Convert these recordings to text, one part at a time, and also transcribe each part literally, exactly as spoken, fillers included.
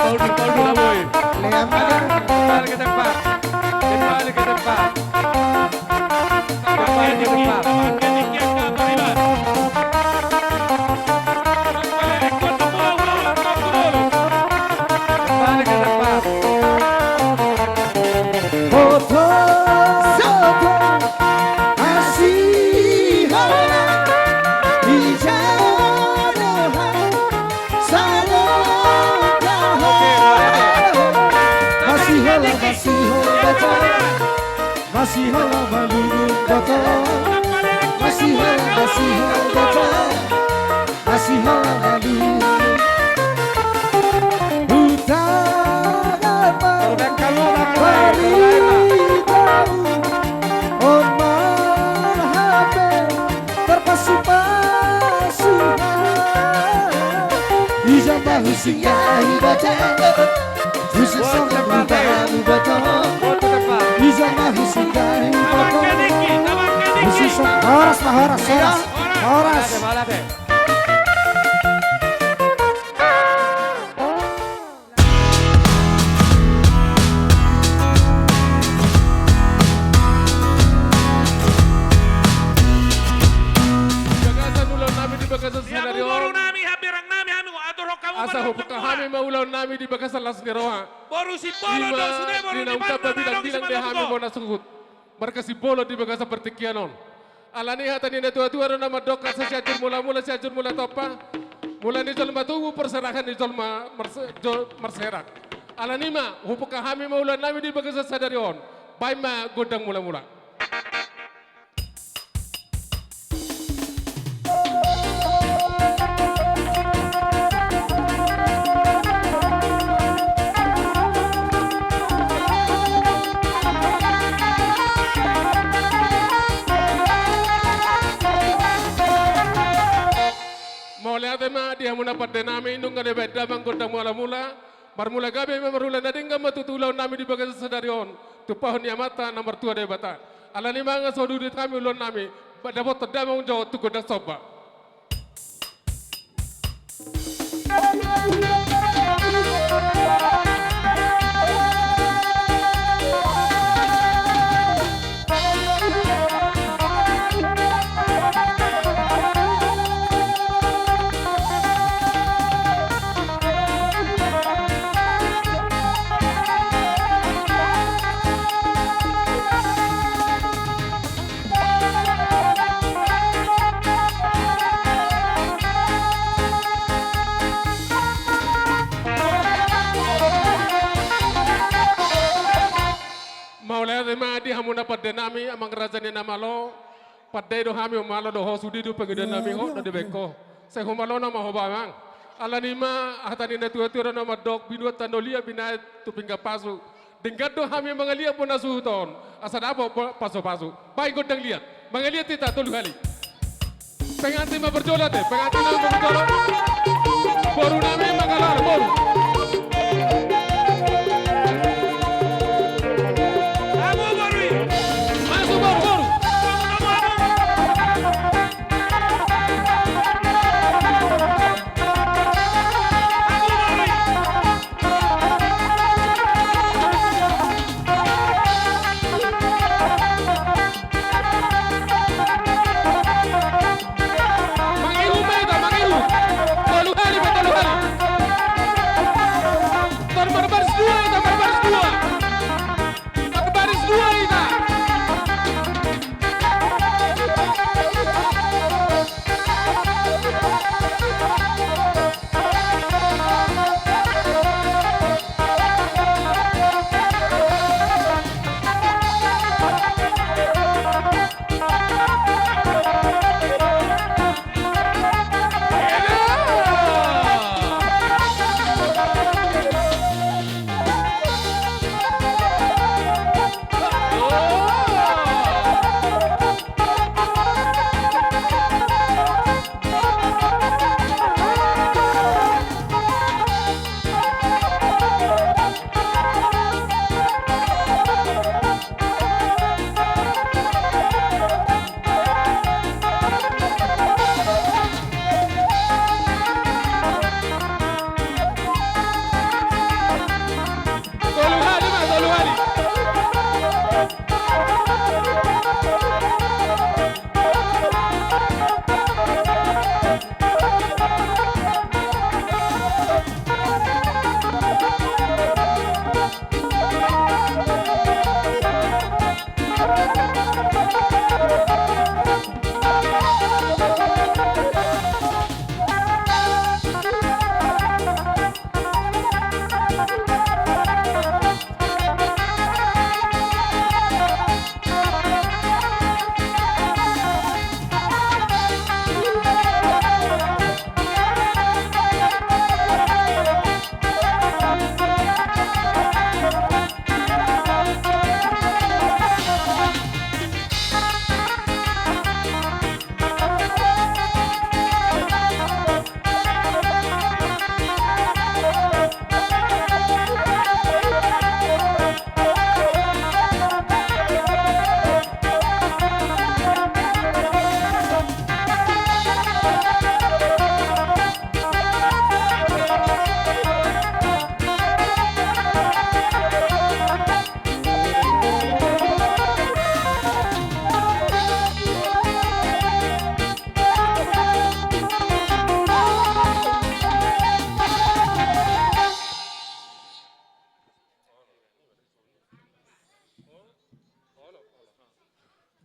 Mundur, mundur, Abui. Kembali, kembali ke tempat. Kembali ke tempat. Kembali ke tempat. Kembali ke tempat. Boto, boto, masihola, ija do hami, sadongan. Masihola, masihola, boto. Masihola, malungun, boto. Masihola, masihola, boto. Masihola, malungun. Hutangihon ma baritaon, on ma hape tarpasupasu hami. Ija ma husinggahi, boto. Husing songon hutangihon, boto. Ija ma husinggahi, boto. Husing songon, horas ma, horas, horas. Horas. Di bagasan ulaon nami di bagasan sadari on. Boru nami, hambirang nami, hami, atur hamu. Asa hubuka hami ma ulaon nami di bagasan las ni roha. Boru Simbolon do sude, boru ni Babilang, bilang-bilang do hami bona suhut. Marga Simbolon di bagasan partingkian on. Alani hata ni na tua-tua do na mandok, asa Sianjur Mula-mula, Sianjur Mula Tompa. Mula ni jolma tubu, parserahan ni jolma marse-, jo-, marserak. Alani ma, hubuka hami ma ulaon nami di bagasan sadari on. Baen ma gondang mula-mula. Mauliate ma di hamuna pande nami, nunga dibaen damang gondang mula-mula. Marmula gabe ma marhula na denggan ma tutu ulaon nami di bagasan sadari on, tumpahon ni Amanta na martua Debata. Alani ma nga so dudut hami ulaon nami, ba-, dapothon damang jo tu gondang somba. Mauliate ma di hamuna pande nami, amang raja ni na malo. Pande do hami, malo do ho, sude do pangidoan nami, ho do dibaen ho. Sai humalona ma ho ba, amang. Alani ma hata ni na tua-tua do na mandok, binuat tano liat, binahen tu pinggan pasu. Denggan do hami mangaliat bona suhut on, asa dapot bo-, pasu-pasu. Baen gondang liat. Mangaliat hita tolu hali. Pengantin ma parjolo ate, pengantin ma parjolo. Boru nami mangkalar, boru. Abu boru i. Masuk boru, boru. Mangihu ma hita, mangihu. Tolu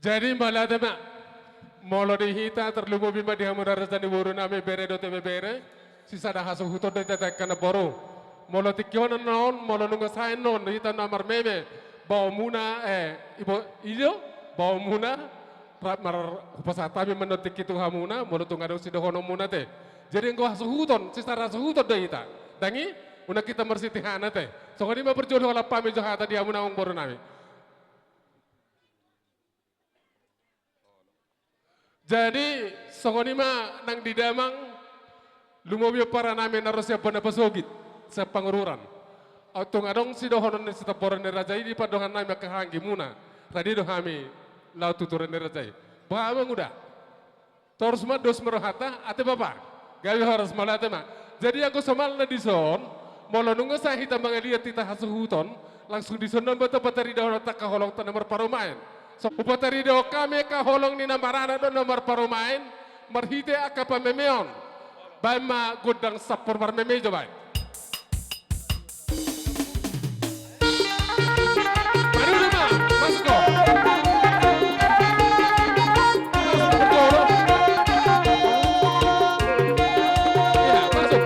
Jadi mauliate ma. Molo di hita, tarlumobi ma di hamu raja ni boru nami, bere dohot ibebere, sisada hasuhuton do hita tu angka namboru. Molo tingki on, on, molo nunga sae on hita na marmeme, baomuna, eh, ibo, ido, baomuna, ra-, mar-, hupasahat hami ma on tingki tu hamuna, molo tung adong sidohononmuna te. Jadi anggo hasuhuton, sisada hasuhuton do hita. Dang i, unang hita marsitihana te. Songon i ma parjolo, holan hami jo hata di hamuna amang boru nami. Jadi, songon i ma nang di damang, lumobi pomparan nami na ro sian bona pasogit, sian Pangururan. Tung adong sidohonon ni sitamboran ni raja i di pandohan nami angka hahaanggimuna, rade do hami laho tu turen ni raja i. Boha amang uda? Torus ma, dos ma rohanta, ate bapa. Gabe horas, mauliate ma. Jadi anggo somalna dison, molo nunga sae hita mangaliat hita hasuhuton, langsung dison ma hupataridahon angka holongta na marparumaen. So, hupataridahon hami angka holong ni na maranak dohot na marparumaen, marhite angka pamemeon. Baen ma gondang sampur marmeme jo baen. Masuk, masuk. Iya, masuk.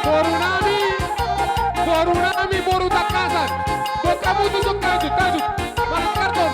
Boru nami, boru nami, boru Tangkasan. Buat kamu tutup, tajut, tajut. Makan karton.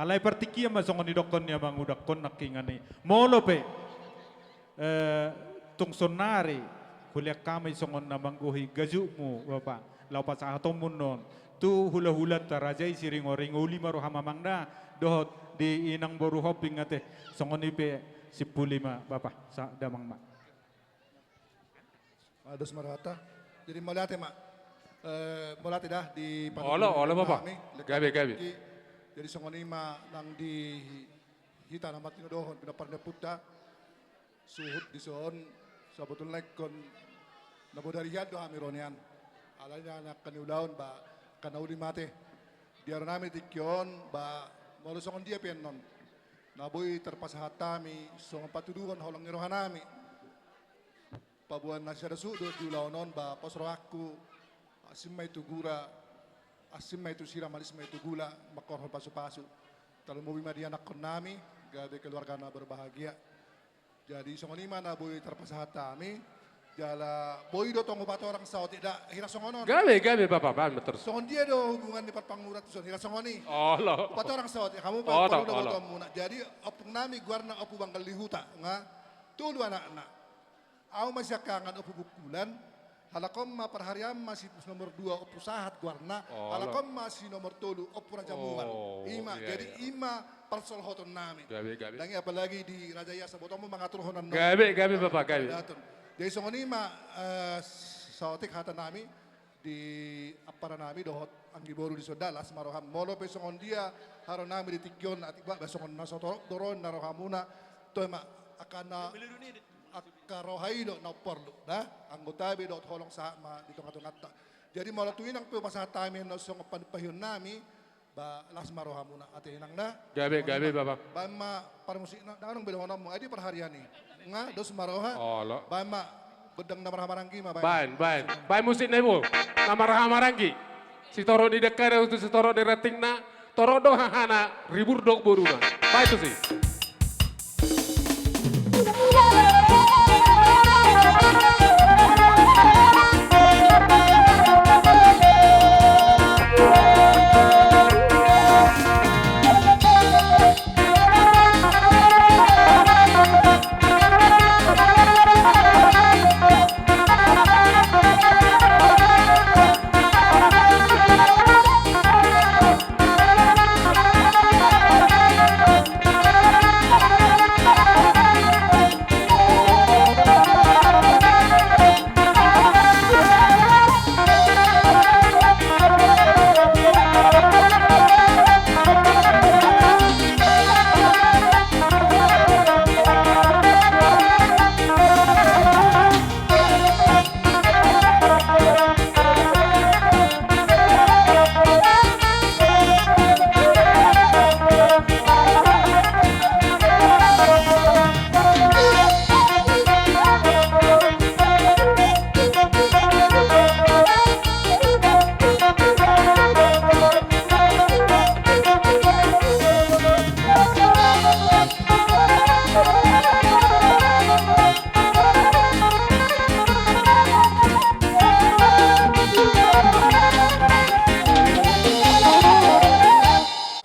Alai partingkian ma songon nidokkon ni amangudangkon nangkiningan i. Molo pe, eh, tung saonari, hulean hami songon na manggohi gajukmu, Bapa. Laho pasahatonmu annon tu hulahulanta raja i Siringoringo, uli ma roham amang da, dohot di inang boru Hombing ate, songon i pe simpuli ma, Bapa, sa damang ma. Dos ma rohanta. Jadi mauliate ma. Eh, mauliate da di... Olo, olo, Bapa. Gabe, gabe. Jadi songon i ma nang di hita na martinodohon pinompar ni ompunta. Suhut dison, sabotulna ingkon na bodari hian do hami ro nian. Alai na angka ni ulaon ba angka na uli ma ate. Di aranami tingki on ba molo songon dia pe annon na boi tarpasahat hami songon patuduhon holong ni rohanami. Paboa na sada suhut do di ulaon on ba pos rohangku, asing ma i tu gura, asing ma i tu sira, manis ma i tu gula, mangkorhon pasupasu. Tarlumobi ma di anakkonnami, gabe keluarga na berbahagia. Jadi songon i ma na boi tarpasahat hami. Jala boi do tong hupatorang saotik da hira songon on. Gabe, gabe, Bapa, baen ma terus. Songon dia do hubungan ni parpangurat tu son hira songon i. Olo. Hupatorang saotik hamu, olo, palu do olo. Botoonmuna. Jadi ompungnami goarna Ompu Banggal di Huta, nga tolu anakna. Ahu ma siangkangan Ompu Bungkulan, halak on ma parharian ma si nomor dua Ompu Sahat goarna, olo. Halak on ma si nomor tolu Ompu Raja Mual. Oh, i ma, iya, jadi iya. I ma parsolhotonnami. Gabe, gabe. Ndang i apalagi di raja i asa botoonmu mangaturhon annon. Gabe, gabe, Bapa, gabe. Jadi songon i ma, eh, saotik hatanami. Di amparanami dohot anggi boru di son da, las ma roham. Molo pe songon dia haronami di tingki on, atik ba, ba songon na so torop do ro na rohamuna. Toe ma, angka na, angka roha i do na umporlu da, anggo tabe dohot holong sahat ma di tongatonganta. Jadi molo tu inang pe hupasahat hami annon songon panumpahionnami, ba las ma rohamuna ate inang da. Gabe, gabe, Bapa. Baen ma parmusikna, ndang adong be dohononmu, ai di parharian i. Nga dos ma roha. Olo. Baen ma gondang na marhaha maranggi ma baen. Baen, baen. Baen musikna i bo. Na marhaha maranggi. Sitorop ni dangkana tu sitorop ni rantingna. Torop do hahana, ribur do boruna. Baen tusi.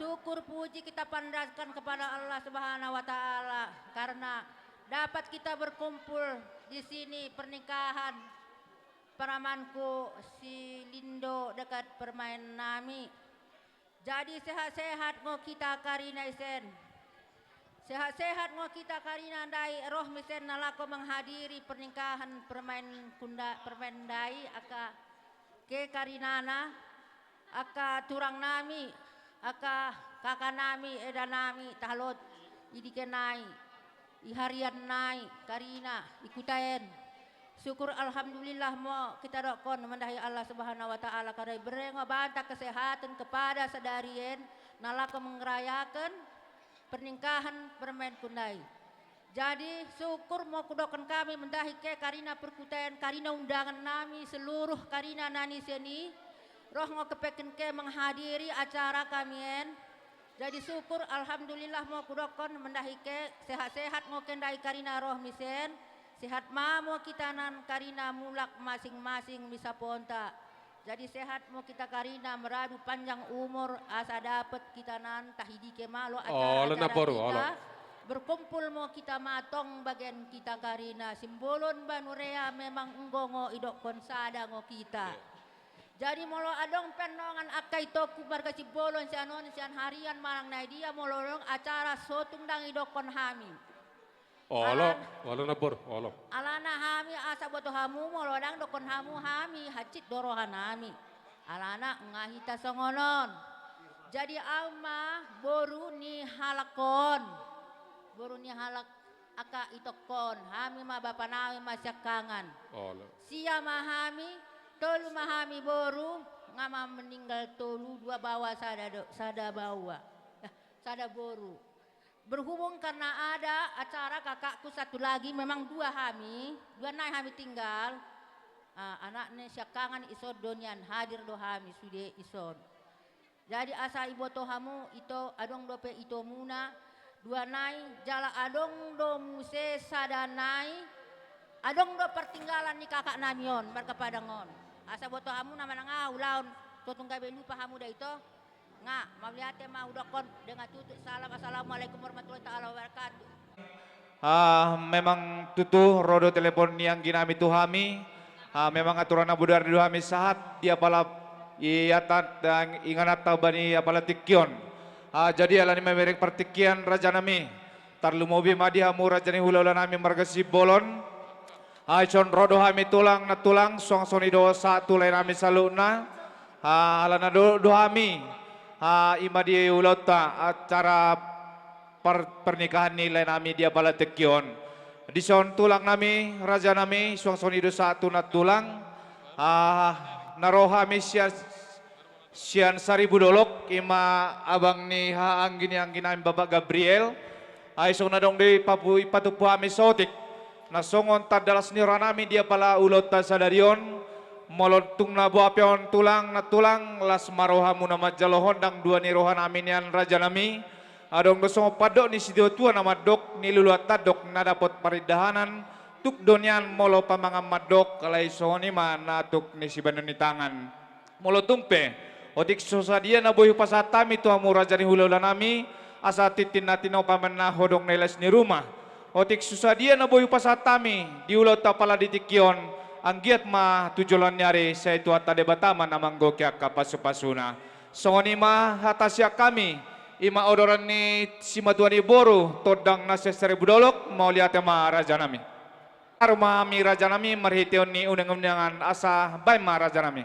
Syukur puji kita panjatkan kepada Allah Subhanahu wa Ta'ala, karena dapat kita berkumpul di sini pernikahan pamanku si Lindo dekat permaen nami. Jadi sehat-sehat ngo kita karina isen. Sehat-sehat ngo kita karina ndai, ro hami isen na laho menghadiri pernikahan permaen kunda, permaen ndai, angka ke karinana, angka turang nami, angka kaka nami, eda nami, tahalot, i dike nai, i harian nai, karina, i kuta en. Syukur alhamdulillah mo kita dokkon mandahi Allah Subhanahu wa Ta'ala, karena diberi ngo banta kesehatan kepada sadari en na laho merayakan pernikahan permaenku ndai. Jadi syukur mo kudokkon hami mandahi ke karina perkuta en, karina undangan nami, seluruh karina na isen i, ro ngo kepeken ke menghadiri acara hami en. Jadi syukur alhamdulillah mo kudokkon mandahi ke, sehat-sehat ngo ke ndai karina ro hami isen, sehat ma mo kita nan karina mulak masing-masing di saponta. Jadi sehat mo kita karina, maradu panjang umur, asa dapot kita nan tahidike malo acara-acara kita. Olo na boru, olo. Berkumpul mo kita ma tong bagen kita karina, Simbolon Banurea memang enggo ngo idokkon sada ngo kita. Iya. Jadi molo adong pe annon angka itongku marga Simbolon sian on, sian harian manang na dia, molo adong acara sotung ndang idokkon hami. Olo, alana, olo na boru, olo. Alana hami asa boto hamu, molo ndang dokkon hamu hami, hansit do rohanami. Alana nga hita songon on. Jadi au ma boru ni halak on. Boru ni halak angka itongkon, hami ma bapanami ma siangkangan. Olo. Sia ma hami, tolu ma hami boru, nga ma meninggal tolu, dua baoa sada do, sada baoa. Eh, sada boru. Berhubung karena ada acara kakakku satu lagi, memang dua hami, dua nai hami tinggal. Ah, anakna siangkangan ison do nian, hadir do hami sude ison. Jadi asa iboto hamu ito, adong dope itomuna dua nai, jala adong do muse sada nai, adong do partinggalan ni kakaknami on, marga Padang on. Asa boto hamu na manang aha ulaon, sotung gabe lupa hamu da ito. Nga, mauliate ma hudokkon, dengan tutu salam, assalamualaikum warahmatullahi taala wabarakatuh. Ah, memang tutu ro do telepon ni angginami tu hami. Ah, memang aturan na bodari do hami sahat di apala iatan, ingananta bani apala tingki on. Ah, jadi alani mamereng partingkian rajanami. Tarlumobi ma di hamu raja ni hulahulanami marga Simbolon. Ah, ison ro do hami tulang nantulang, suang songon i do sahat tu laenami saluhutna. Ah, alana do, do hami. Ah, i ma di ulaonta acara par-, pernikahan ni laenami di apala tingki on. Dison tulangnami, rajanami, suang songon i do sahat tu nantulang. Ah, na ro hami sian, sian Saribu Dolok, i ma abang ni haha anggi ni angginami Bapak Gabriel. Ai songon na adong do i papu-, ipatumpu hami saotik. Na songon tanda las ni rohanami di apala ulaonta sadari on. Molo tung na boha pe on tulang nantulang, las ma rohamuna manjalo hondang dua ni rohanami nian rajanami. Adong do songon pandok ni situatua na mandok, niluluan tandok na dapot parindahanan, tuk do nian molo pamangan mandok, alai songon i ma na tuk ni sibahenon ni tangan. Molo tung pe, otik so sadia na boi hupasahat hami tu hamu raja ni hulahulanami, asa tintin na tinopa ma na hodong na i las ni ruma. Otik so sadia na boi hupasahat hami, di ulaonta apala di tingki on, anggiat ma tu joloan ni ari, sai Tuhanta Debata ma na manggohi angka pasupasuna. Songon i ma hata sian hami, i ma odoran ni simatua ni boru, tondang na sian Saribu Dolok, mauliate ma rajanami. Haru ma hami rajanami, marhiteon ni unang-unangan asa baen ma rajanami.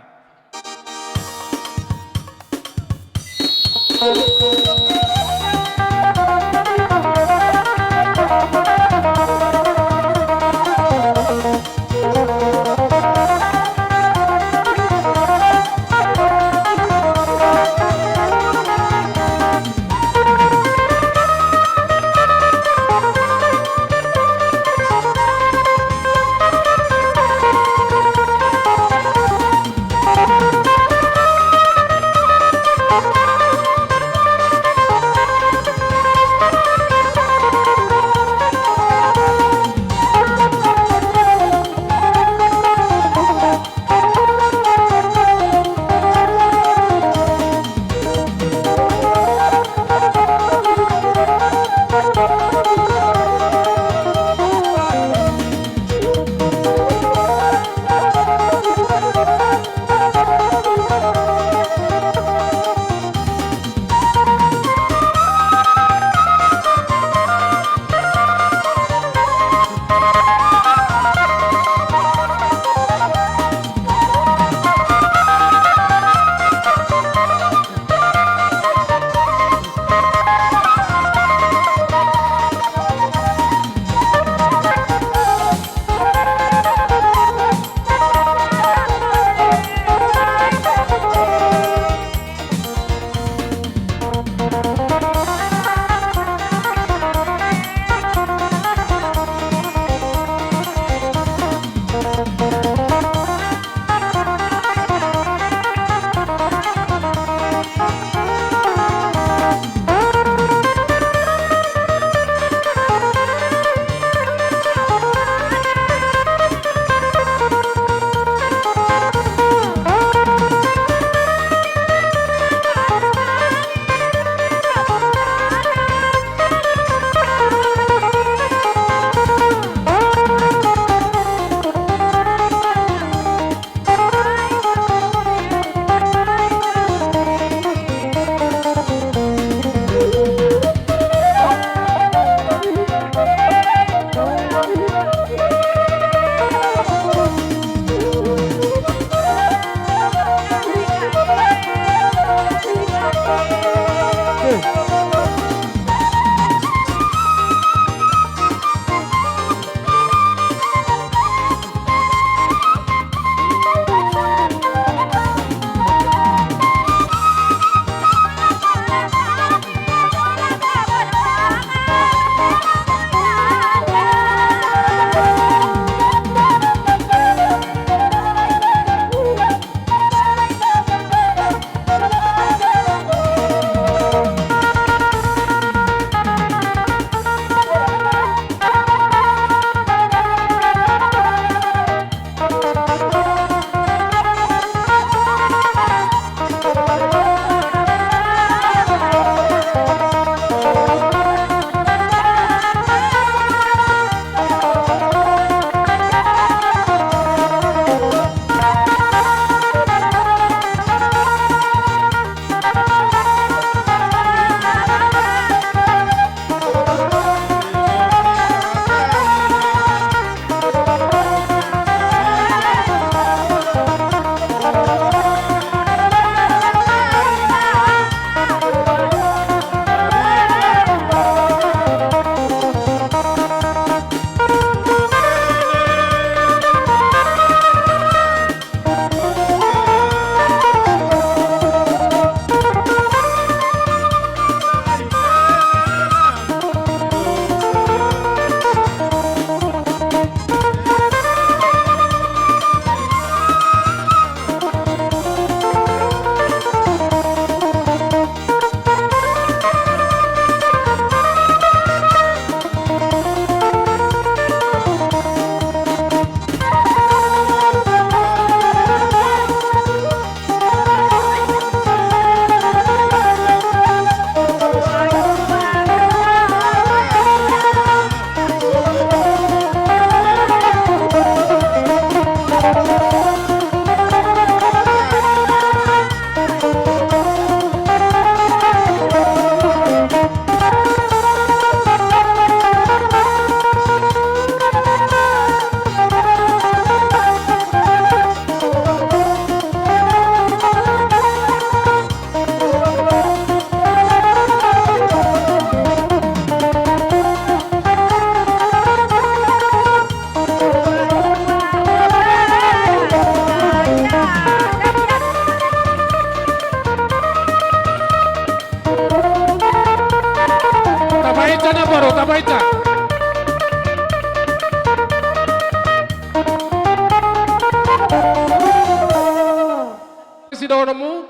Domu?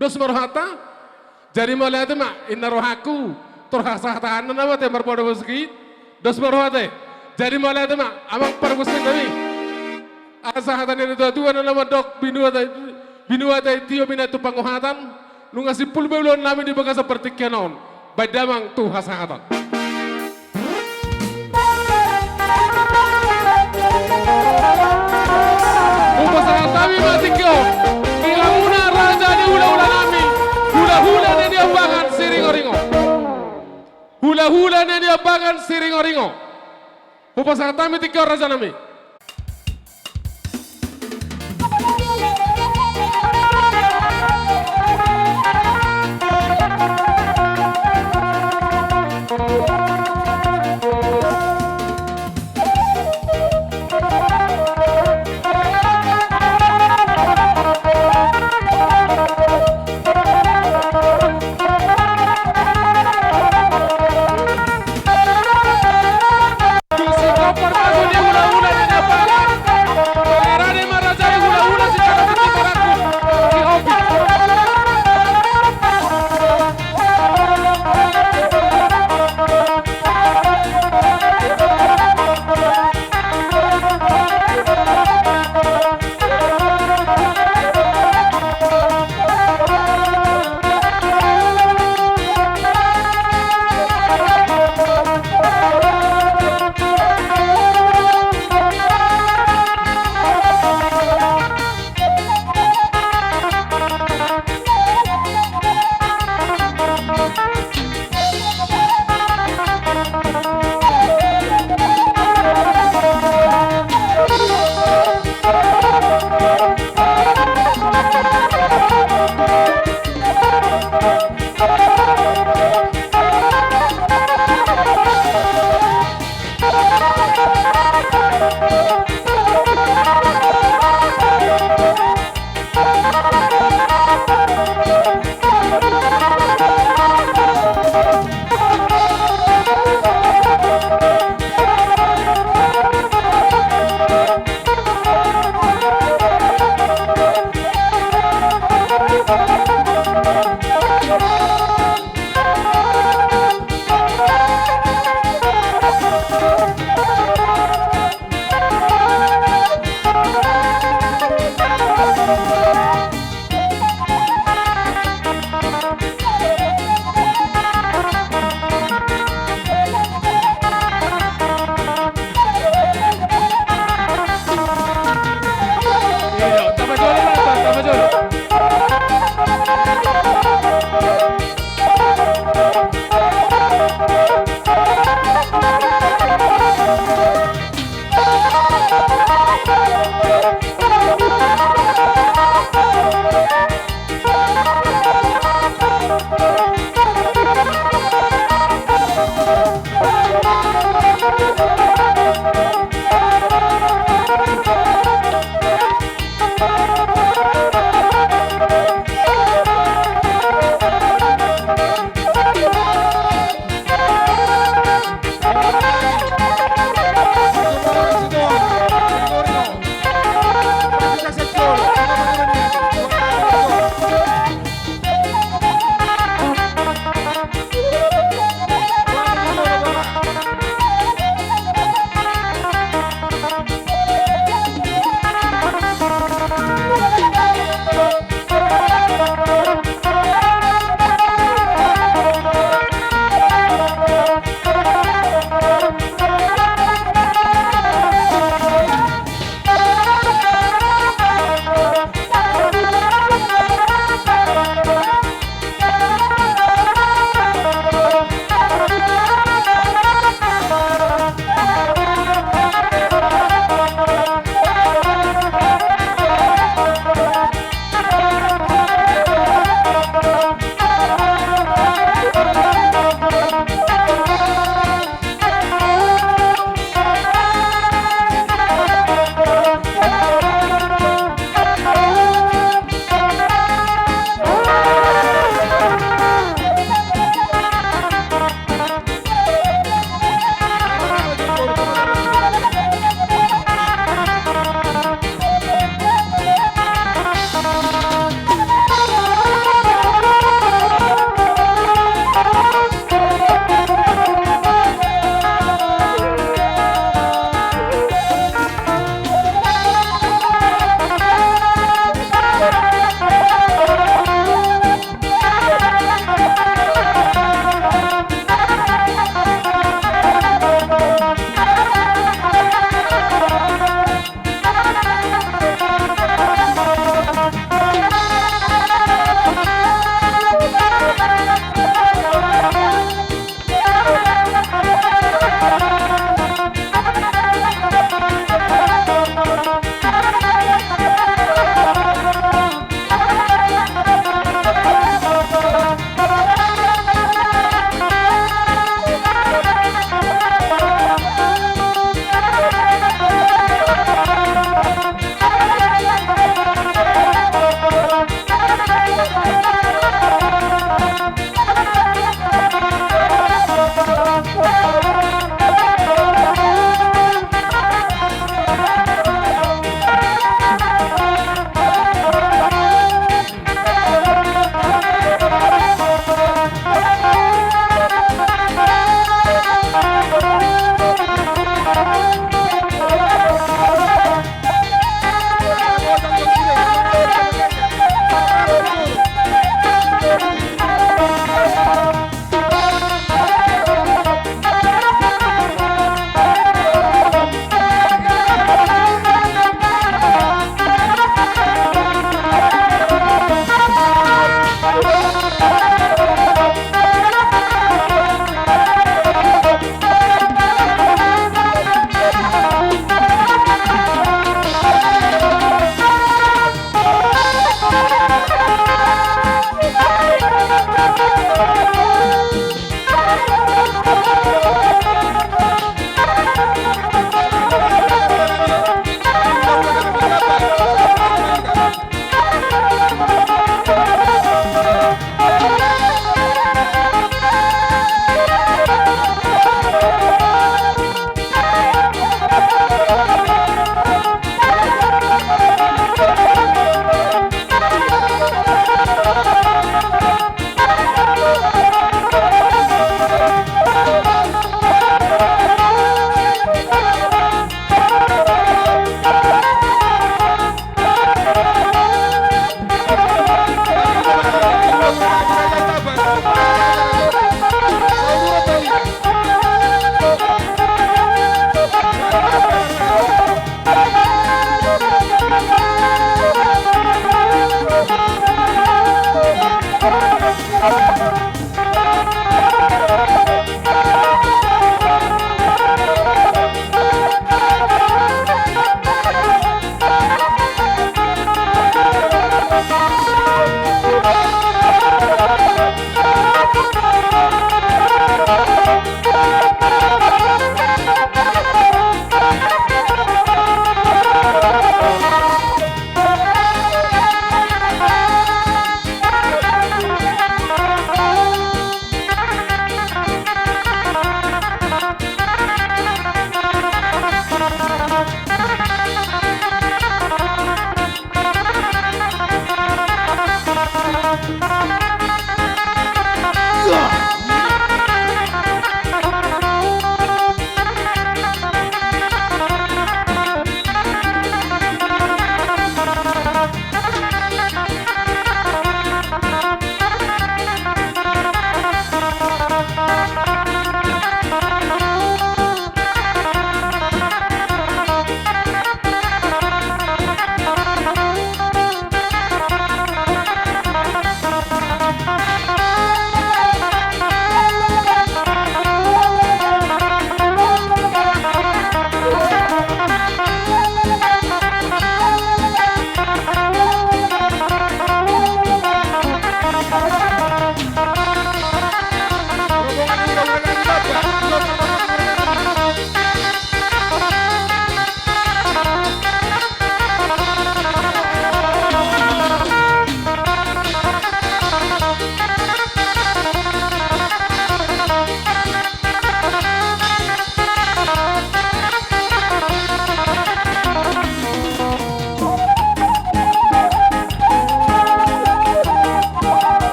Dos ma rohanta? Jadi mauliate ma, inna rohangku, tor hasahataanna nama te marboda musik i. Dos ma rohanta. Jadi mauliate ma, amang parmusik nami. Asa hata ni natuatua na mandok, binuat, binuat aek tio, binatu panguhatan, nunga simpul be ulaon nami di bagasan partingkian on. Baen damang tu hasahatan. Hupasahat hami ma tingki on di hamuna raja ni hulahula nami, hulahula na niambangan Siringoringo. Hulahula na niambangan Siringoringo. Hupasahat hami tingki on raja nami.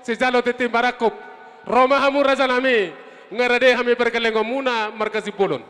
Sijalo tintin marangkup. Ro ma hamu rajanami, nga rade hami pargellengonmuna marga Simbolon.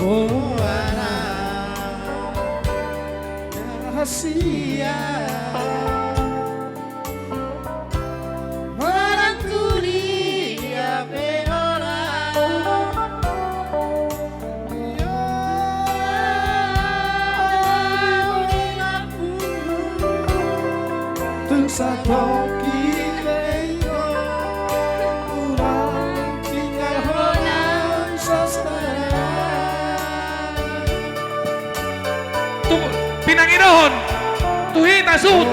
O anak rahasia, manang tu dia pe holan. Tung satongkin pe ingkon, unang tinggalhon au sastra. Tu pinangidohon tu hita suhut.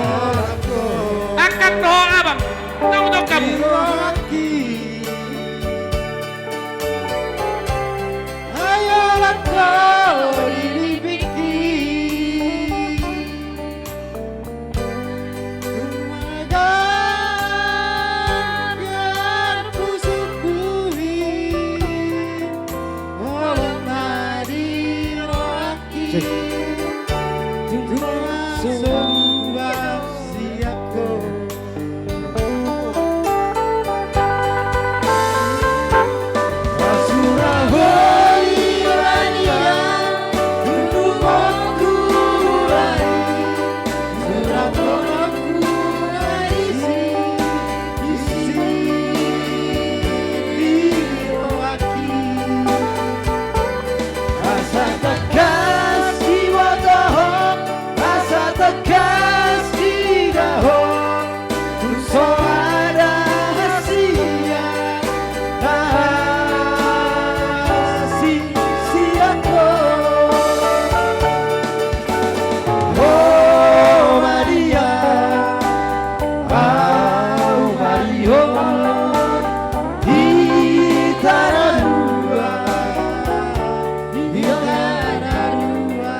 Angkat do ho abang. Tongtong hamu. Ai holan ho di lipingki. Maga biar pusukku i, holan ma di rohangki. Cek. Tulang somba siap ho. Asa tangkas diboto ho, asa tangkas diida ho, tung so ada hasian, na asing sian ho. O Maria, au ma di ho, hita na dua, hita na dua.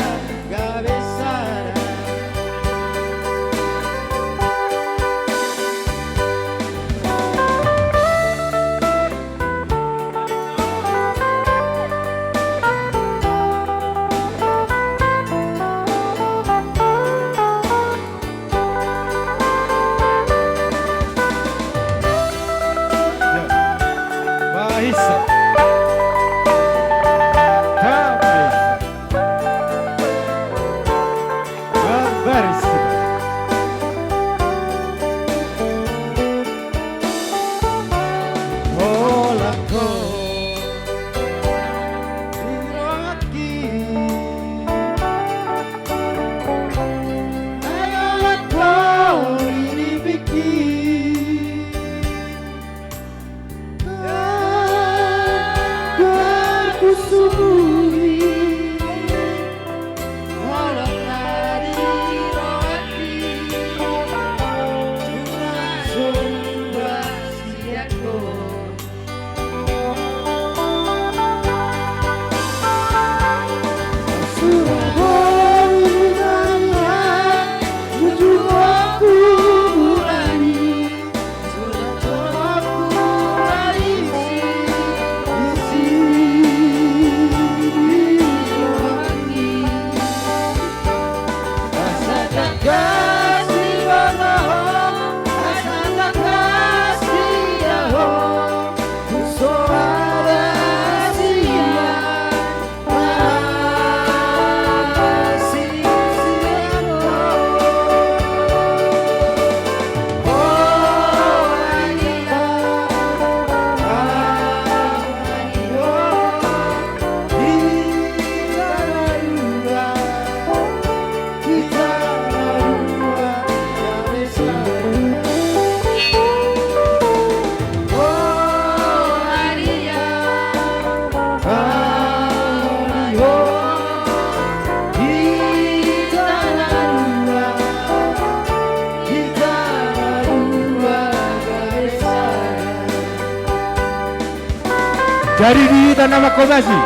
Jadi di hita na manghobasi,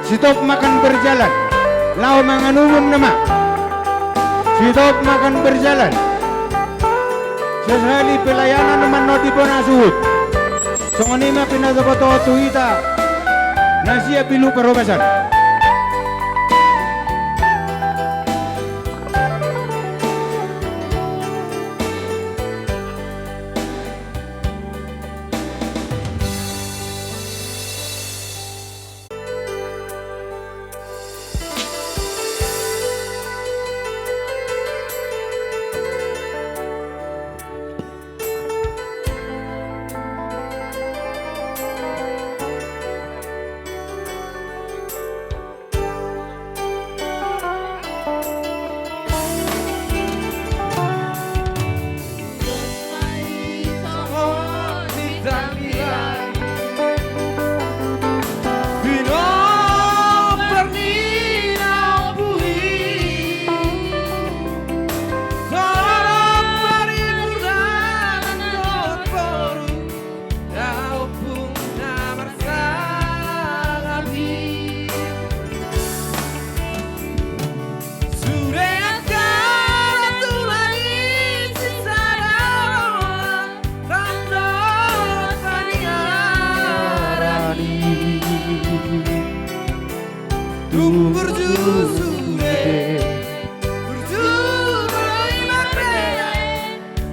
sitop ma kan berjalan, laho mangan umum nama. Sitop ma kan berjalan. Sasahali pelayanan manot di bona suhut. Songon i ma pinatopotohon tu hita na sian Bilu Parhobasan. Tung burju sude. Burju ma i marbere.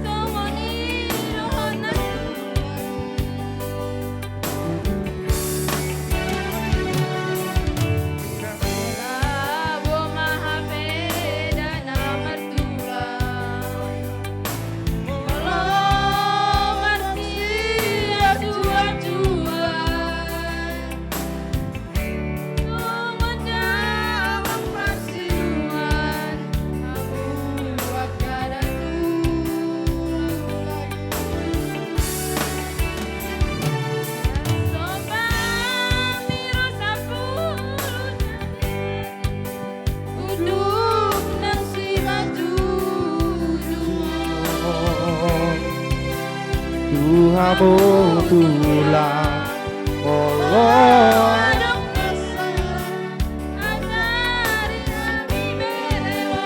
Songon i rohana Tuhan. Labo ma hape da na martulang. Molo marsiajuajuan. Tu hamu tulang, molo adong na sala, ajari hami bere on.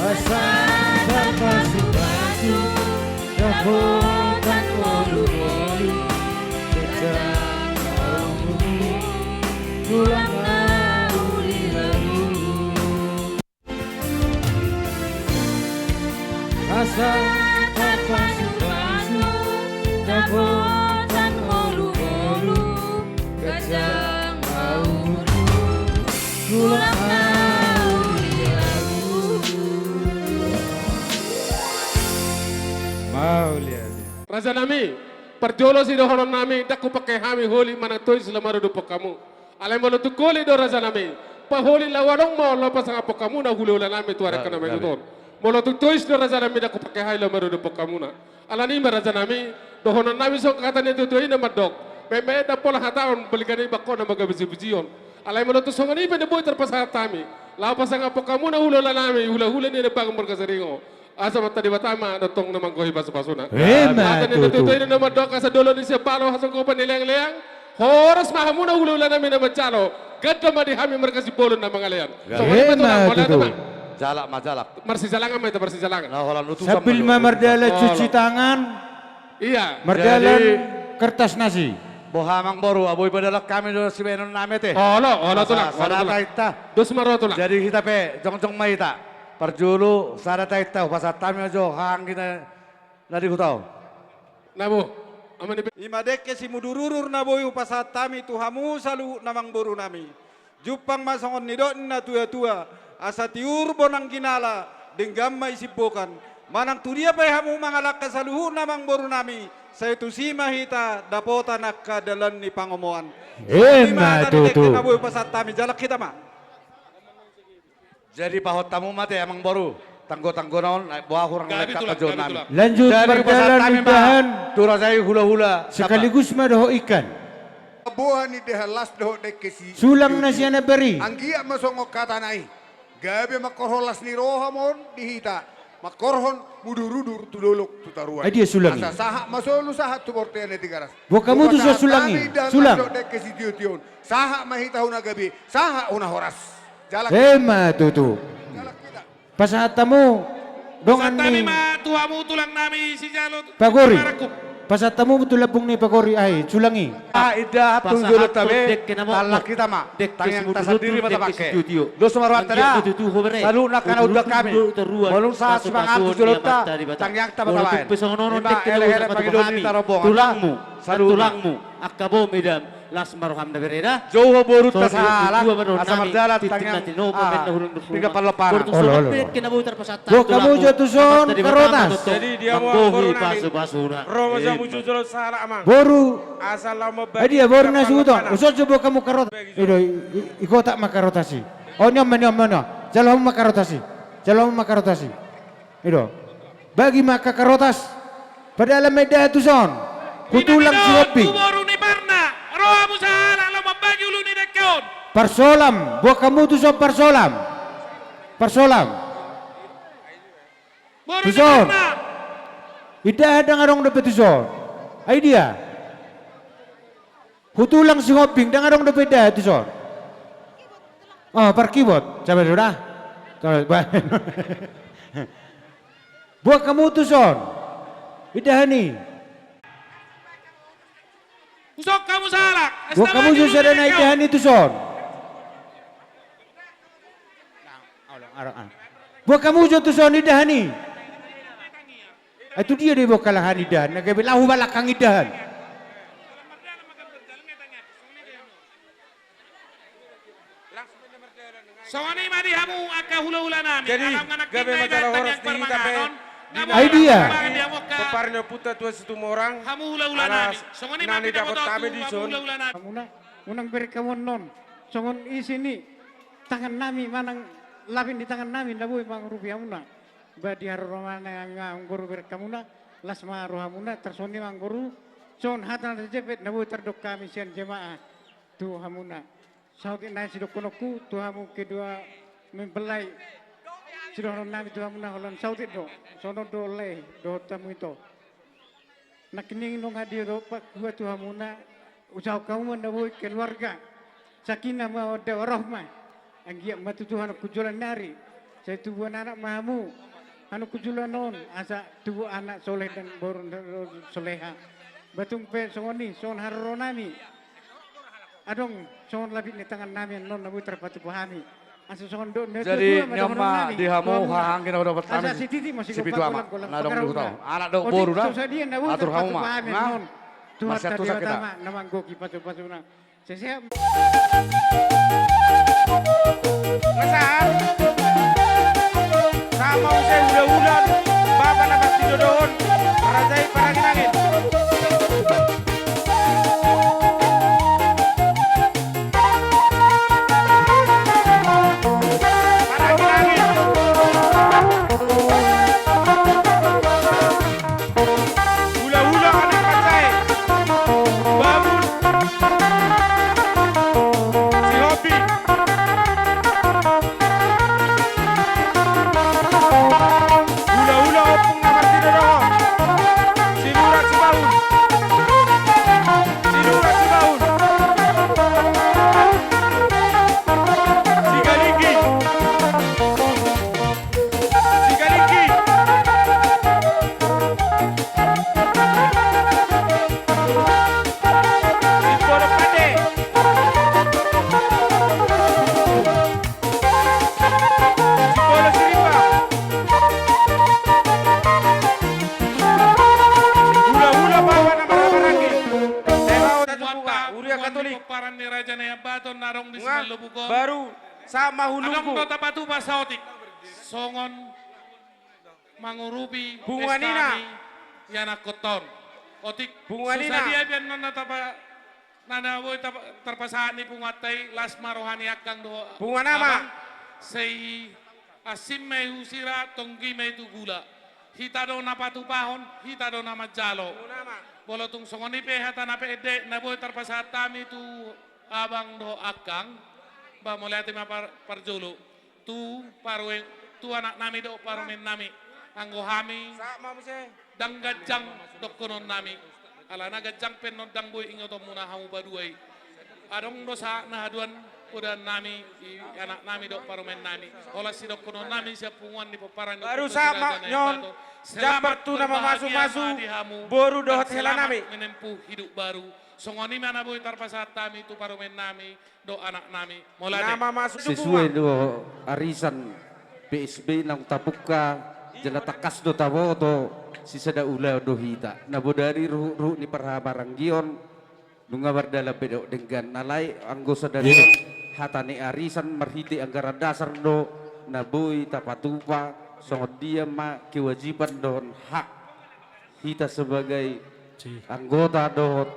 Asa tarpasupasu dapotan ngolungolu, ganjang haumurmu, tulang na hurang. Asa tarpasupasu dapotan ngolungolu, ganjang haumurmu, tulang na hurang. Mauliate. Rajanami, parjolo sidohononnami, ndang hupangke hami holi manang tois laho maruduphon hamu. Alai molo tung holi do rajanami, paholit laho adong ma olo pasangaphon hamu na hulahulanami tu ari angka na mangihuthon. Molo tung tois do rajanami, ndang hupangke hami laho maruduphon hamuna. Alani i ma rajanami, dohonon nami songon hata ni natuatua i na mandok: Meme ndang pola hataon, balga ni bangkona ma gabe sipujion. Alai molo tung songon i pe na boi tarpasahat hami, laho pasangaphon hamuna hulahulanami, hulahula ni Nababan marga Siringo, asa Amanta Debata ma na tong na manggohi pasupasuna. Emma tutu. Hata ni natuatua i na mandok: Asa dolo ni siambalo, hasonggopan ni leangleang, horas ma hamuna hulahulanami na manjalo, ganda ma di hami marga Simbolon na mangalean. Songon i ma tulang, mauliate ma. Jalak ma, jalak. Marsijalangan ma hita, marsijalangan. Sambil ma mardalan cuci tangan. Ia. Mardalan kertas nasi. Boha amangboru, boi padalan hami do sibahenonnami ate. Olo, olo tulang, olo tulang. Dos ma ro tulang. Jadi hita pe jongjong ma hita. Parjolo sada tainta hupasahat hami jo haha anggi na di huta on. Na bo, ama ni pe. I ma dengke simudurudur na boi hupasahat hami tu hamu saluhutna amangborunami. Jumpang ma songon nidok ni natuatua: Asa tiur bonang ginala, denggan ma i simbokan. Manang tudia pe hamu mangalangka saluhutna amangborunami, sai tusi ma hita dapotan angka dalan ni pangomoan. Emma tutu. I ma hata ni dengke na boi hupasahat hami, jalak hita ma. Jadi pasahat hamu ma ate amangboru, tanggotanggona on, boha hurang lengkap panjouonnami. Lanjut mardalan indahan. Tu raja i hulahula. Sekaligus ma dohot ikan. Boha ni indahan las dohot dengke si. Sulang na sian Ambari. Anggiat ma songon hatana i. Gabe mangkorhon las ni roha ma on di hita. Mangkorhon mudurudur tu dolok tu toruan. Ai dia sulang i. Asa sahat ma solu sahat tu bontean na Tigaras. Boha hamu tuson sulang i. Sulang. Dengke sitiotion. Sahat ma hita huna gabe, sahat huna horas. Jalak. Emma tutu. Pasahat hamu dongan ni. Pasahat hami ma tu hamu tulang nami sijalo. Pagori. Pasahat hamu tu lambung ni pagori, ai sulang i. Ah, inda tu jolo tabe. Talak hita ma. Tangiang ta sandiri ma tapangke. Dos ma rohanta da. Saluhutna angka na undang hami. Molo sahat simangahan tu jolonta, tangiang ta ma tabahen. I ma elekelek pangidoan ni hita rombongan. Tulangmu. Saluhutna. Tulangmu. Angka bomi da. Las ma roham da bere da. Jou ho boru ta sahalak, asa mardalan tangiang. Piga pallomparna. Olo, olo. Boha hamu jo tuson karotas. Jadi dia mau boru nami. Ro ma jo hamu jolo sahalak amang. Boru. Asal lau mambagi. Ai dia boru na suhuton. Uson jo boha hamu karotas. Ido, i gotak ma karotas i. O nion ma, nion ma, nion. Jalo hamu ma karotas i. Jalo hamu ma karotas i. Ido. Bagi ma angka karotas. Padalan ma indahan tuson. Hutulak si Hopi. Boru ni Parna. Ro hamu sahalak laho mambagi ulu ni dengke on. Parsolam. Boha hamu tuson parsolam. Parsolam. Tuson. Indahan ndang adong dope tuson. Ai dia. Hutulak si Hopi, ndang adong dope indahan tuson. O, parkibot. Sabar sudah. Boha hamu tuson. Indahan i. Uson hamu sahalak. Boha hamu jo sada na indahan i tuson. Boha hamu jo tuson indahan i. Ai tu dia do i boha halak indahan. Na gabe laho balakang indahan. Songon i ma di hamu angka hulahula nami. Jadi gabe ma jala horas di hita pe. Ai dia. Pomparan ni ompunta Tuan Situmorang. Hamu hulahula nami. Songon i ma di hamu hulahula nami. Hamuna, unang bereng hamu annon. Songon isi ni tangan nami manang lapik ni tangan nami na boi mangurupi hamuna. Ba di haroro ma nami ma amangboru bereng hamuna. Las ma rohamuna, tarsongon i ma amangboru. Songon hata na jempek na boi tardok hami sian jemaah tu hamuna. Saotik nai sidohononku tu hamu kedua mempelai. Sidohonon nami tu hamuna holan saotik do. Songon on do lae dohot hamu ito. Nangkining nunga didok pakua tu hamuna, usaha hamu ma na boi keluarga. Sakinah mawaddah warahmah. Anggiat ma tutu hanungkun joloan ni ari. Sai tubuan anak ma hamu. Hanungkun joloan on asa tubu anak soleh dan boru soleha. Ba tung pe songon i, songon haroro nami. Adong songon lapik ni tangan nami annon na boi tarpatupa hami. Asa songon dok ni natuatua ma dohonon nami. Jadi nion ma di hamu haha anggi na hudapot hami. Asa sititi ma sipitu ama na adong di huta on. Anak dohot boru da. Atur hamu ma. Marsiantusan hita. Tuhan ma na manggohi pasupasuna. Sehat. Sahat. Sahat ma muse hulahula, bapa na marsidohonon, raja i parangin-angin. Parangin-angin. Baru sahat ma hulungku. Adong do tapatupa saotik songon mangurupi punguan i na. Ianakhonta on otik punguan i na. Sadia pe annon na tapa na na boi tarpasahat ni punguanta i, las ma roha ni angkang dohot punguan ama. Sai ansim ma i husira, tonggi ma i tu gula. Hita do na patupahon, hita do na manjalo. Molo tung songon i pe hata na pe ende na boi tarpasahat hami tu abang dohot angkang, ba mauliate ma parjolo tu parumaen, tu anak nami dohot parumaen nami. Anggo hami ndang ganjang dohonon nami, alana ganjang pe annon ndang boi ingoton muna hamu padua i. Adong do sahat na haduan podan nami i, anak nami dohot parumaen nami. Holan sidohonon nami sian punguan ni pomparan ni Ompu Siraja Naibato. Selamat berbahagia ma di hamu. Boru dohot hela nami. Selamat menempuh hidup baru. Songon i ma na boi tarpasahat hami tu parumaen nami dohot anak nami. Mauliate. Sesuai do arisan P S B naung tapungka, jala tangkas do taboto sisada ulaon do hita. Na bodari ruhutruhut ni parhahamaranggion, nunga mardalan pe dohot denggan. Alai anggo sadari on hata ni arisan marhite anggaran dasar do na boi tapatupa songon dia ma kewajiban dohot hak hita sebagai anggota dohot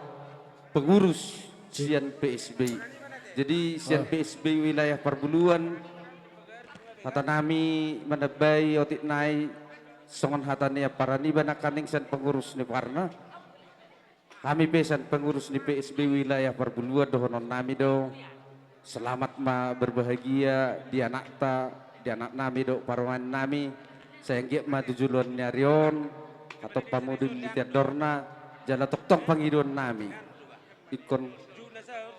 pengurus sian P S B. Jadi sian P S B wilayah Parbuluan, hata nami manambai otik nai songon hata ni ampara niba nangkaning sian pengurus ni Parna. Hami pe sian pengurus ni P S B wilayah Parbuluan dohonon nami do, selamat ma berbahagia di anakta, di anak nami dohot parumaen nami. Sai anggiat ma tu joloan ni ari on hatop hamu di tiandorna, jala tongtong pangidoan nami ingkon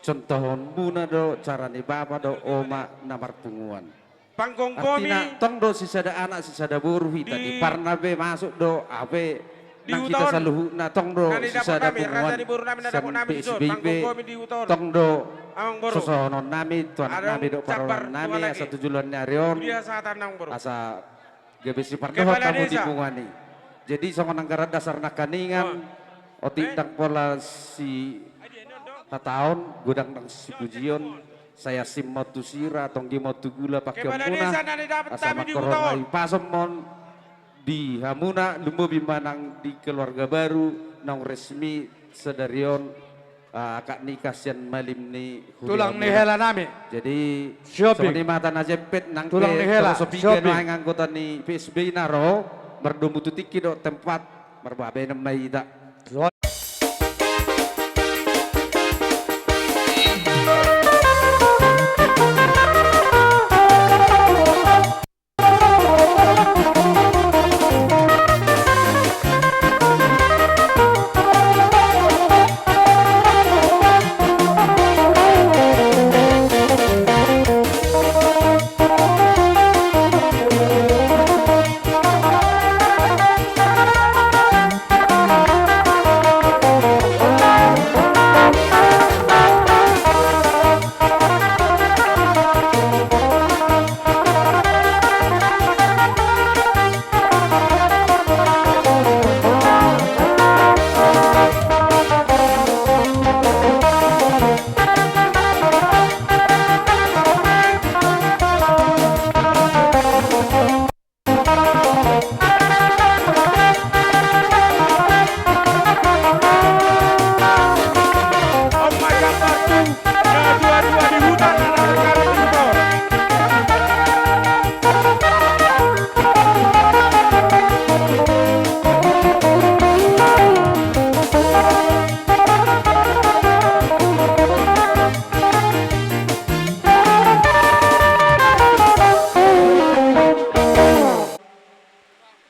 contohon muna do cara ni bapa dohot oma na marpunguan. Artina tong do sisada anak sisada boru hita, di Parna pe masuk do, ape nang hita saluhutna tong do sisada punguan. Sian P S B pe tong do sosohonon nami tu anak nami dohot parumaen nami asa tu joloan ni ari on asa gabe sipardohot hamu di punguan i. Jadi songon anggaran dasar nangkaningan, otik ndang pola sihataon, godang ndang sipujion, sai ansim ma on tu sira, tonggi ma on tu gula pangkeon muna, asa mangkorhon hahipason ma on di hamuna, lumobi ma nang di keluarga baru naung resmi sadari on, ah, akad nikah sian malim ni huria muna. Tulang ni hela nami. Jadi songon i ma hata na jempek, nang pe tong so piga nuaeng anggota ni P S B na ro, mardomu tu tingki dohot tempat, marboha bahenon ma hita.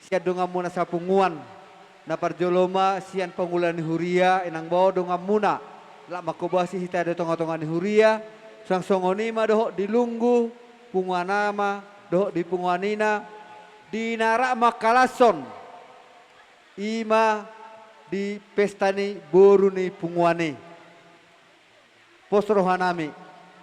Sian donganmuna sapunguan, na parjolo ma sian pangula ni huria, inang bao donganmuna, lak mangkobasi hita di tongatonga ni huria, suang songon i ma dohot di lunggu, punguan ama, dohot di punguan ina, di na rap mangkalashon, i ma di pesta ni boru ni punguan i. Pos rohanami.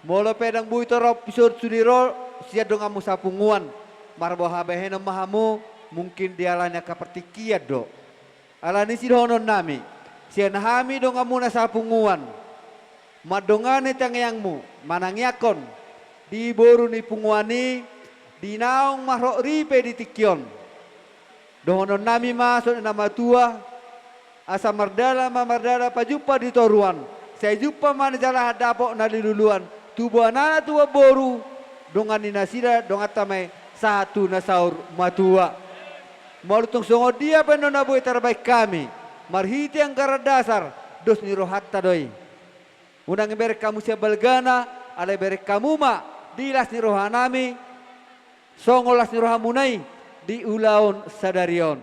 Molo pe ndang boi torop isur sude ro sian donganmu sapunguan, marboha bahenon ma hamu, mungkin dialani angka partingkian do. Alani i sidohononnami, sian hami donganmuna sapunguan, Mandongani tangiangmu manangiangkon di boru ni punguan i, di naung marhot ripe di tingki on. Dohononnami ma songon na matua, asa mardalan ma mardalan pajumpa di toruan, sai jumpa ma na jala handapot na niluluan, tubuan anak tubuan boru, dongan ni nasida donganta ma i sahat tu na saur matua. Molo tung songon dia pe annon na boi tarbahen hami, marhite anggaran dasar, dos ni rohanta do i. Unang ibereng hamu sian balgana, alai bereng hamu ma di las ni rohanami, songon las ni rohamuna i di ulaon sadari on.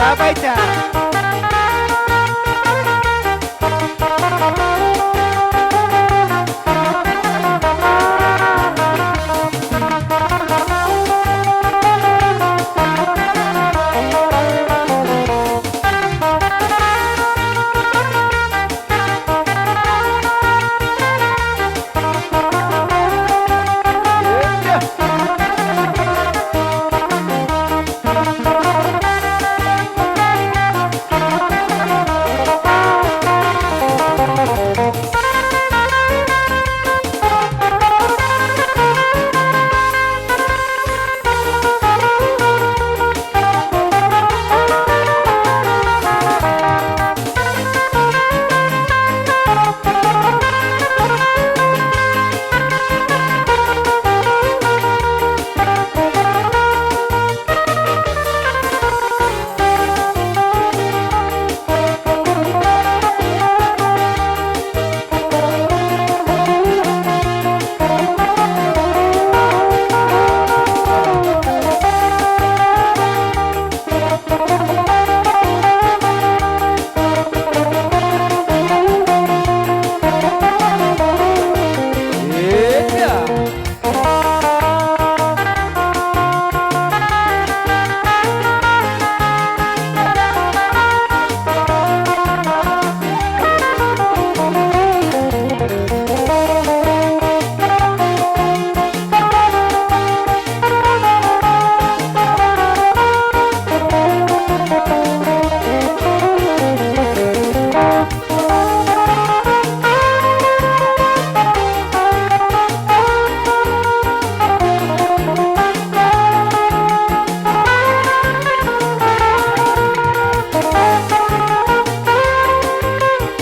Apa itu?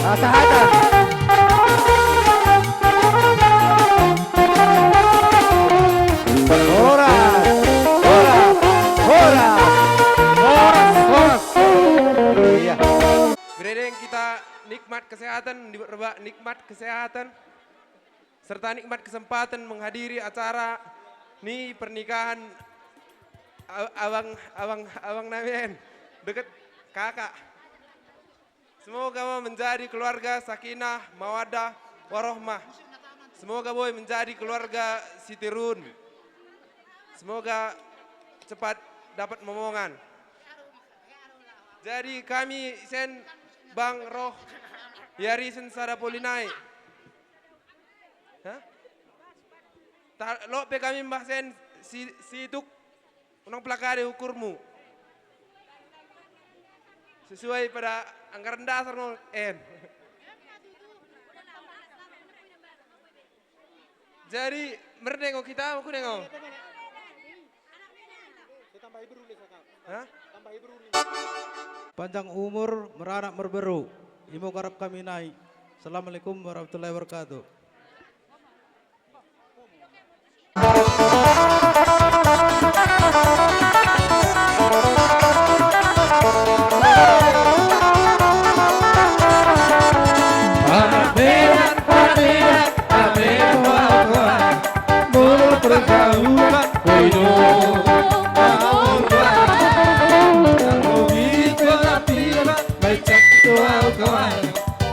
Hata, hata. Horas, horas, horas. Horas, horas. Iya. Bere deng hita nikmat kesehatan, di-, nikmat kesehatan, serta nikmat kesempatan menghadiri acara ni pernikahan a-, abang, abang, abang nami, deket kakak. Semoga ma menjadi keluarga sakinah, mawaddah, warohmah. Semoga boi menjadi keluarga siterun. Semoga cepat dapat momongan. Jadi hami sian Bang Roh, i ari sian sada poli nai. Hah? Ta-, lot pe hami, Mbah, sian si-, situk. Unang plak ade ukurmu. Sesuai pada anggaran dasar, no, en. Jadi, merdeng, o, kita, aku deng, o. Hah? Panjang umur, meranak marboru. Imo garap hami nai. Assalamualaikum warahmatullahi wabarakatuh.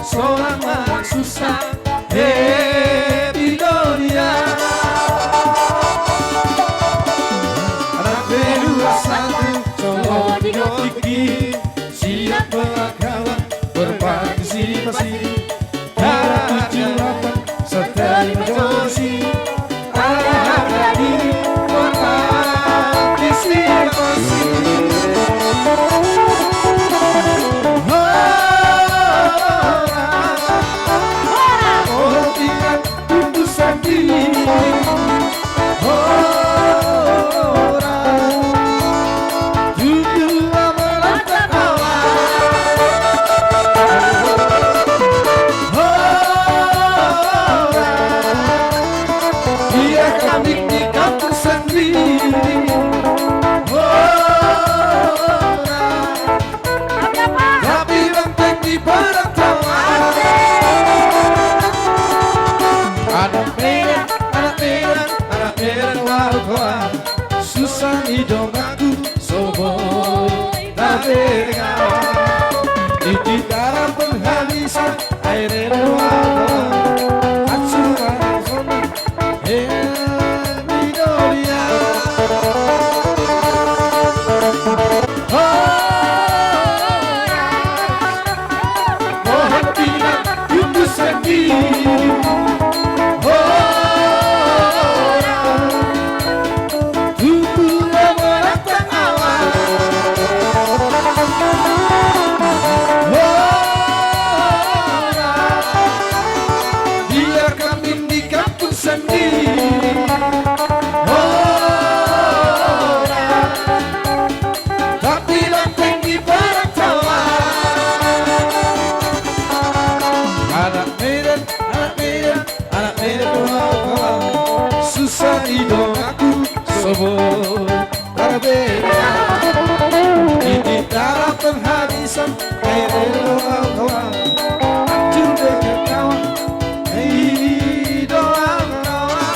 Solang ma susah, he, di dunia. Anak pe dua satu, songon di tingki, siap berkawan, berpartisipasi. Ada tujuh delapan, serta lima josi. Ia kami di kampung sendiri. Oh, tapi banteng di perantauan. Anak Medan, anak Medan, anak Medan, wahai kawan. Susah ni donganku, so boi, tapi dengan Biar kami di kampung sendiri. Ora, tapi banteng di Barat Jawa. Anak Medan, anak Medan, anak Medan, kawan, kawan. Susah i donganku, sobot tarbeda. Ini dalam penghabisan, kawan, kawan. Hancur dengan kawan, i dongan, kawan.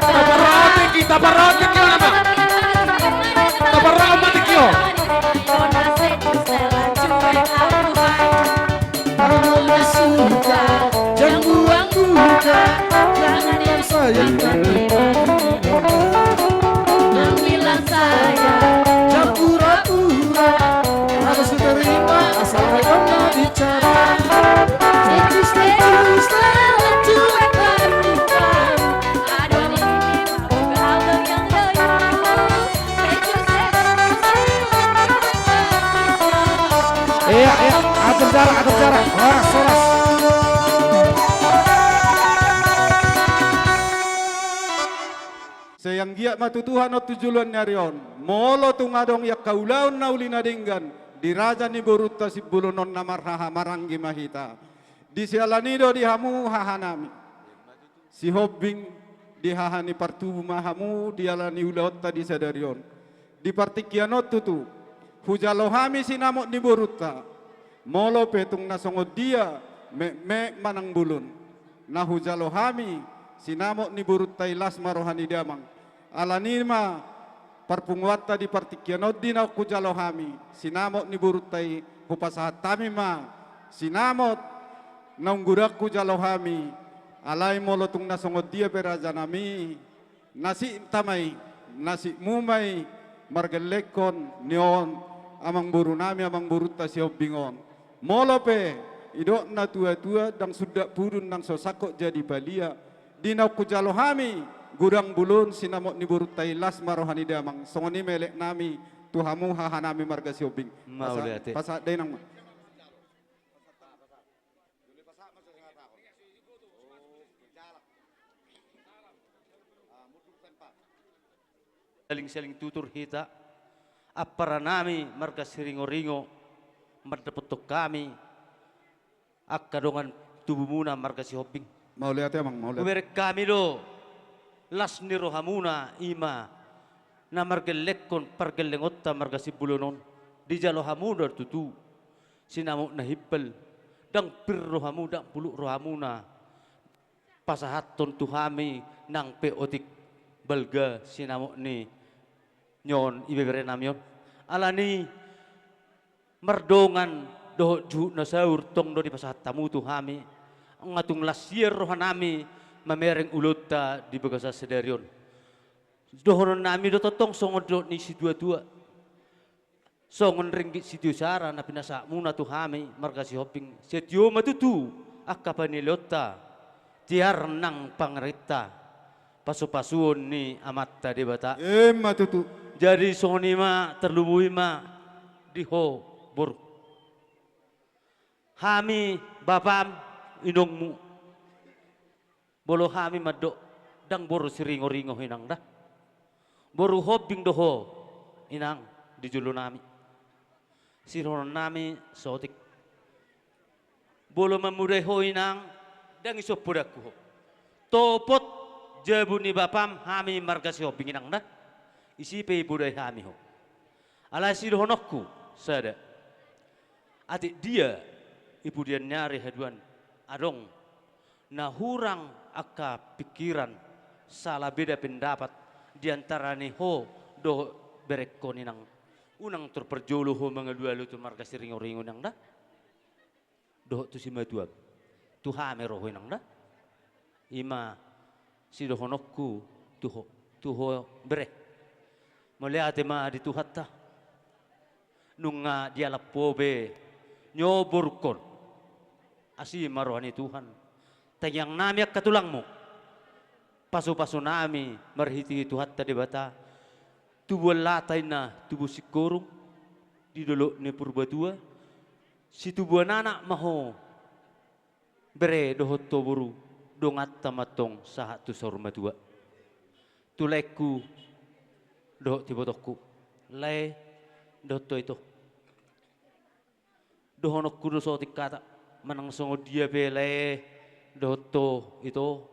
Taparrau tingki, taparrau tingki, nama. Taparrau ma tingki, o. Kalau suka, jangan buang-buang, jangan yang sayang, jangan ambillah saya. Jangan pura-pura, harus terima, asal kau bicara. Stay tune, stay tune, stay tune. Iya, iya, atur jarak, atur jarak. Horas, horas. Sai anggiat ma tutu haha on tu joloan ni ari on. Molo tung adong i angka ulaon na uli na denggan di raja ni borunta Simbolon on, na marhaha maranggi ma hita. Di siala ni i do di hamu hahanami Sihombing, di haha ni partubu ma hamu di ala ni ulaonta di sadari on. Di partingkian on tutu, hujalo hami sinamot ni borunta. Molo pe tung na songon dia, metmet manang bolon, na hujalo hami sinamot ni borunta i las ma roha ni damang. Ala ni i ma parpunguanta di partingkian on, di naung hujalo hami sinamot ni borunta i, hupasahat hami ma sinamot naung godang hujalo hami. Alai molo tung na songon dia pe rajanami, nasibta ma i, nasibmu ma i margellenghon ni on amangborunami, amangborunta Sihombing on. Molo pe didok na tua-tua, ndang sundat pudun nang so sangkot jadi palia. Di naung hujalo hami godang bolon, sinamot ni borunta i las ma roha ni damang. Songon i ma eleknami tu hamu hahanami marga Sihombing. Mauliate. Pasa-, pasahat dainang ma. Saling-saling tutur hita, amparanami marga Siringo-ringo, mandapothon hami angka dongan tubumuna marga Sihombing. Mauliate, Amang, mauliate. Hubereng hami do las ni rohamuna, i ma na margellenghon pargellenghonta marga Simbolon on. Dijalo hamu do tutu sinamot na himpal, ndang pir rohamu, ndang puluk rohamuna. Pasahathon tu hami nang pe otik balga sinamot ni on, ibeberenami on. Ala ni i mardongan dohot juhut na saur tong do dipasahat hamu tu hami. Nga tung las hian rohanami mamereng ulaonta di bagasan sadari on. Dohononnami do tongtong songon didok ni situa-tua. Songon ringgit sitio sara na pinasahatmuna tu hami marga Sihombing, sai tio ma tutu angka panilionta, tiar nang pangarinta, pasu-pasuon ni Amanta Debata. Emma tutu. Jadi songon i ma, tarlumobi ma di ho, boru. Hami bapam, inongmu. Molo hami mandok, ndang boru Siringo-ringo, Inang, da. Boru Hombing do ho, inang, di jolo nami. Sidohonon nami saotik. Molo mamodai ho, inang, ndang ison podahonku ho. Topot jabu ni bapam hami marga Sihombing, inang, da. Disi pe dipodai hami ho. Alai sidohononku sada. Atik dia di pudian ni ari haduan adong na hurang angka pingkiran, sala beda pendapat di antara ni ho dohot berengkon, inang, unang tor parjolo ho mangalualu tu marga Siringoringo, inang, da. Dohot tu simatuam. Tu hami ro ho, inang, da. I ma sidohononku tu ho, tu ho bere. Mauliate ma di Tuhanta. Nunga dialap ho be nioborungkon. Asi ma roha ni Tuhan. Tangiang nami angka tulangmu. Pasupasu nami marhitehite Tuhanta Debata. Tubuan lata inna tubu singkoru di dolok ni Purbatua. Situbuan anak ma ho, bere dohot ho boru, donganta ma antong sahat tu saur matua. Tu laengku dohot ibotongku, lae dohot ho ito. Dohononku do saotik hata, manang songon dia pe lae dohot ho ito,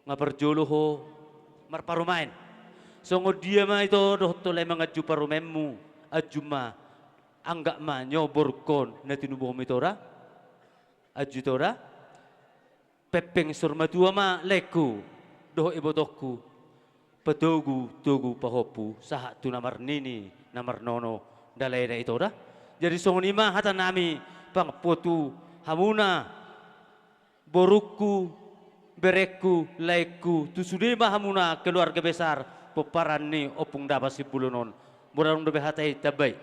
nga parjolo ho marparumaen. Songon dia ma ito dohot ho lae manganju parumaenmu, anju ma, anggap ma nioborungkon na tinubuhonmu ito da. Anju ito da. Pempeng saur matua ma laengku dohot ibotongku. Patogu, togu, pahompu, sahat tu na marnini, na marnono, da lae da ito da. Jadi songon i ma hata nami, pangampuon tu hamuna, borungku, berengku, laengku, tu sude ma hamuna keluarga besar pomparan ni Ompung Dapa Simbolon on. Molo adong dope hata i, tambai.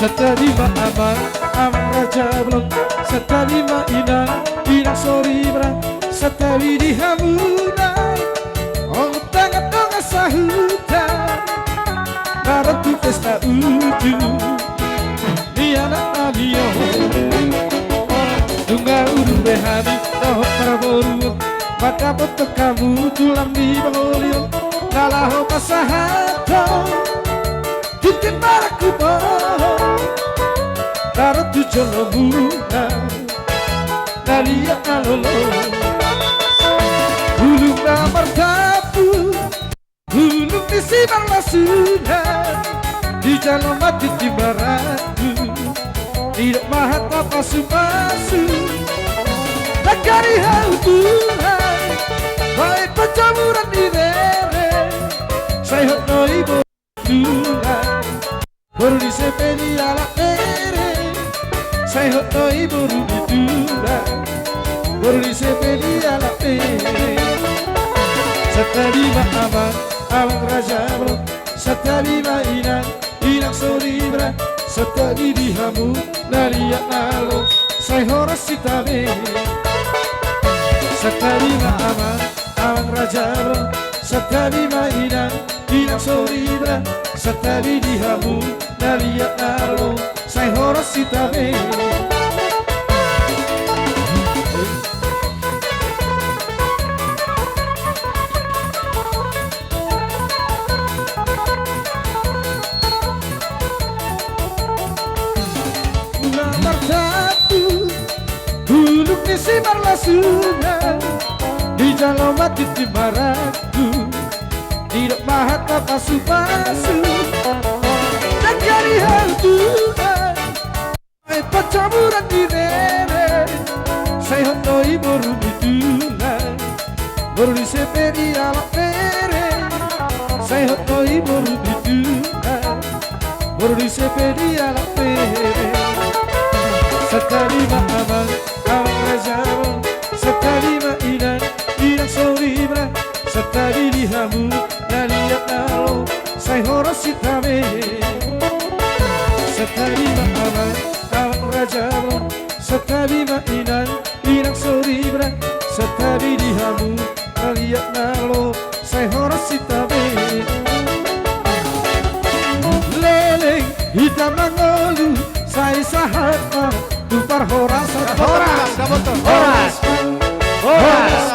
Santabi ma amang, amang raja bolon. Santabi ma inang, inang soripada. Santabi di hamuna, ogot tangan dongan sahuta, na ro tu pesta uju ni anaknami on. Nunga udur be hami dohot parboru on, mandapothon hamu tulang ni pangoli on, na laho pasahathon tintin marangkup on, na ro tu jolomuna, na liat na lolo. Bulung na martampuk, bulung ni simarlasuna, dijalo ma tintin marangkup, didok ma hata pasupasu. Nangkaning hau Tuhan, baen panjamuran ni rere, sai hot do i boru tulang. Boru ni Sepedi alap rere, sai hot do i boru ni tulang. Boru ni Sepedi alap rere. Santabi ma amang, amang raja bolon. Santabi ma inang, inang soripada. Santabi di hamu na liat na lolo, sai horas hita be. Santabi ma amang, amang raja bolon. Santabi ma inang, inang soripada. Santabi di hamu na liat na lolo, sai horas hita be. Nunga martampuk bulung ni simarlasuna, dijalo ma tintin marangkup, didok ma hata pasupasu. Nangkaning hau Tuhan, baen panjamuran ni rere, sai hot do i boru ni tulang. Boru ni Sepedi alap rere, sai hot do i boru ni tulang. Boru ni Sepedi alap rere. Santabi ma amang, amang raja bolon. Santabi ma inang, inang soripada. Santabi di hamu na liat na lolo, sai horas hita be. Santabi ma amang, amang raja bolon. Santabi ma inang, inang soripada. Santabi di hamu na liat na lolo, sai horas hita be. Leleng hita mangolu, sai sahat ma tu parhorasan. Horas! Horas! Horas!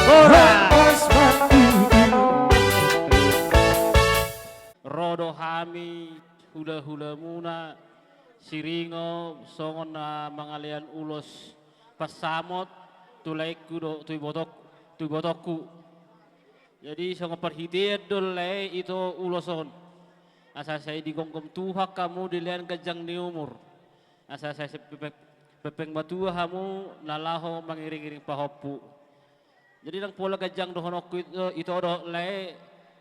Horas! Ro do hami hula-hulamuna Siringo songon na mangalean ulos pansamot tu laengku dohot tu ibotok-, tu ibotongku. Jadi songon parhitean do lae ito ulos on, asa sai digomgom Tuhan hamu dilean ganjang ni umur, asa sai pe-, pe-, pepeng matua hamu na laho mangiring-iring pahompu. Jadi ndang pola ganjang dohononku ito, ito do lae,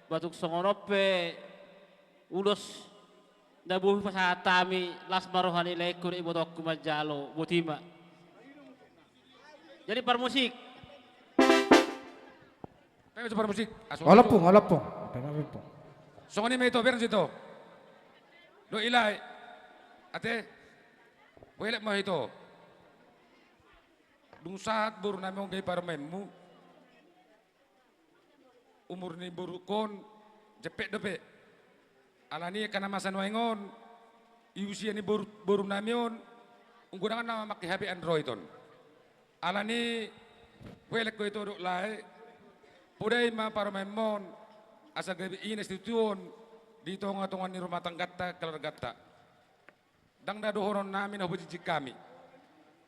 ba tung songon on pe ulos na boi pasahat hami, las ma roha ni laengku dohot ibotongku manjalo, boti ma. Jadi parmusik. Pe tu parmusik. Aso. Olompung, olompung. Pe ma olompung. Songon i ma ito, bereng ito. Dohot i lae. Ate. Huelek ma ito. Dung sahat boru nami on gabe parumaenmu, umur ni borungkon jempek dope. Alani angka na masa nuaeng on, di usia ni boru, boru nami on, unggodang na mangke hape android on. Alani huelek ho ito dohot lae, podai ma parumaenmon, asa gabe inna situtuon di tonga-tonga ni rumah tangganta, keluarganta. Ndang na dohonon nami na hupajinjing hami.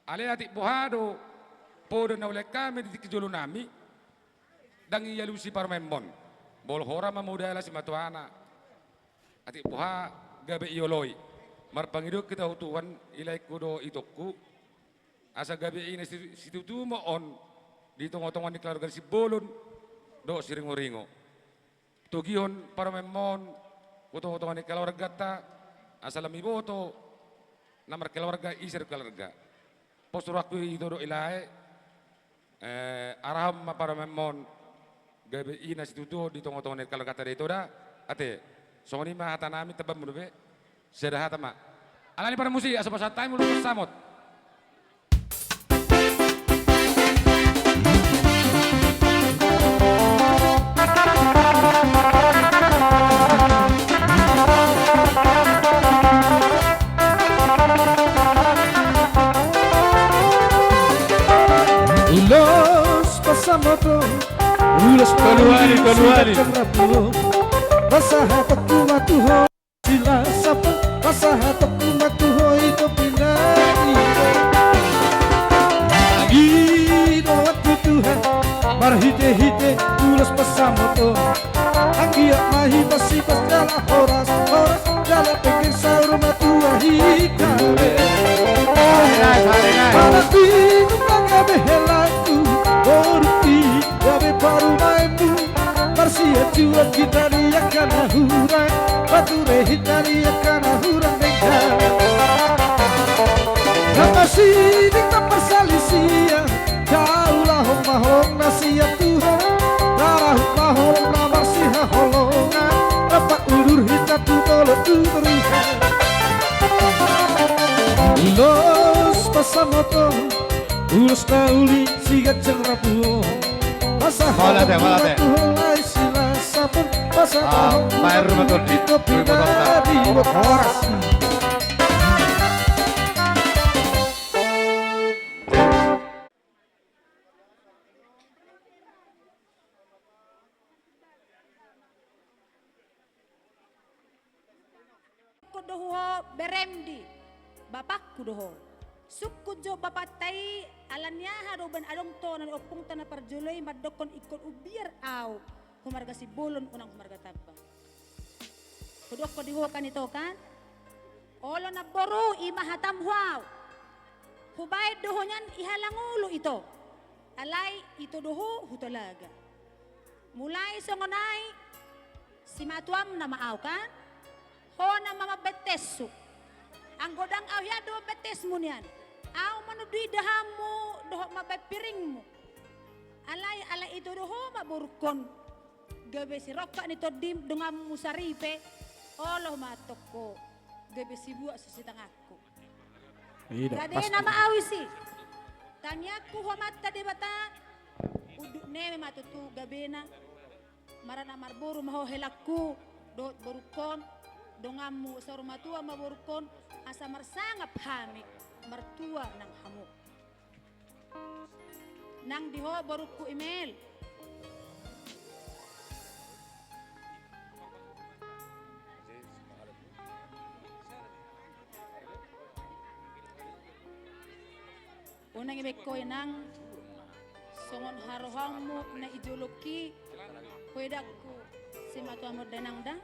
Alai atik boha do poda na ulaen hami di tingki jolo nami, ndang dialusi parumaenmon. Molo hora ma modala simatuana. Atik boha gabe dioloi. Marpangidoan hita tu Tuhan, i laengku dohot itongku. Asa gabe inna si-, situtu ma on di tonga-tonga ni keluarga ni Simbolon dohot Siringo-ringo. Togihon parumaenmon tu tonga-tonga ni keluarganta, asa lam diboto na markeluarga, ise do keluarga. Pos rohangku ito dohot i lae, eh, arahon ma parumaenmon gabe inna situtuon di tonga-tonga ni keluarganta da ito da, ate. Songon i ma hata nami, tambahmu dope. Sada hata ma. Alani parmusik, asa pasahat hami ulos pansamot. Ulos pansamot on, ulos panuali, panuali. Pasahatonku ma tu ho. Silas saput, pasahatonku ma tu ho ito pinangido. Mangido ma tu Tuhan, marhite-hite ulos pansamot on. Anggiat ma hita sipas jala horas, horas jala penggeng saur matua hita be. Manang di nunga gabe helangku, boru i gabe parumaenmu. Marsianjuan hita di angka na hurang, pature hita di angka na hurang denggan. Na pasiding na parsalisian, taulahon ma holong na sian Tuhan. Tarahut ma holong na marsihaholongan, na paudur hita tu dolok tu toruan. Ulos pansamot on, ulos na uli siganjang rambu on. Mauliate, mauliate. Pasahatonku ma tu ho lae, silas saput, pasahatonku ma tu ho ito pinangido. Horas. Sungkun do ho berem di, bapakku do ho. Sungkun jo bapanta i, ala ni aha do umbahen adong tona ni ompungta na parjolo i mandokkon ingkon umbiar au, humarga Simbolon unang humarga Tambak. Hudokkon di ho kan ito kan? Olo namboru, i ma hatam hu au. Hubaen do ho nian i halangulu ito. Alai ito do ho hutalaga. Mulai songon ai, simatuam nama au kan? Ho nama mambaen teshu. Anggo ndang au hian do mambaen tesmu nian, au ma nunga diida hamu dohot mambaen piringmu. Alai, alai ito do ho ma borungkon. Gabe sirongkap ni tondim donganmu saripe. Olo ma tongko. Gabe sibuat so sitangan. Ida, rade pasti. Nama au isi. Tangiangku ho Amanta Debata, unduk neme ma tutu gabena. Marana marboru ma ho helangku, dohot borungkon, donganmu saur matua ma borungkon, asa marsangap hami. Martua nang hamu. Nang di ho borungku Imel. Unang ibaen ho inang, songon harohaonmu na i jolongki, huedakku, simatuam on da inang da.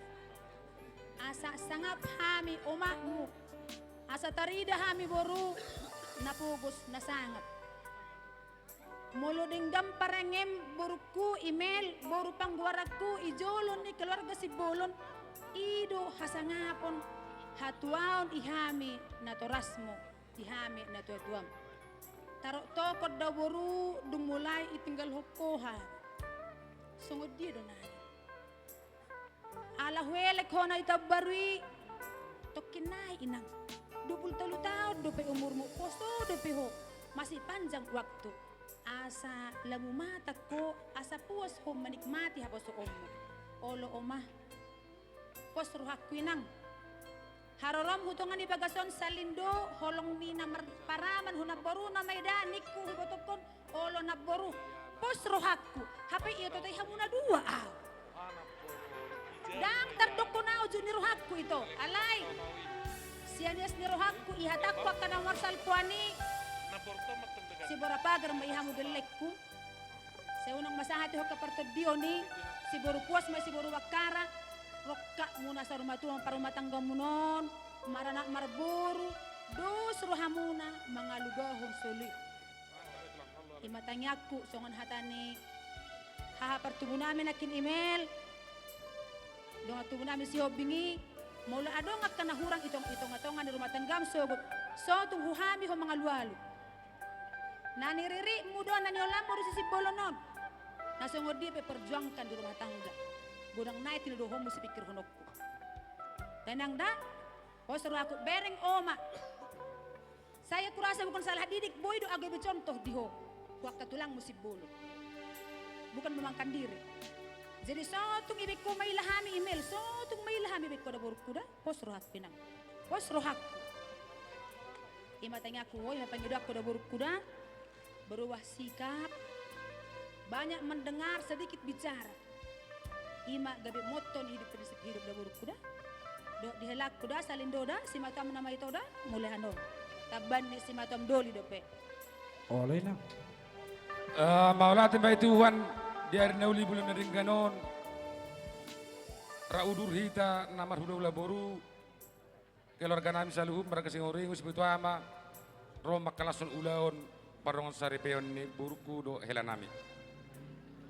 Asa sangap hami omakmu, asa tarida hami boru, na pogos na sangap. Molo denggan parengem borungku Imel, boru panggoaranku i jolo ni keluarga Simbolon, i do hasangapon, hatuaon i hami natorasmu, di hami natuatuam. Tarok tokon da boru, dung mulai itinggalhon ho hami. Songon dia do nai? Ala huelek ho na i taon baru i, tongkin nai inang. Dua pulu tolu taon dope umurmu, poso dope ho, masih panjang waktu. Asa lam humatang ho, asa puas ho menikmati haposoonmu. Olo oma. Pos rohangku inang. Haroromhu tongon i bagasan salindo, holong ni na marparaman hu namboruna ma i da ningku hubotohon, olo namboru. Pos rohangku, hape iototoi hamu na dua au. Ndang tardokkon au jut ni rohangku ito, alai sianias ni rohangku ihatangku angka na marsalpuan i. Sibora pagar ma i hamu gellengku. Sai unang masahat i ho angka partondion i, siboru Puas ma i siboru Bakkara, rongkapmuna saur matua parumatanggaonmuna on, maranak marboru, dos rohamuna mangalugahon solu i. I ma tangiangku songon hata ni haha partubu nami nangkin Imel, dongan tubu nami Sihombing i, molo adong angka na hurang i tong-, i tonga-tonga ni rumah tanggam sogot, sotung hu hami ho mangalualu. Na niriritmu do na niolammu do si Simbolon on. Na songon dia pe perjuangkan di rumah tangga. Godang nai tinodohonmu sipingkirhononku. Tenang da, pos rohangku bereng oma. Saya kurasa bukan salah didik, boi do au gabe contoh di ho. Tu angka tulangmu Simbolon. Bukan memakan diri. Jadi sotung ibaen ho maila hami Imel, sotung maila hami ibaen ho da borungku da. Pos rohangku inang. Pos rohangku. I ma tangiangku, i ma pangidoanku da borungku da. Berubah sikap. Banyak mendengar, sedikit bicara. I ma gabe motto ni hidup, prinsip hidup da borungku da. Dohot di helangku da, salindo da, simatuam na ma ito da, mauliate on. Taban ni simatuam doli dope. Olo inang. Eh, mauliate ma i Tuhan, di ari na uli bulan na denggan on. Ra udur hita na marhulahula boru, keluarga nami saluhut marga Singoringo, sipitu ama, ro mangkalashon ulaon pardongansaripeon ni borungku dohot hela nami.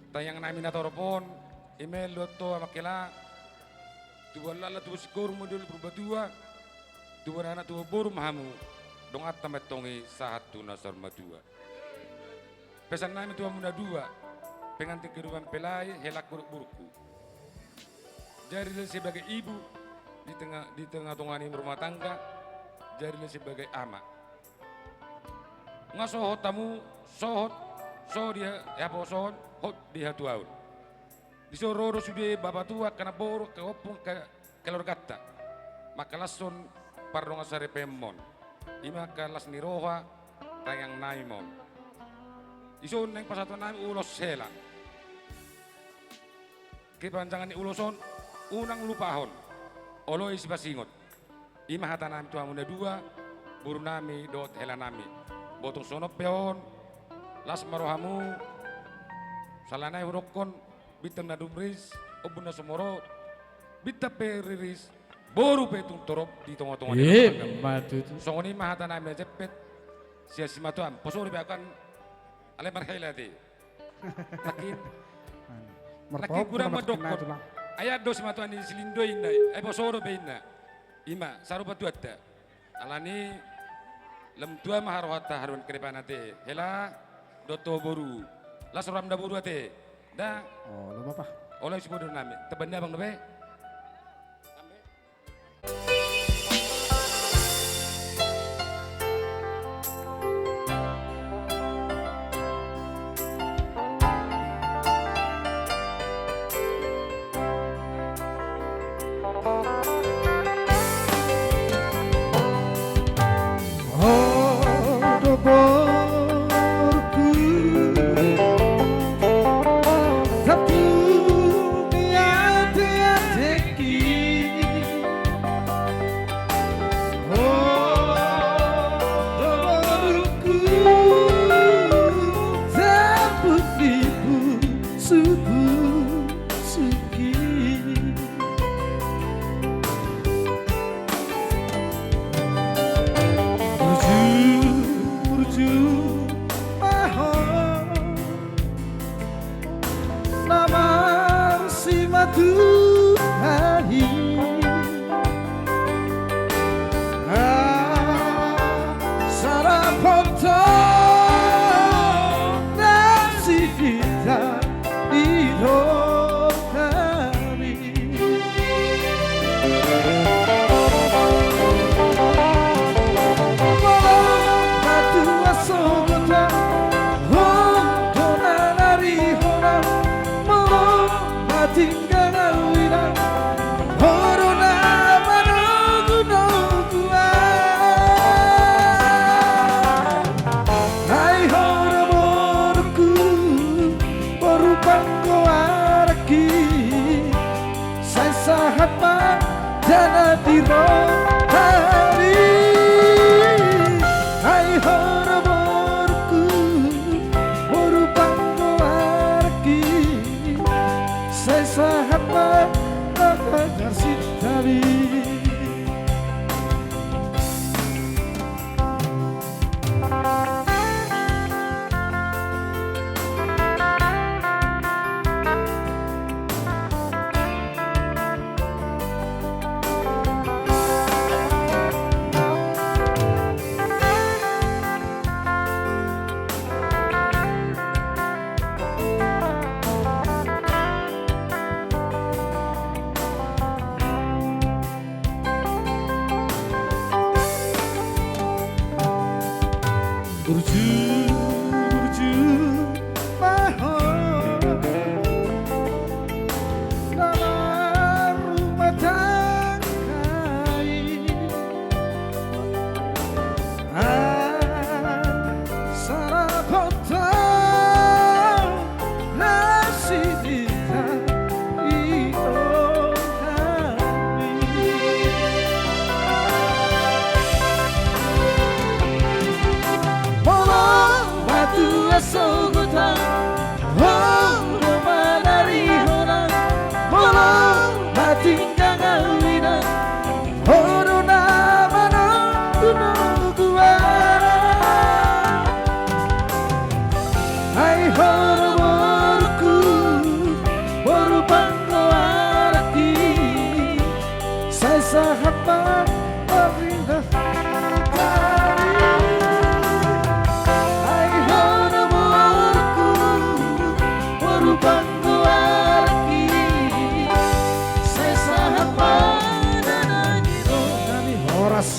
Tangiang nami na torop on, Imel dohot ho amang hela, tubuan laklak tubuan singkoru ma di ulu Purbatua, tubuan anak tubuan boru ma hamu, donganta ma antong i sahat tu na saur matua. Pesan nami tu hamu na dua, pengantin kedua mempelai, helangku dohot borungku. Jadilah sebagai ibu di tengah, di tengah-tengah ni rumah tangga, jadilah sebagai ama. Nga sohot hamu, sohot, so di ha-, haposoon, hot di hatuaon. Dison ro do sude bapa tua, angka namboru, angka ompung, angka keluarganta. Mangkalashon pardongansaripeonmon. I ma angka las ni roha, tangiang nami ma on. Dison naeng pasahaton nami ulos hela. Kepanjangan ni ulos on, unang lupahon. Olo i sipasingot. I ma hata nami tu hamu na dua, boru nami dohot hela nami. Botung songon on pe on, las ma rohamu, sala nai hudokkon, bintang na dumris, ombun na sumorop, bintang pe riris, boru pe tung torop di tonga-tonga ni. Ima tutu. Songon i ma hata nami na jempek, sian simatuam, poso dope au kan, alai marhela ate. Nangkin. Nangkin godang mandokkon. Ai adong simatuam ni salindo inna, ai poso dope inna. Ima, sarupa tu hata. Alani, lam tua ma harohanta haduan kedepan ate. Hela, dohot ho boru. Las roham da boru ate. Da. Olo bapa. Olo sibodo nami. Taban ni abang dope. Subusuki. Burju-burju ma ho na marsimatua i. Asa na pontong na sipitar i do hami. Molo matua sogot, ho do na narihon, molo mating- Gagawi na, ho do na manogunogu au. Ai ho do borungku, boru panggoarangki, sai sahat ma dana di rohami. Ai ho do borungku, boru panggoarangki, sai sahat ma dana di rohami. Burju-burju ma ho na marrumah tangga i. Asa na pontong na sipitar i do hami. Molo matua sogot, ho do na narihon, molo mating gagawi na, ho do na manogunogu au. Ai ho do borungku, boru panggoarangki, sai sahat ma dana di rohami. Ai ho do borungku, boru panggoarangki, sai sahat ma dana di rohami. Horas.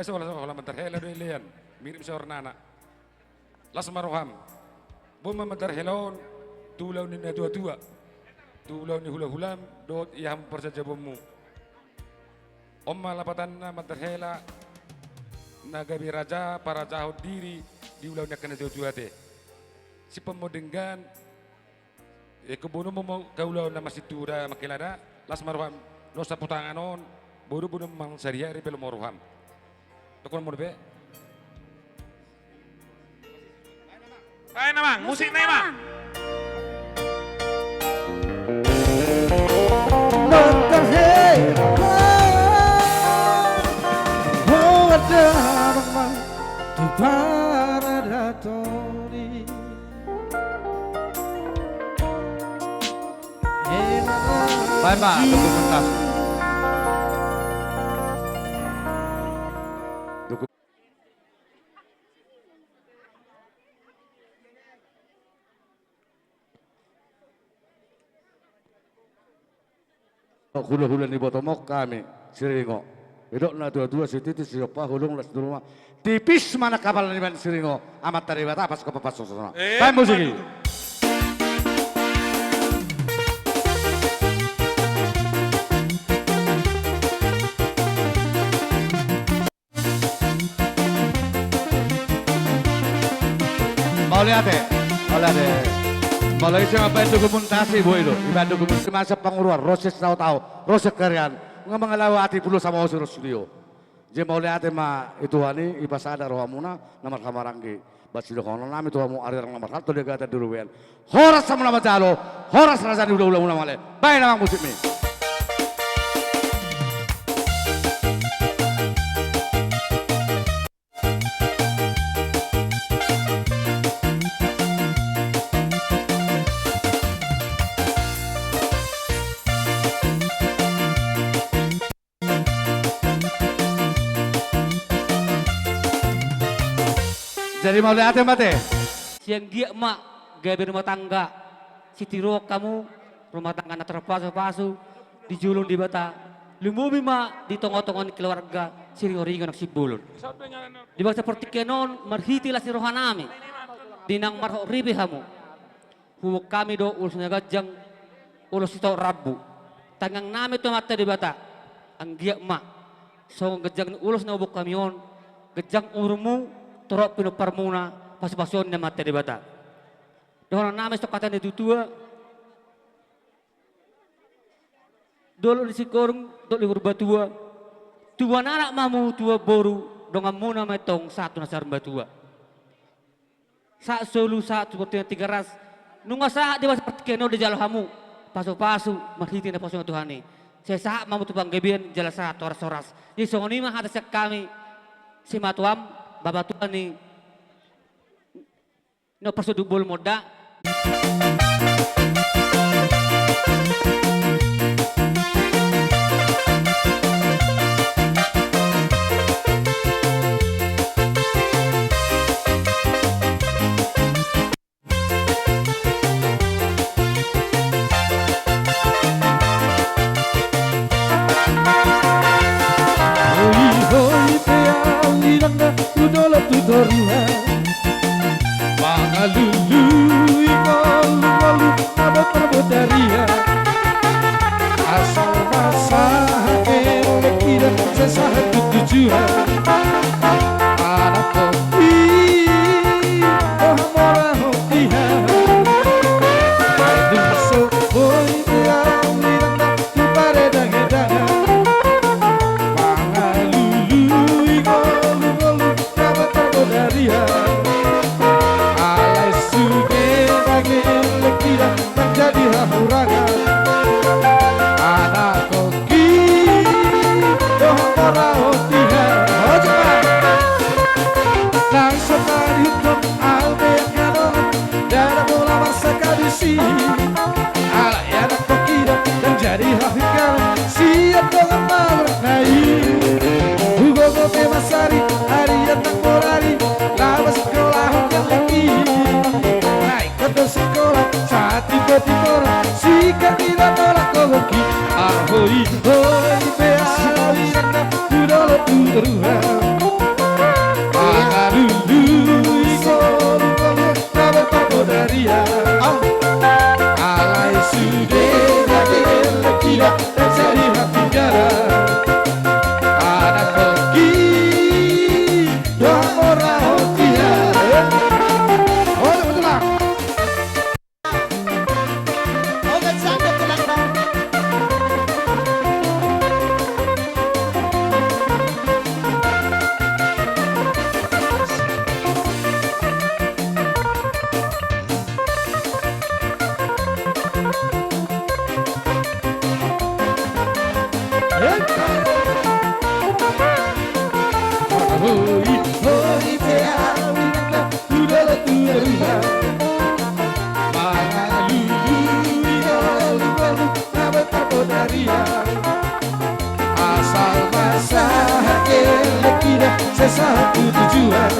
Asa hola, hola mantar hela do i lean, mirip saor nana. Las ma roham. Boan ma mantar hela on tu ulaon ni natuatua, tu ulaon ni hulahulam dohot ia hamu parsajaboanmu. On ma lapatanna mantar hela na gabe raja parajahon diri di ulaon ni angka natuatua ate. Simpon ma denggan. Ingkon boanonmu ma angka ulaon na marsintua mangkilada, las ma roham, na saputangan on, boru boanon ma sariari pe lomo roham. Tokon molo pe. Baen amang, musikna i ma. Mantar hela, ho ada amang ma tu paradaton i. Baen ma, tutu pentas. Hulahula ni ibotomon hami, Siringo. Didok natuatua, sititi sihompa, holong las ni ruma. Tipis ma nang hapalna nian, Siringo. Amanta Debata pasu-pasu ma. Eh, baen musik i. Mauliate, mauliate. Molo ise mambaen dokumentasi boi do, ibaen dokumentasi masa panguruan, ro sian tahu-tahu, ro sian karian, nga mangalawati pulo sama osi ro studio. Jadi mauliate ma i Tuhan i, ipasada rohamuna, na marhahamaranggi. Baen sidohonon nami tu hamu, ari rang na marhalto di gata di rubean. Horas hamu na manjalo, horas raja ni hula-hula muna male. Baen amang musikmi. Jadi mauliate ma te. Sai anggiat ma gabe rumah tangga sitiruon hamu, rumah tangga na tarpasu-pasu di jolo ni Debata, lumobi ma di tonga-tonga ni keluarga siringoringo nang simbolon. Di bagasan partingkian on marhite las ni roha nami, di naung marhot ripe hamu, huboan hami do ulos na ganjang, ulos sitaon rambu. Tangiang nami tu Amanta Debata, anggiat ma songon ganjang ni ulos na huboan hami on, ganjang umurmu, torop pinomparmuna, pasu-pasuon ni Amanta Debata. Dohonon nami songon hata ni natuatua, dolok ni Singkoru, dolok ni Purbatua, tubuan anak ma hamu, tubuan boru, donganmuna ma antong sahat tu na saur matua. Sahat solu, sahat tu bontean Tigaras. Nunga sahat di bagasan partingkian on dijalo hamu pasu-pasu marhite na pinasu ni Tuhan i. Sai sahat ma hamu tu panggabean jala sahat horas-horas. Jadi songon i ma hata sian hami, simatuam, bapa tua ni, na parsonduk bolon ma on da. Hoi, hoi, pe au inang da, tu dolok tu toruan. Mangalului ngolu-ngolu na boi parbodaria. Asal ma sahat elek ida, sai sahat tu tujuan. Anak tondi, roha mora hotiha. Ai dung so boi pe au inang da, tu paredagedagan. Mangalului ngolu-ngolu na boi parbodaria. Alai sude nang elek ida, manjadi hahurangan. Anak tondi, roha mora hotiha. Nang so tadihuthon au be angka dongan, ndada pola marsangkap disi. Alai anak tondi da, ndang jadi hahurangan sian dongan na marnai. Hugogo pe ma sari, ari ndang morari, laho sikolahon elek i. Naeng do sikola, sahat tu timpor-timpor, singkat i da tolak gogo i. Ahoi, hoi, pe au inang da, tu dolok tu toruan. Mangalului ngolu-ngolu na boi parbodaria. Alai sude nang elek ida, ndang jadi hahurangan. Anak tondi, roha mora hotiha. Olo, betul lah. Hoi, hoi, pe au inang da, tu dolok tu toruan. Mangalului ngolu-ngolu na boi parbodaria. Asal ma sahat elek ida, sai sahat tu tujuan.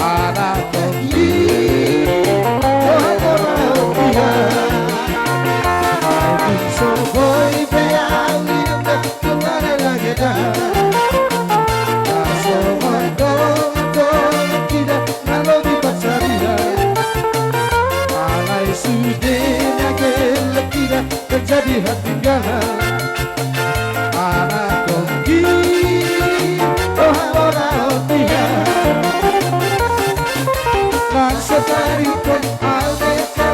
Anak tondi, roha mora hotiha. Ai dung so boi pe au inang da, tu paredagedagan. Asal ma dongan-dongan ida, na lobi pansarian. Alai sude nang elek ida, ndang jadi hatinggalan. Anak tondi, roha mora hotiha. Nang so tadihuthon au be angka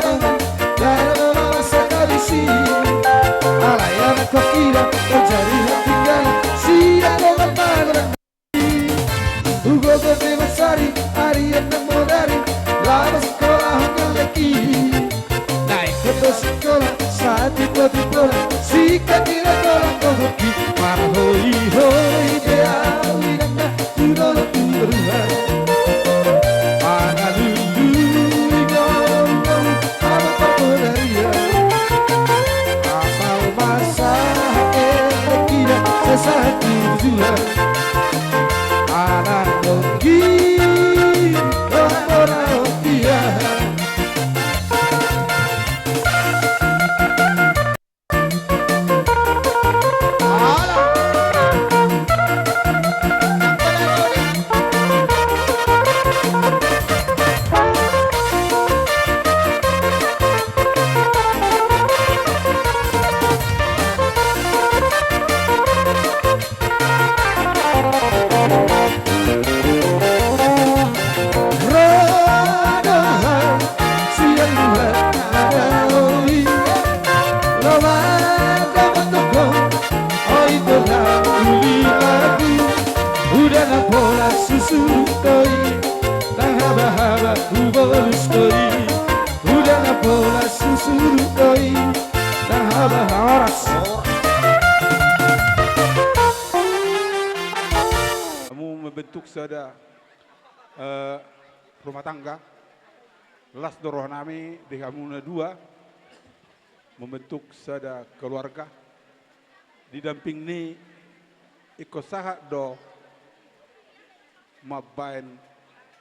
Toma, toma toko, oi tona uli lagu, uda na pola susuru toi, nang haba-haba hubolus toi, uda na pola susuru toi, nang haba-haba horas. Hamu membentuk sada, eh, rumah tangga. Las do roha nami di hamu na dua membentuk sada keluarga. Didampingi ni ingkon sahat do mambaen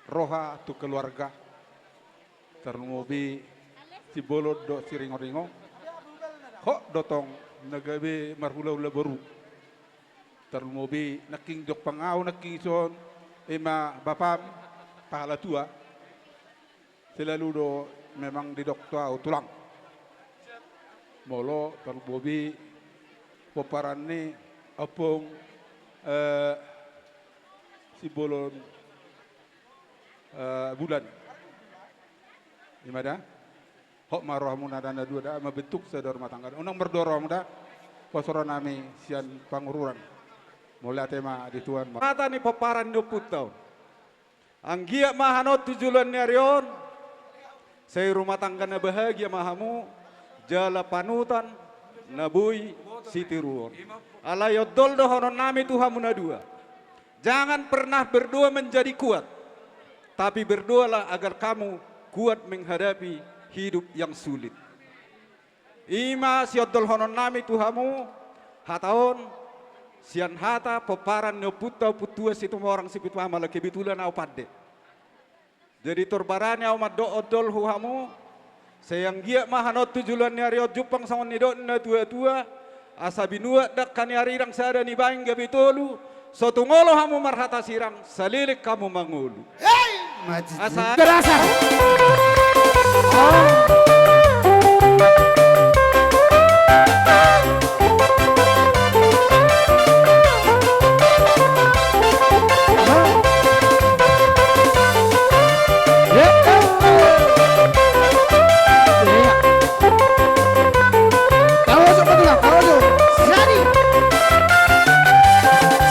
roha tu keluarga. Tarlumobi sibolon dohot siringoringo. Hot do tong na gabe marhulahula boru. Tarlumobi nangkin didok pangau nangkin ison, ima bapam, pahalatua. Selalu do memang didok tu au tulang. Molo tarlumobi pomparan ni ompung, eh, sibolon, eh, bulan. Ima da? Hot ma rohamuna da na dua da, membentuk sada rumah tangga. Unang mardua rohamu da, pos roha nami sian Pangururan. Mauliate ma di Tuhan. Hata ni pomparan ni ompunta on. Anggiat ma hanon tu joloan ni ari on, sai rumah tangga na bahagia ma hamu, jala panutan na boi sitiruon. Alai ondol dohonon nami tu hamu na dua. Jangan pernah berdoa menjadi kuat, tapi berdoalah agar kamu kuat menghadapi hidup yang sulit. Ima siondolhonon nami tu hamu, hata on, sian hata pomparan ni ompunta, Ompuntua Situmorang Sipitu Ama, ala kebetulan au pande. Jadi tor barani au mandok ondol tu hamu, sai anggiat ma hanon tu joloan ni ari on jumpang songon nidok ni natuatua, asa binuat dangka ni arirang sada nibaen gabe tolu, so tung olo hamu marhata sirang, saleleng hamu mangolu. Hei! Asa. Terasa. Oh.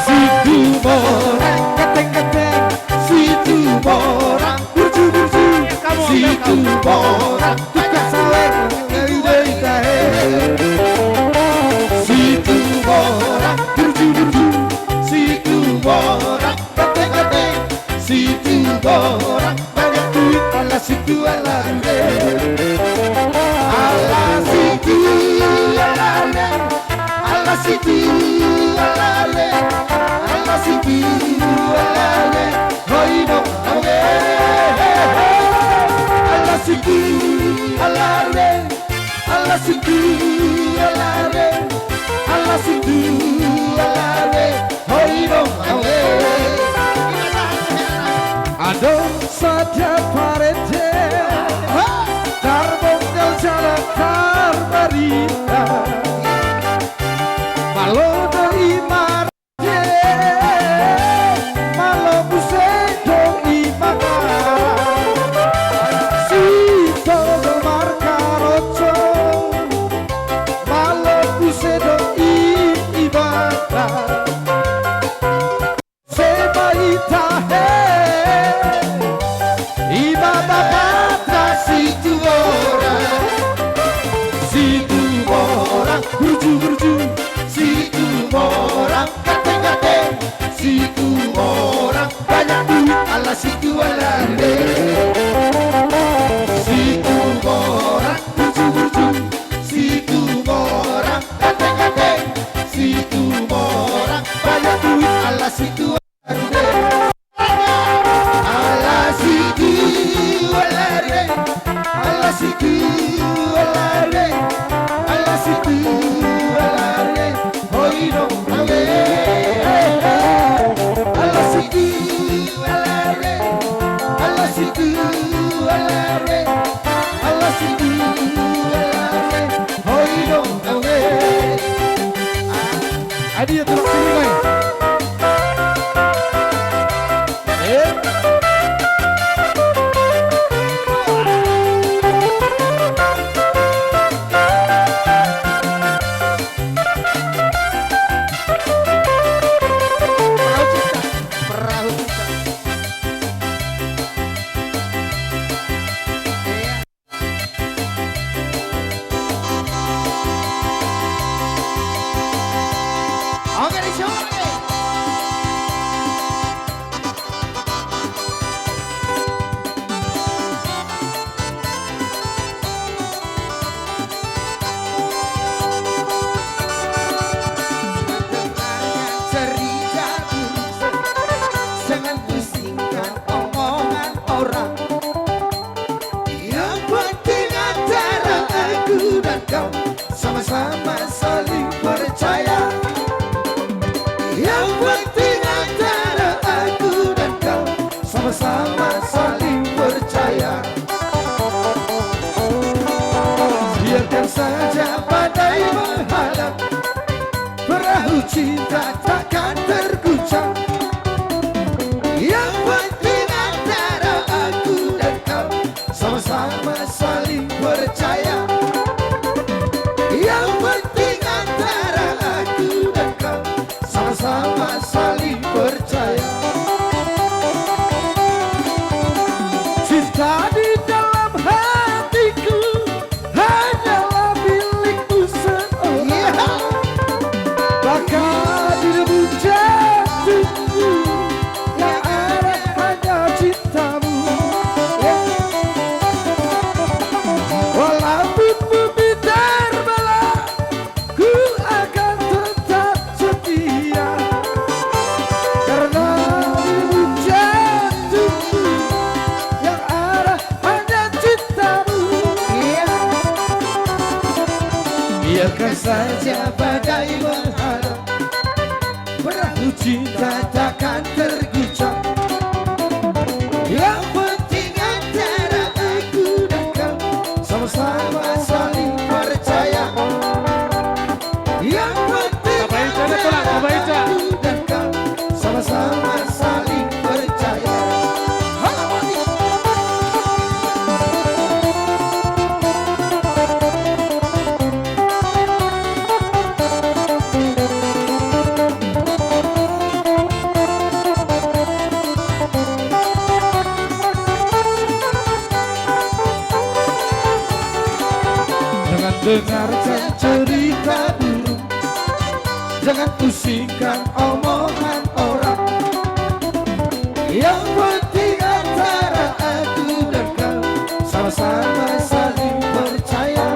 Situmorang, gandeng-gandeng, Situmorang, burju-burju, Situmorang, tukang sawer, ngai-ngai tahe. Situmorang, burju-burju, Situmorang, gandeng-gandeng, Situmorang, banyak duit, ala situ ala rure. Ala situ ala rure. Ala situ ala rure. Ala situ ala rure. Hoi nong awe. Ala situ ala rure. Ala situ ala rure. Ala situ ala rure. Hoi nong awe. Adong sada parende tarbongkal jala tarbarita. Malo do i marende, malo muse do i mangan. Sitonggo markaroco, malo muse do i ibana. Seba i tahe, ima bapata Situmorang, Situmorang, burju-burju, Situmorang, gandeng-gandeng, Situmorang, banyak duit, ala situ ala rure. Situmorang, burju-burju, Situmorang, gandeng-gandeng, Situmorang, banyak duit, ala situ ala rure. Ala situ ala rure. Ala situ ala rure. Ala situ ala rure. Hoi nong awe. Ala situ ala rure. Ala situ ala rure. Ala situ ala rure. Hoi nong awe. Adia tulang sini, Bang. Eh? Saja badai menghadang, perahu cinta takkan terguncang. Yang penting antara aku dan kau sama-sama saling percaya. Yang penting antara aku dan kau sama-sama saling percaya. Halo, Bang. Jangan dengarkan cerita burung, jangan pusingkan omongan orang. Yang penting antara aku dan kau sama-sama saling percaya.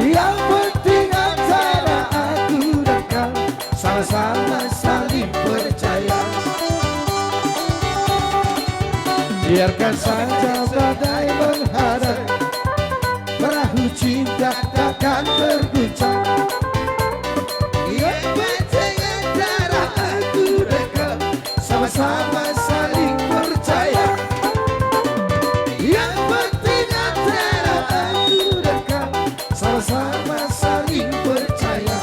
Yang penting antara aku dan kau sama-sama saling percaya. Biarkan saja badai menghadang, perahu cinta takkan terguncang. Yang penting antara aku dan kau sama-sama saling percaya. Yang penting antara aku dan kau sama-sama saling percaya.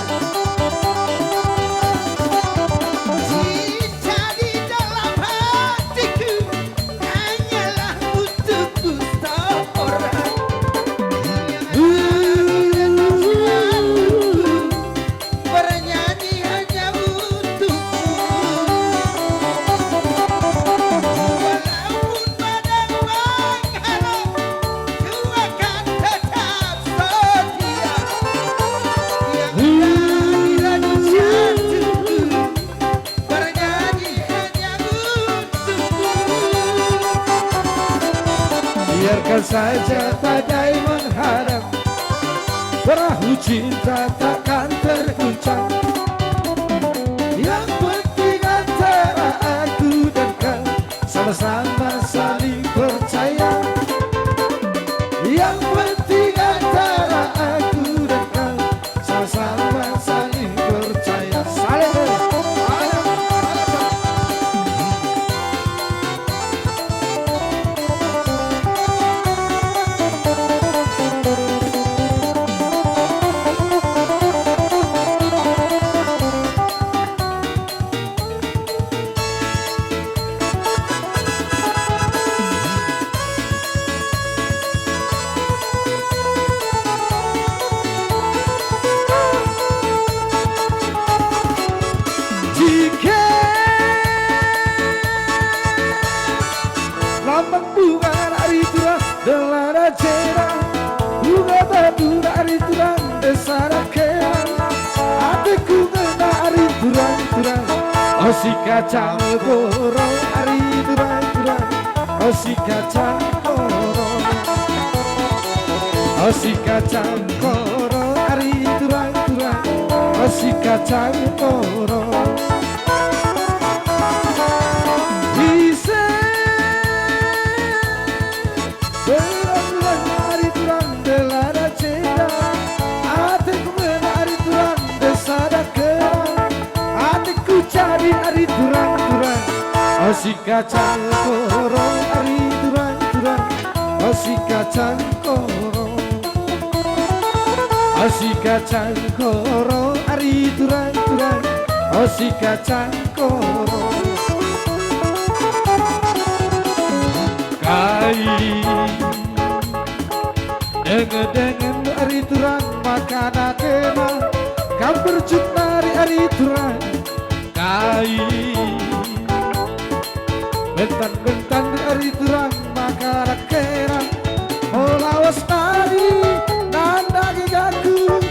Cinta di dalam hatiku hanyalah untukku seorang. Bernyanyi hanya untukmu. Walaupun padang menghalau, ku akan tetap setia. Yang ada di dalam hatiku bernyanyi hanya untukmu. Biarkan saja badai menghadang, perahu cinta takkan terguncang. Yang penting antara aku dan kau sama-sama saling percaya. Yang penting antara aku dan kau sama-sama saling percaya. Saling. Jike lambang bunga ari turang, dela na jeda, bunga badura ari turang, desa na kena, ateku ngena ari turang, turang. Osi kacang koro ari turang, turang. Osi kacang koro. Osi kacang koro ari turang, turang. Osi kacang koro. Ise berang-berang ari turang, dela na jeda, ateku ngena ari turang, desa na kena, ateku jadi ari turang, turang. Osi kacang koro ari turang, turang. Osi kacang koro. Osi kacang koro ari turang, turang. Osi kacang koro. Kai dengen-dengen ari turang, maka na kena, kam berjut nari ari turang. Kai bentan-bentan ari turang, maka na kena, molo lawas nari nandang ingaku,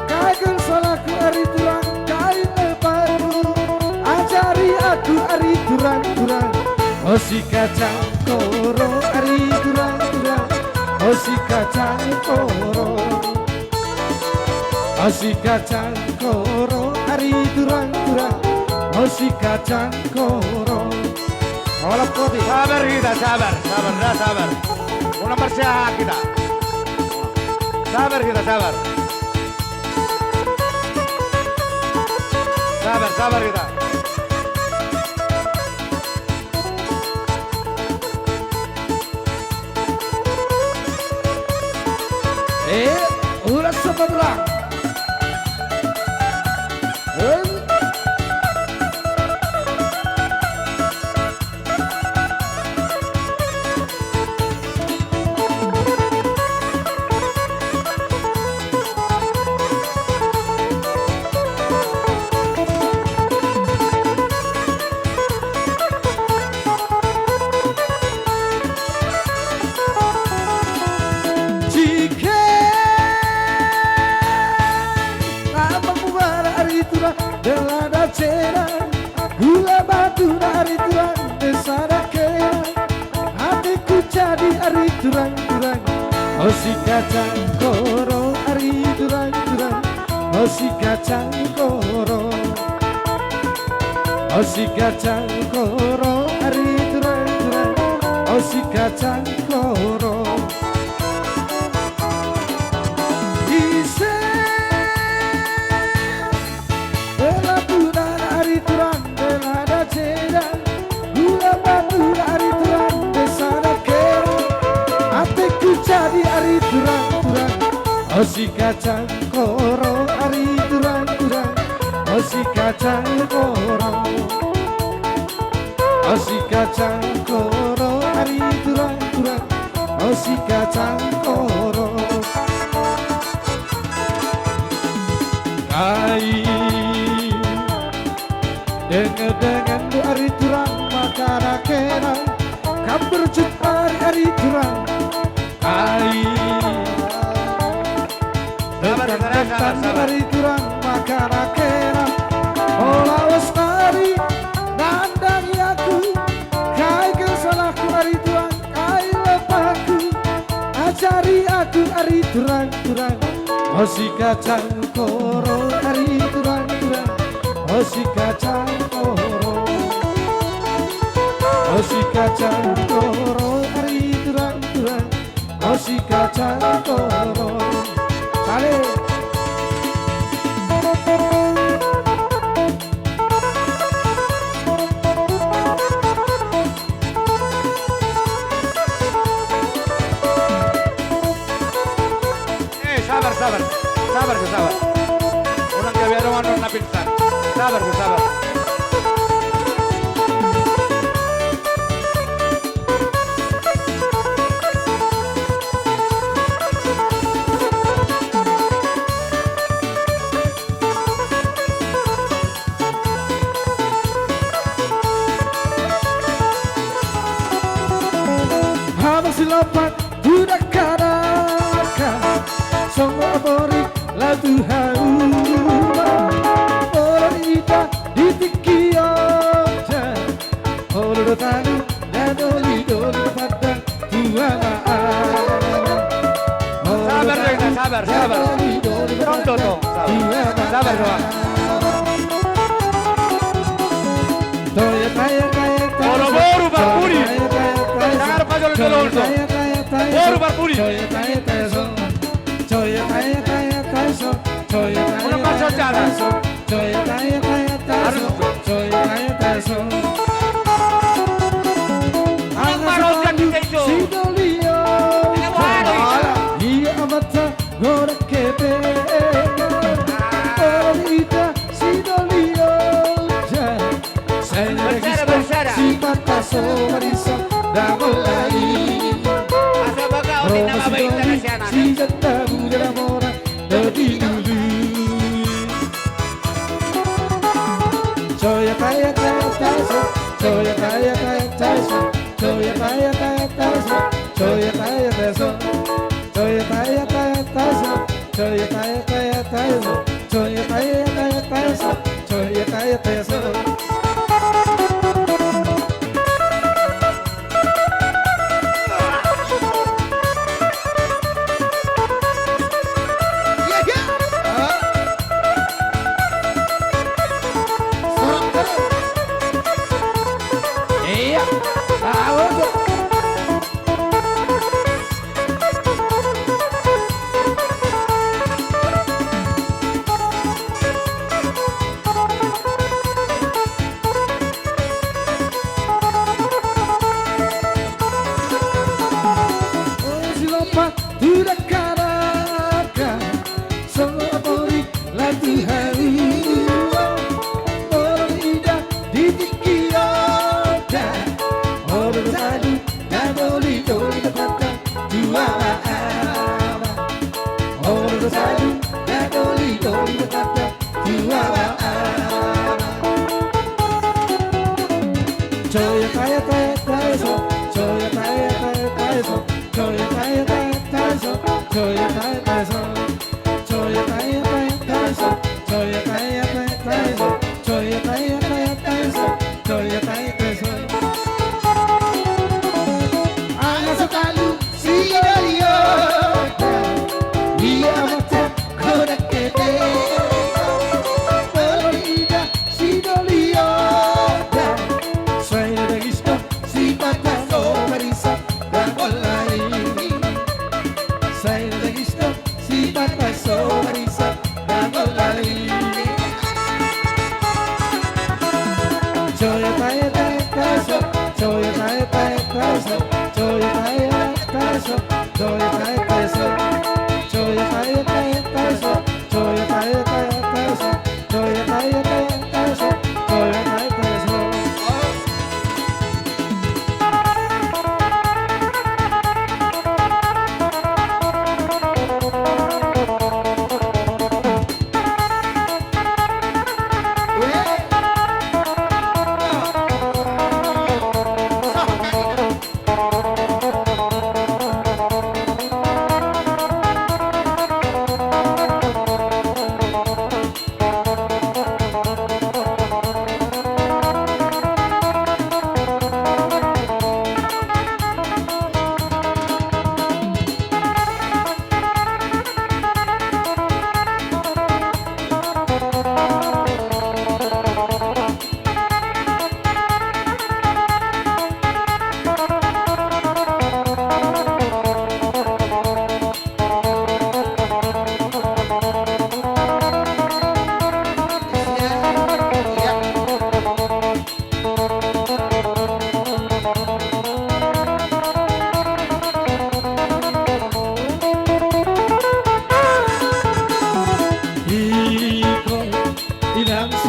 kai gel salaku ari turang, kai lepaku, ajari aku ari turang, turang. Osi kacang koro ari turang, turang. Osi kacang koro. Osi kacang koro ari turang, turang. Osi kacang koro. Olah poti. Sabar hita, sabar, sabar, dah sabar. Unang marsiahaan hita. Sabar hita, sabar. Sabar, sabar hita. Eh, ulas sama belang. Eh. Jika lambang muna ari Tulang, dela na ceda, gula batu na ari Tulang, desa na kea, ateku jadi ari Tulang, Tulang. O si kacang koro ari Tulang, Tulang. O si kacang koro. O si kacang koro ari Tulang, Tulang. O si kacang koro. Ise. Dela na ceda ari Tulang, dela na ceda, gula batu na ari Tulang, desa na kea, ateku jadi ari Tulang, Tulang. O si kacang koro ari Tulang, Tulang. O si kacang koro. O si kacang koro ari Tulang, Tulang. O si kacang koro. Ai, denggan-denggan do ari Tulang, makarakena, kamberjut ari ari Tulang. Ai, sabar, sabar, sabar, sabar. Ari Tulang, makarakena, o laos ari, nandangi aku, kai kesalahku ari Tulang. Ai lepakku, ajari aku ari Tulang, Tulang. O si kacang koro ari Tulang, Tulang. O si kacang koro. O si kacang koro ari Tulang, Tulang. O si kacang koro. Sale. Eh, sabar, sabar. Sabar, sabar. Unang gabe adong na pingsan. Sabar, sabar. Abang si lompat tu dakdanak, songon amori laho tu hauma, olo hita di tingki on. Olo do talu na doli-doli na pandang tu amaan. Sabar, Rena, sabar, sabar. Tong, tong, tong, sabar. Sabar, sabar. Olo boru parpudi. Jangan lupa jolo-jolo. Boru parpudi. Molo paso jana. Harus. Ang marojan di tejo. Sidolion. Ia amanta godang kepe. Ita sidolion. Bersara, bersara. Sipata so marisa damolai. Asa baga odi nama baik tanah sianan. Si janda muda mora. Dadi dulu. Coya kaya kaya taso, coya kaya kaya taso, coya kaya kaya taso, coya kaya taso, coya kaya kaya taso, coya kaya kaya taso, coya kaya kaya taso, coya kaya taso. Iya, iya. Hah? Sorak terus. Iya. Tahu tuh.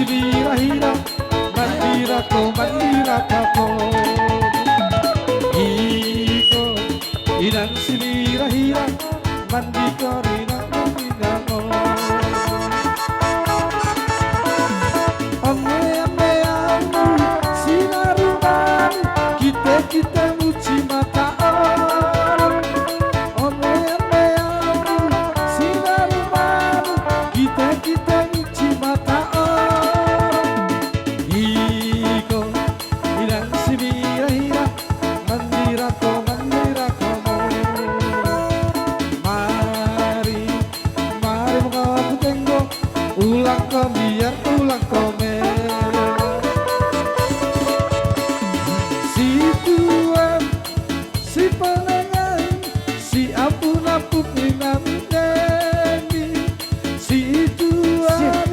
Hira-hira, mandira ho, mandira ho. Iko, inang si hira-hira, mandira ho, inang, inang. Ambe-ambe ahu, sinarumaru, kite-kite muci mata on. Ambe-ambe ahu, sinarumaru, kite-kite muci mata on. Iko, inang si hira-hira, mandira ho, mandira ho. Mari, mari ma ho hutenggo, ulang ho biar, ulang ho mela. Situan, sipanengan, siampun-ampun ni nami. Situan,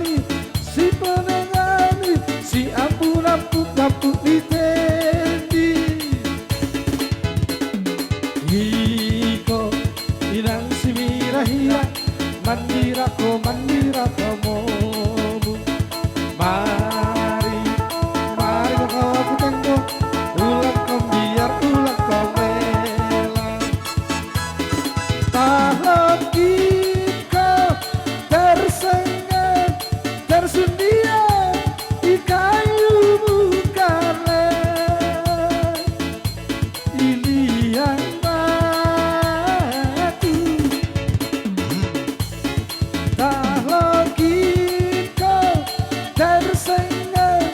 sipanengan, siampun-ampun, ampun ni tendi. Iko, inang si hira-hira, mandira ho, mandira ho momu. Mari, mari ma ho hutenggo, ulang ho biar, ulang ho mela. Tahlongkit ho tersenget, tersundiang, i kayu mungkare, i liang batu. Tahlongkit ho tersenget,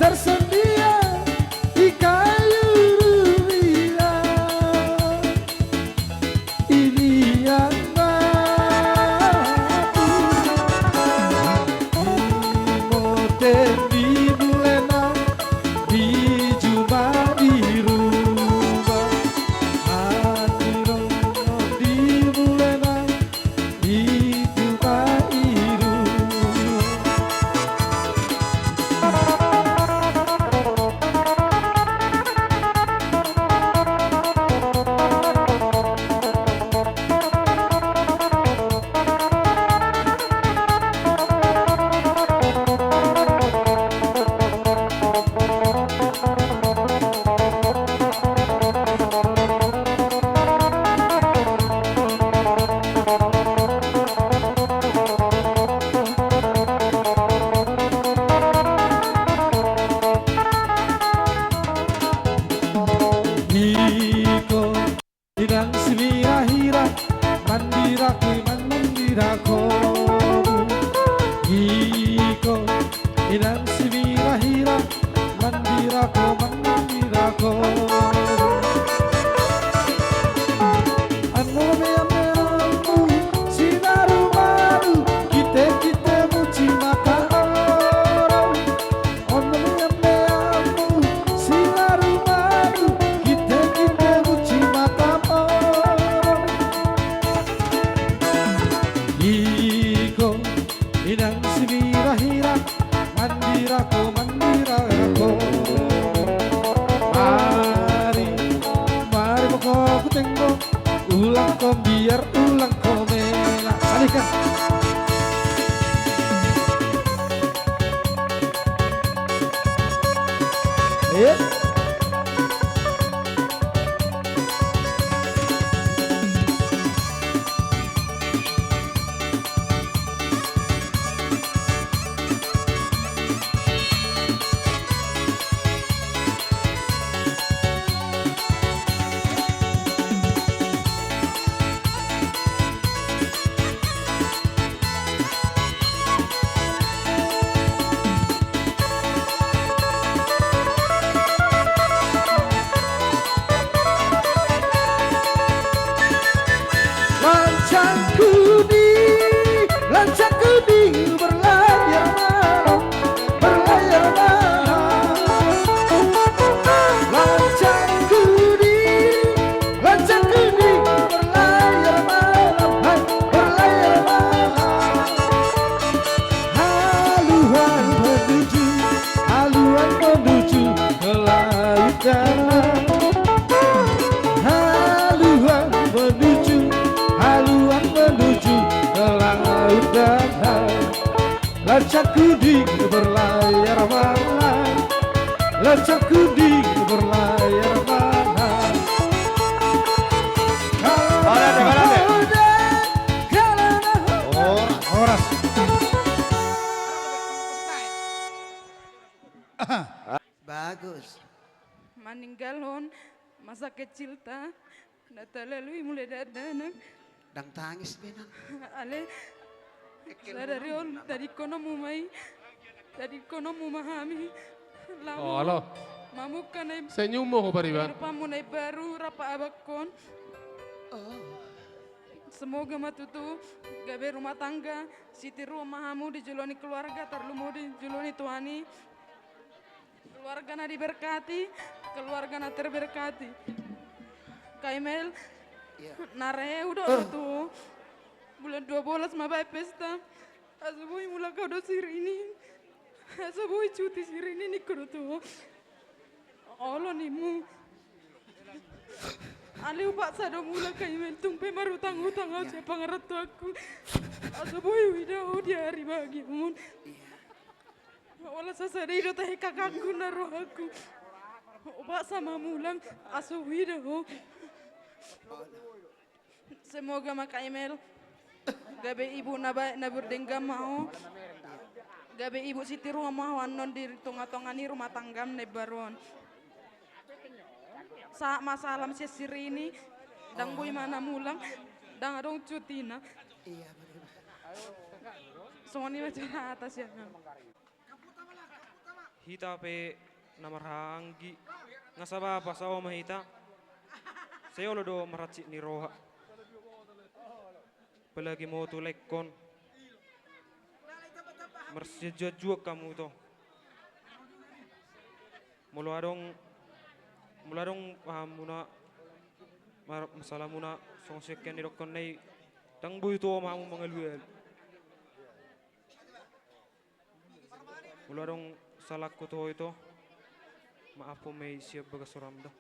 tersundiang, i kayu rumiang, i liang batu. Di mote, di bulena, di juma, di ruma. Hatirongon di bulena, i juma, i ruma. Iko, inang si hira-hira, mandira ho, mandira ho. Iko, inang si hira-hira, mandira ho, mandira ho. Ambe-ambe ahu, sinarumaru, kite-kite muci mata on. Ambe-ambe ahu, sinarumaru, kite-kite muci mata on. Iko, inang si hira-hira, mandira ho, mandira ho. Mari, mari ma ho hutenggo, ulang ho biar, ulang ho mela. Salihkan. Eh? Lancang kuning berlayar malam, lancang kuning berlayar malam. Horas, horas. Bagus. Maninggalhon masa kecilta na talalui mulai dakdanak. Ndang tangis be nang. Ale, sadari on tadingkononmu ma i, tadingkononmu ma hami. Lamu mamungka na i, senyummu ho pariban, kehidupanmu na imbaru rap abangkon. Semoga ma tutu gabe rumah tangga, sitiruon ma hamu di jolo ni keluarga, tarlumobi di jolo ni Tuhan i. Keluarga na diberkati, keluarga na terberkati. Kaimel, na re hudok do tu bulan dua belas ma baen pesta. Asa boi mulak au do sirini. Asa boi cuti sirini ningku do tu. Olo nimmu. Ale hupaksa do mulak Kaimel, tung pe marhutang-hutang au sian pangarantoanku. Asa boi huida ho di ari bahagiamu. Olo sasada i do tahe kakakku na rohangku. Hupaksa ma mulak asa huida ho. Semoga ma Kaimel gabe ibu na baik na berdenggan ma ho. Gabe ibu sitiruon ma ho annon di tonga-tonga ni rumah tanggam na imbaru on. Sahat ma salam sian sirini. Ndang boi ma na mulak. Ndang adong cutina. Songon i ma curhatan sian hita pe na marhahaanggi. Nga sabapa sao ma hita. Sai olo do marhansit ni roha. Apalagi molo tu laengkon. Marsianjuan-juan hamu ito. Molo adong, molo adong ahamuna, masalamuna songon sian hian ni dokkon na i, ndang boi tu ho ma hamu mangalualu. Molo adong salangku tu ho ito, maafhon ma i sian bagas roham do.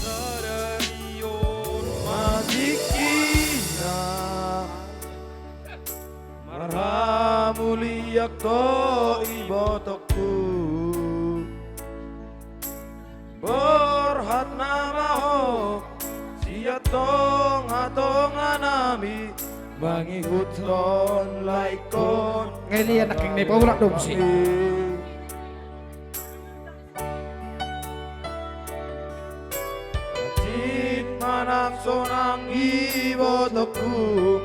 Sadari on ma tingkina marhamulian ho ibotongku. Borhat nama ho sian tonga-tonga nami mangihuthon laengkon. Nga i lian nangkin na i paulak do muse. Hansit ma nang sonang ibotongku,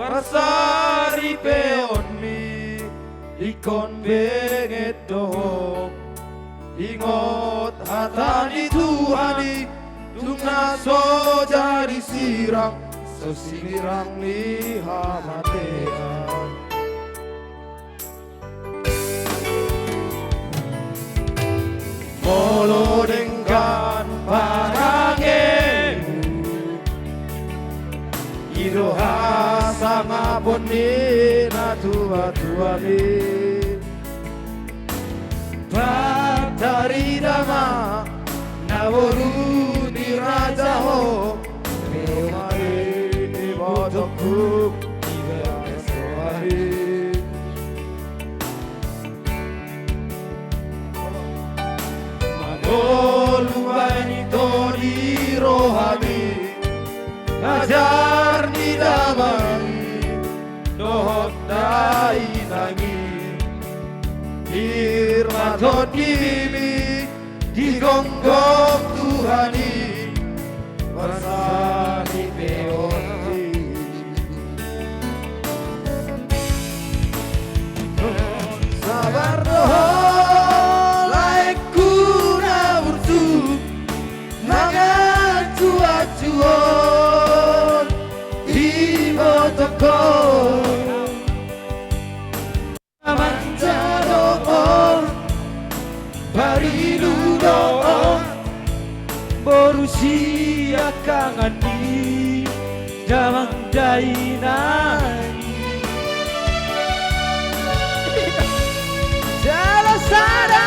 parsaripeonmi ingkon benget do ho. Ingot hata ni Tuhan i, tung na so jadi sirang, so sinirang ni hamatean. Molo denggan panangemu, i do hasangapon ni natua-tuami. Tarida ma na boru ni raja ho, Ibotongku, ibagas roha i. Mangolu baen ito di rohami, ajar ni damang i dohot dainang i. Irmaton dimi digonggom Tuhan i, parsaripeonmi. Sabar do ho laengku na burju, manganju-anjuhon ibotongkon. Manjalo on, parilu do on, Siangkangan ni damang dainang i. Jala sada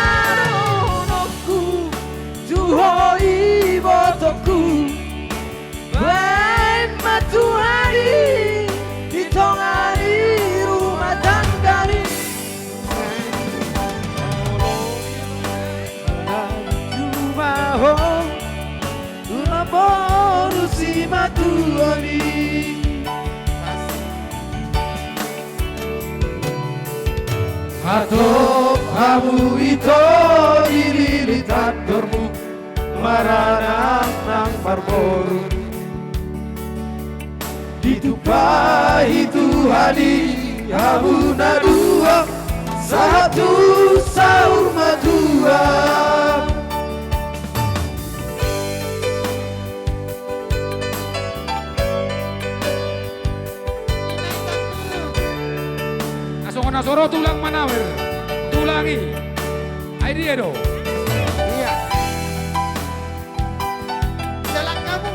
dohononku tu ho ibotongku. Baen ma Tuhan i di tonga ni rumah tanggami. Molo i ma ho, tu na boru simatuami. Hatop hamu ito di lilit andormu, maranak nang marboru. Ditumpahi Tuhan i hamu na dua, sahat tu saur matua. Asa songon na so ro tulang Manawer, tulang i. Ai dia do. Iya. Jalan kamu.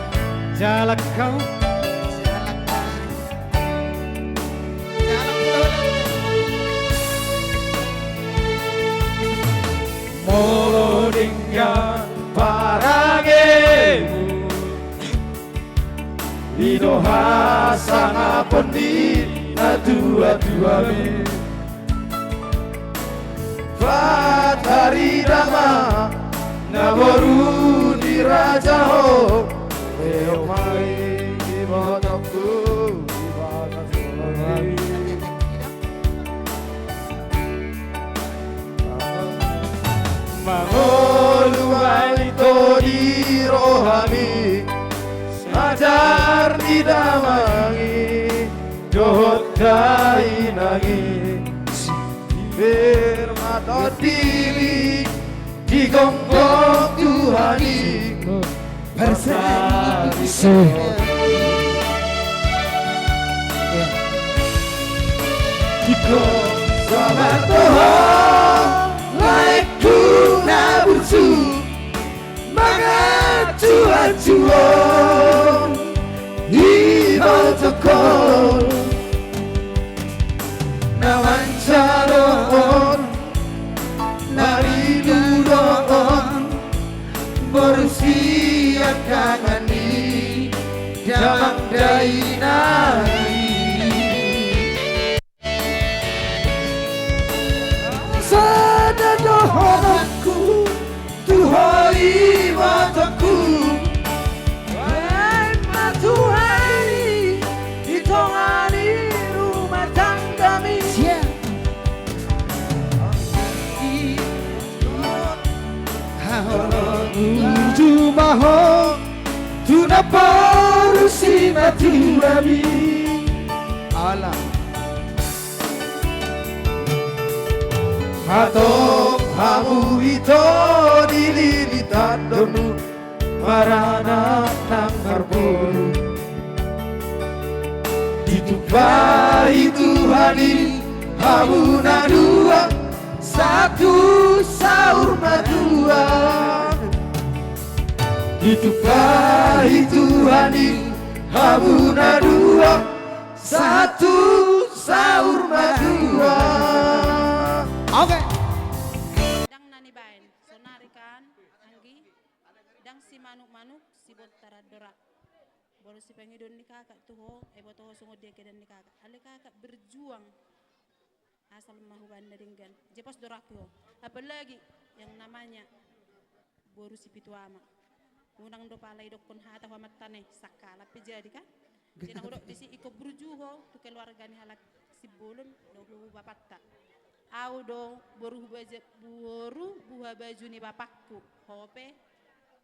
Jalan kamu. Jalan kamu. Jalan kamu. Molo denggan parangemu, i do hasangapon ni natuatuami. Patar i da ma na boru ni raja ho, eok ma i ibotongku di bagas rohami. Mangolu ma ito di rohami, sadar ni damang i dohot dainang i, sibermat tondili, digonggong Tuhan i. Parsadisi. Iko sabar toho, laengku na burju, mangancuancu on, ibotongkon. Na manjalo on, na rilu do on, boru siangkangan ni damang dainang i. Sada dohononku tu ho ibotongku, baen ma Tuhan i di tonga ni rumah tanggami. Siap. Uju ma ho tu na boru simatuami. Ala. Hatop hamu ito di lilit andormu, maranak nang marboru. Ditumpahi Tuhan i hamu na dua, sahat tu saur matua. Ditumpahi Tuhan i hamu na dua, sahat tu saur matua. Oke. Ndang na nibaen sonari kan, anggi. Ndang simanuk-manuk, sibontar andora. Molo sipangidoon ni kakak tu ho, ai boto ho songon dia keadaan ni kakak. Ale kakak berjuang. Asal ma hubaen na denggan. Jepos do rohangku ho. Apalagi yang namanya boru sipitu ama. Unang do pala idokkon hata ho amanta ne, sangkala pe jadi kan. Jadi na hudok disi, ingkon burju ho tu keluarga ni halak Simbolon dohot bapanta. Au do boru buha ja-, boru buha baju ni bapakku. Ho pe,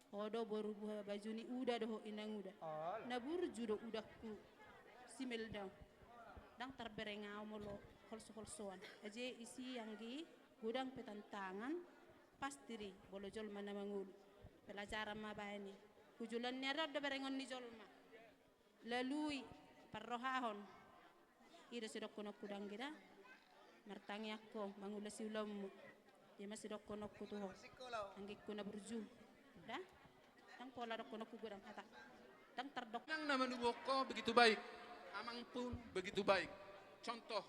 ho do boru buha baju ni uda dohot inanguda. Ala. Na burju do udangku. Simel do. Ndang tarbereng au molo holso-holsoan. Aje isi anggi, godang pe tantangan, pasti do i molo jolma na mangolu. Pelajaran ma baen i. Hujolo ni ari on do berengon ni jolma. Lalui, parrohahon. I do sidohononku da, anggi da. Martangiang ho, mangula siulaonmu. I ma sidohononku tu ho. Anggingku na burju. Da? Ndang Pola dohononku godang hata. Ndang tardok. Inang na manubuhon ho begitu baik. Amang pun begitu baik. Contoh.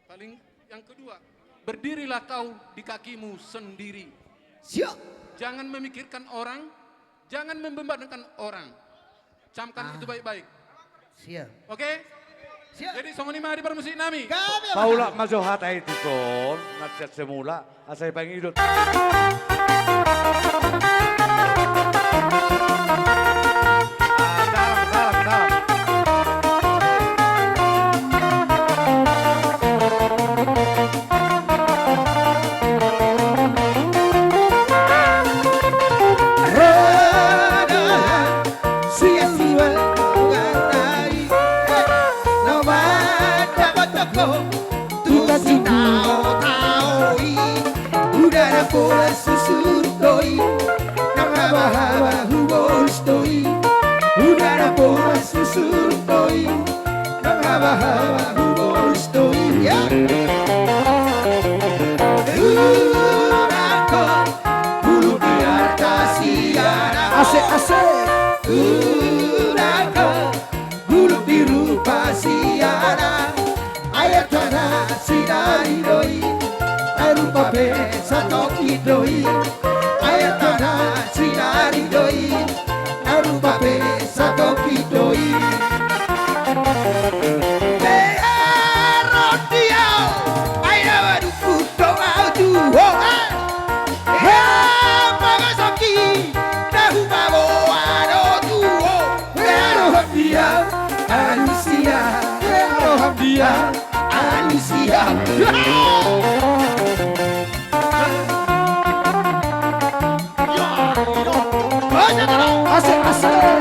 Paling yang kedua, berdirilah kau di kakimu sendiri. Siap. Jangan memikirkan orang, jangan membebankan orang. Camkan itu baik-baik. Siap. Oke? Siap. Jadi songon i ma di parmusik nami. Paulak ma jo hata i tu son, na sian semula. Asa i pangido. Tusi tao-tao i, uda na pola susur do i, nang haba-haba hubolus do i, uda na pola susur do i, nang haba-haba hubolus do i. Ya. Uda ko, bulung di arta siana. Asik, asik. Uda ko, bulung di rupa siana. Ai artana sinari do i, ai rupa pe satongkin do i. Ai artana sinari do i, ai rupa pe satongkin do i. Pe aro dia, ai na madungkun do au tu ho, eh. He, pagasaki, na hupaboa do tu ho. He, roham dia, alusia. He, roham dia, alusia. Asik, asik.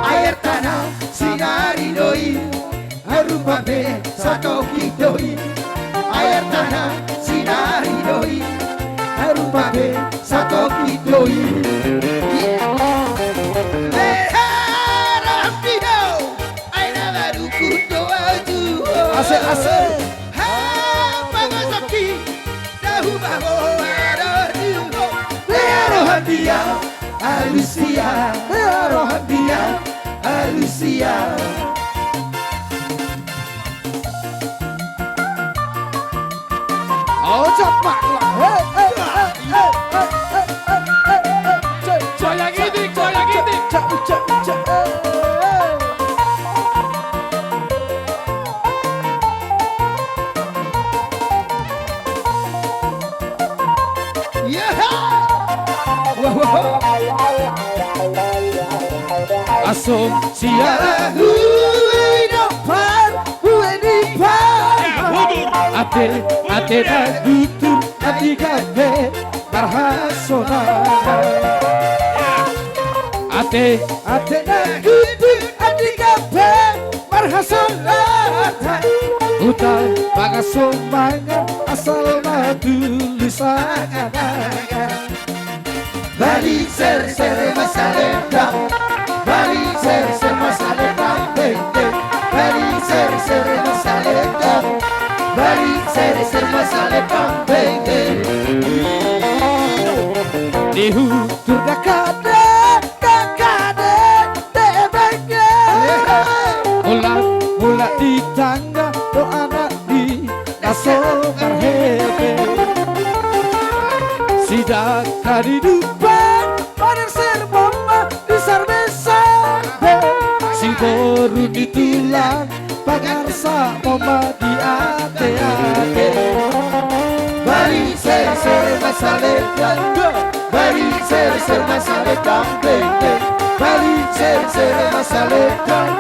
Ai artana sinari do i, ai rupa pe satongkin do i. Ai artana sinari do i, ai rupa pe satongkin do i. He, roham dia, ai na madungkun do au tu ho. Asik, asik. He, pagasaki, na hupaboa do tu ho. He, roham dia, alusia. He, roham dia, alusia. Oh, cepat lah. He, he, he. Goyang ini, goyang ini. Asong siala huai dompar, huai dompar. Ate, ate na gutur, ate gabe marhasonangan. Ate, ate na gutur, ate gabe marhasonangan. Uta pagasomanga asal na tulus angan. Bali serser masalendang, bali serser masalendang, beng, beng. Bali serser masalendang, bali serser masalendang, beng, beng. Di hutur dakade, dakade, debenge. Mulak, mulak di tangga, do anak di na so marhebe. Sidangka di dumpa, pader sermon ma di sarbe-sarbe. Siboru di tulang, pangarsa moma di ate-ate. Bali serser masalendang, bali serser masalendang, beng, beng. Bali serser masalendang,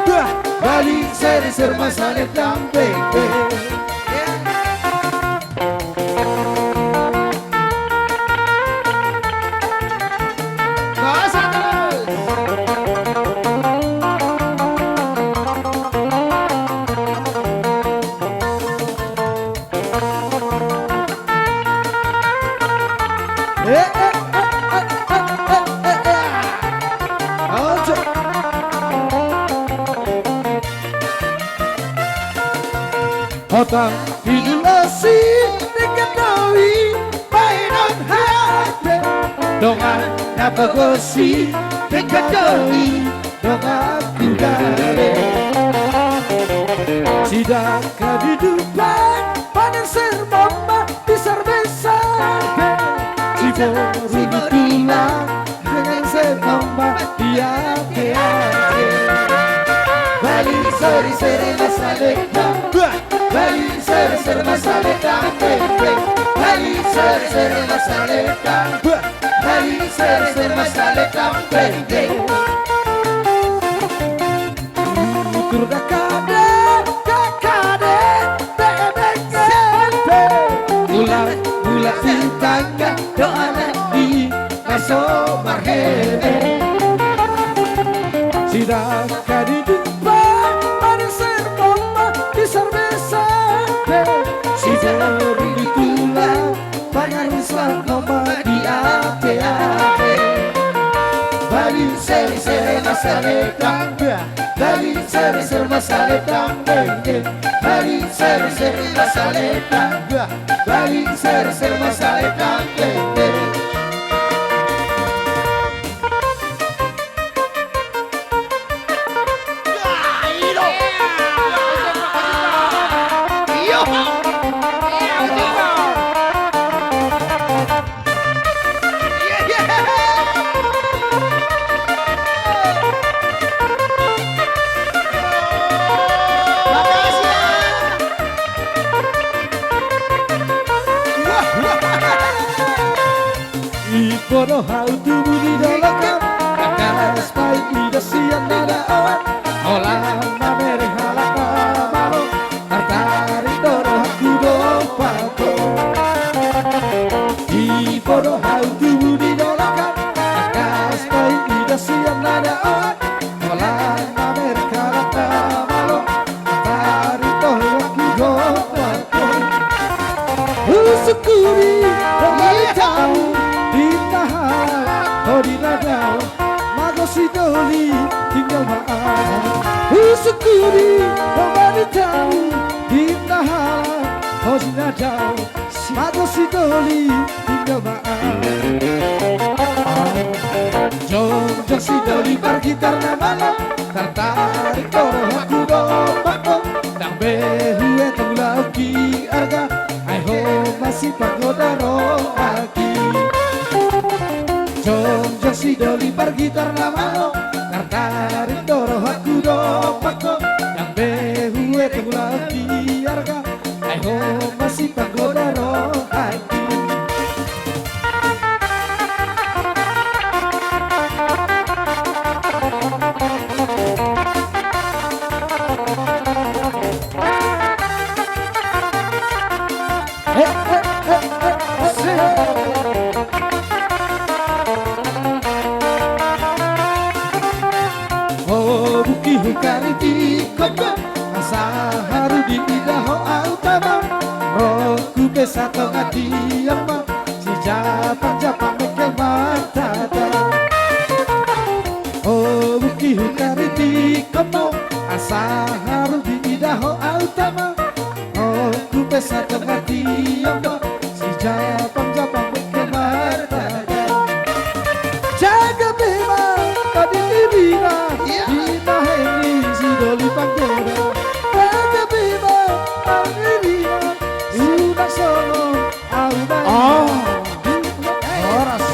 bali serser masalendang, beng, beng. Tang pinulosi denggan do i bahenon hape. Dongan na pagosi denggan do i dongan kudare. Sidangka di dumpa panerser mama di sarbesa be. Siboru di tulang dengan senomba di ate-ate. Bali seri-seri masaleta. Bali seri-seri masaleta. Bali seri-seri masaleta. Bali seri-seri masaleta. Tutur dakade, dakade, bebek, bebek. Mulak, mulak di tangga, doa na di na so marhebe. Sidangka di dumpa panerser mama di sarbesa be. Siboru di tulang pangarusan mama di ate-ate. Bali seri-seri masaleta. Bali seri-seri masaleta. Bali seri-seri masaleta. Bali seri-seri masaleta. Ipodo hau tubu di dolok an, tangkas paida sian na daoan. Holan mamereng halak na malo, tartarik do rohangku dompak ho. Ipodo hau tubu di dolok an, tangkas paida sian na daoan. Holan mamereng halak na malo, tartarik do rohangku dompak ho. Husyukuri do baritamu di na halak ho di na dao, mago si doli tinggal ma au. Husyukuri do baritamu di na halak ho di na dao, mago si doli tinggal ma au. Jongjong si doli pargitar na malo, tartarik do rohangku dompak ho. Ndang be huetong laho di arga, ai ho ma sipanggoda rohangki. Jongjong si doli pargitar na malo, tartarik do rohangku dompak ho. Ndang be huetong laho di arga, ai ho ma sipanggoda rohangki. O bungki hukaritik ho ma, asa haru diida ho au tama. Rohangku pe satonga diam ma, sijapang-japang mengkel martada. O bungki hukaritik ho ma, asa haru diida ho au tama. Rohangku pe satonga diam ma, sijapang-japang mengkel martada. Jaga be ma, tadi dirina, iya, di na heni si doli panggoda. Jaga be ma, tadi dirina, unang songon au na. Oh. Horas.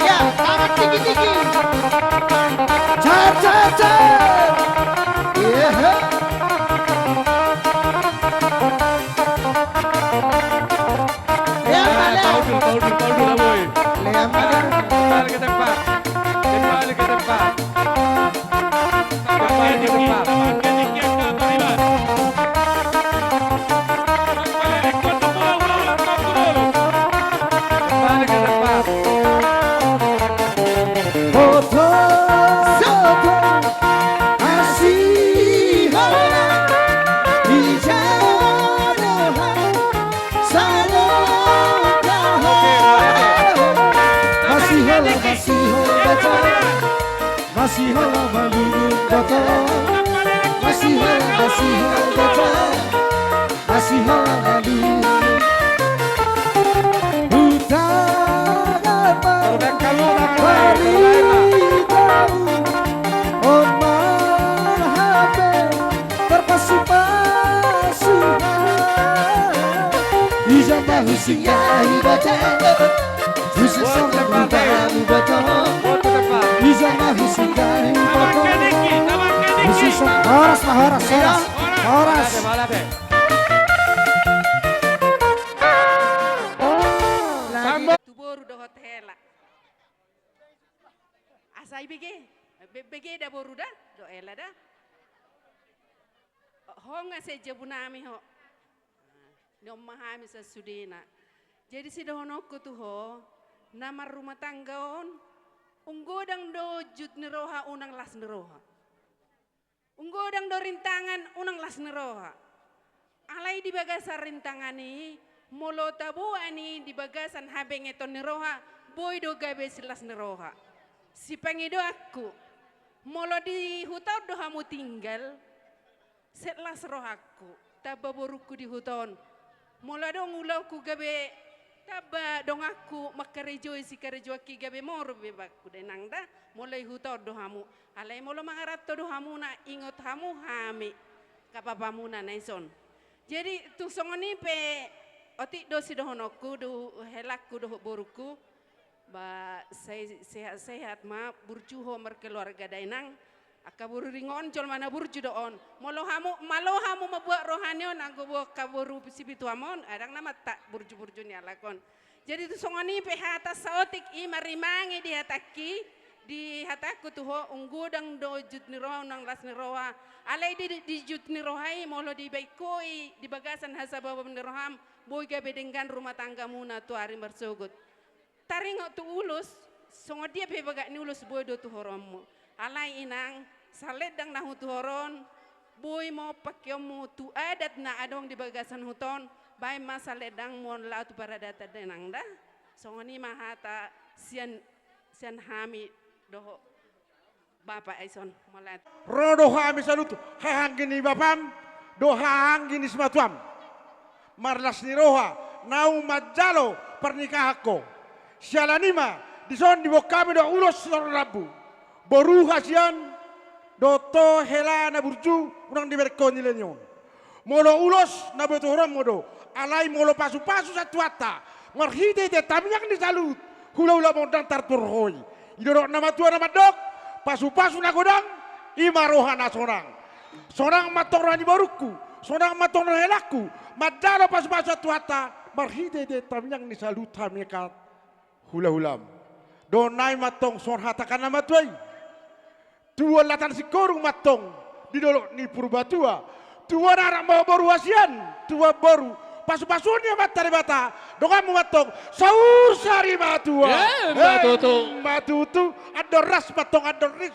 Iya, tangan tinggi-tinggi. Cer, cer, cer. Kembali ke tempat. Kembali ke tempat. Kembali ke tempat. Kembali ke tempat. Hoto, hoto, asi hola, ija roha, sada roha. Masihola, masihola, masihola, malungun boto. Masihola, masihola, boto. Asi halalu. Hutangapa paritau on ma hape tarpasupasu. Ija ma husinggahi boto, husinggahi boto. Ija ma husinggahi boto, husinggahi. Horas ma, horas, horas. Horas. Lagi tu boru dohot hela. Asa i bege, be-, bege da boru da, dohot hela da. Ho nga sian jabu nami ho. Ni on ma hami sasudena. Jadi sidohononku tu ho, na marrumah tangga on, ung godang do jut ni roha, unang las ni roha. Ung godang do rintangan, unang las ni roha. Alai di bagasan rintangan i, molo taboan i di bagasan habengeton ni roha, boi do gabe silas ni roha. Sipangidoanku, molo di huta on do hamu tinggal, set las rohangku, tamba borungku di huta on. Molo adong ulaonku gabe tamba donganku mangkarejoi sikarejoanki gabe moru be bangku da inang da, molo i huta on do hamu. Alai molo mangaranto do hamuna, ingot hamu hami, kapapamuna na ison. Jadi tung songon i pe otik do sidohononku do helangku dohot borungku. Ba, sai sehat-sehat ma, burju ho markeluarga da inang. Angka boru ringot on jolma na burju do on. Molo hamu, malo hamu mambuat roha ni on, anggo boha angka boru sipituam on, ndang na mantak burju-burju ni halak on. Jadi tung songon i pe hata saotik i marimangi di hatangki, di hatangku tu ho, ung godang do jut ni roha, unang las ni roha. Alai di, di jut ni roha i, molo dibaen ho i di bagasan hasababan ni roham, boi gabe denggan rumah tanggamuna tu ari marsogot. Taringot tu ulos, songon dia pe bagak ni ulos boi do tuhoronmu. Alai inang, salendang na hutuhoron, boi ma pakeonmu tu adat na adong di bagasan huta on, baen ma salendangmu on laho tu paradatan da inang da. Songon i ma hata sian, sian hami dohot Bapa, ison, mauliate. Ro do hami saluhut hahaanggi ni bapam, dohot hahaanggi ni simatuam. Marlas ni roha, naung manjalo pernikahan ho. Siala ni i ma, dison diboan hami do ulos sian rambu. Boru hasian, dohot ho hela na burju, unang dibereng ho nilai ni on. Molo ulos na boi tuhoronmu do, alai molo pasupasu sian Tuhanta, marhitehite tangiang ni saluhut, hulahulam on ndang tartuhor ho i. Didok na matua na mandok, pasupasu na godang, i ma roha na sonang. Sonang ma antong roha ni borungku, sonang ma antong roha ni helangku, manjalo pasupasu sian Tuhanta, marhitehite tangiang ni saluhut hamu angka hulahulam. Dohononnami ma antong songon hata ni angka na matua i. Tubuan latan singkoru ma antong di dolok ni Purbatua. Tubuan anak ma boru hasian, tubuan boru pasupasuon ni Amanta Debata. Donganmu ma antong saur sari matua. Emma tutu. Emma tutu. Andor ras ma antong andor ris.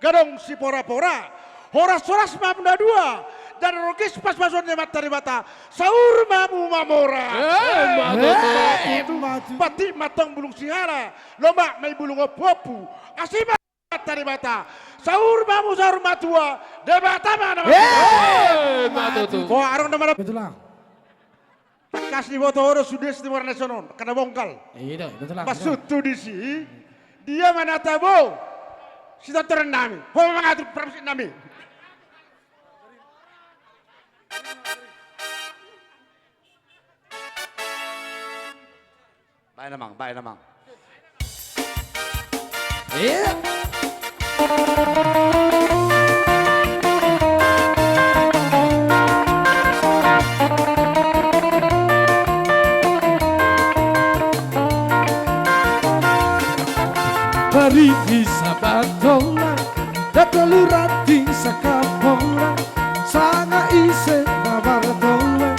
Gadong siporapora. Horas-horas ma hamu na dua. Jala ro gis pasupasuon ni Amanta Debata. Saur ma hamu mamora. Emma tutu. Emma tutu. Emma tutu. Pantik ma antong bulung sihala. Lomak ma i bulung ompuompu. Asi ma Amanta Debata. Saur ma hamu saur matua. Debata ma na mamora. Emma tutu. Emma tutu. Wah, adong na mana. Betul lah. Tangkas diboto ho do sude sitimorna i sonon, angka na bonggal. Iya, betul lah. Maksudhu disi, dia ma na tabo sitontonannami. Ho ma mangatur parmusiknami. Baen amang, baen amang. Iya. Pipi sabat holan, da tolu ranting sangkap holan, sanga ise na marholan,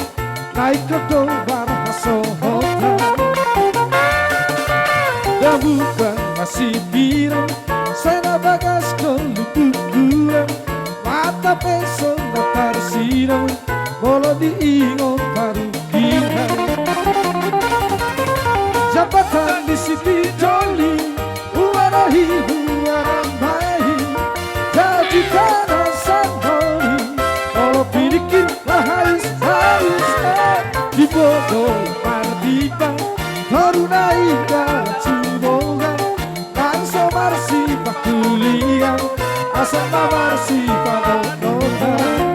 na ingkon do marhasohotan. Dabukan masipirang, sai na bagas do lubukuan, mata pe so na tarsinong, molo diingot parungkilon. Jabatan ni sipinjoli, huarohi huarambai, jadi tano sandoli, molo piningkir marhais-hais, eh, di bodol martipa, toru na indalan Sibongan, nang so marsipangkulian, asa ma marsipanonotan.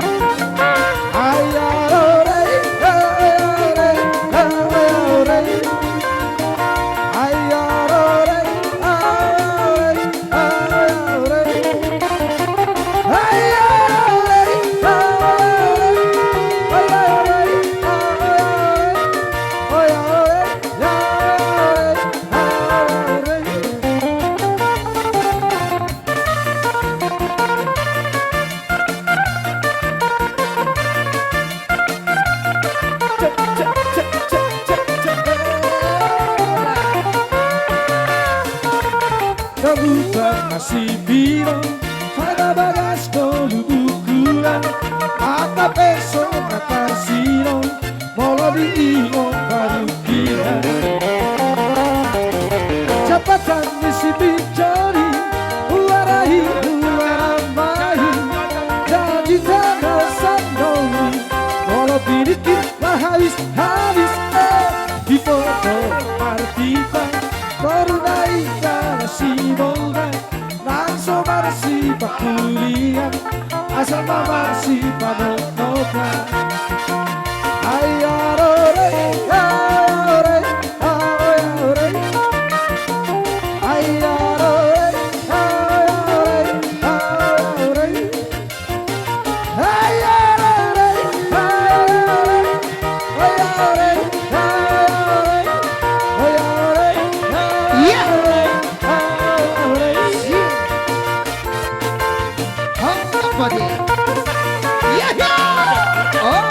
Ai arorei, ai arorei, ai arorei. Ai arorei, ai arorei, ai arorei. Ai arorei, ai arorei, ai arorei, ai arorei. Ai arorei, ai arorei, ai arorei. Dabukan masipirang, sai na bagas do lubukuan, mata pe so na tarsinong, molo diingot parungkilon. Jabatan ni sipinjoli, huarohi huarambai, jadi tano sandoli, molo piningkir marhais-hais, eh, di bodol martipa, toru na indalan Sibongan, nang so marsipangkulian, asa ma marsipanonotan. Ai arorei, ai arorei, ai arorei. Ai arorei, ai arorei, ai arorei. Ai arorei, ai arorei, ai arorei, ai arorei. Iya. Iya. Hop, apa dia? Iya, iya. Oh.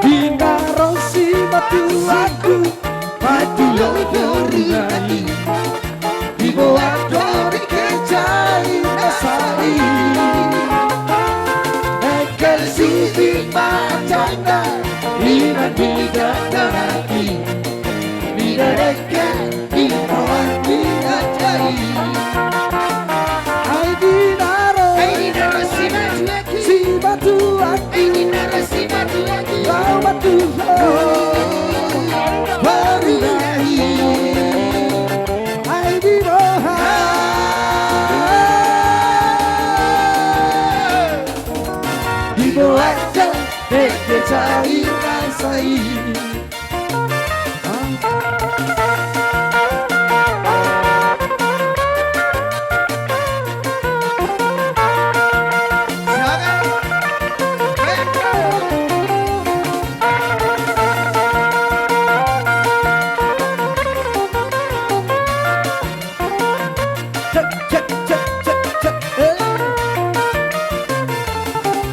Di na ro simatuangku, mandulo boru nai, diboan do dengke jair na sahit. Engkel suhi pacangan, inang di dakdanak i, di na dengke, di na ro, di na jair. Ai di na ro, ai di na ro simatuangki, simatuangki, ai di na ro simatuangki, laho mandulo boru nai, ai diboan, diboan do dengke jair na sahit.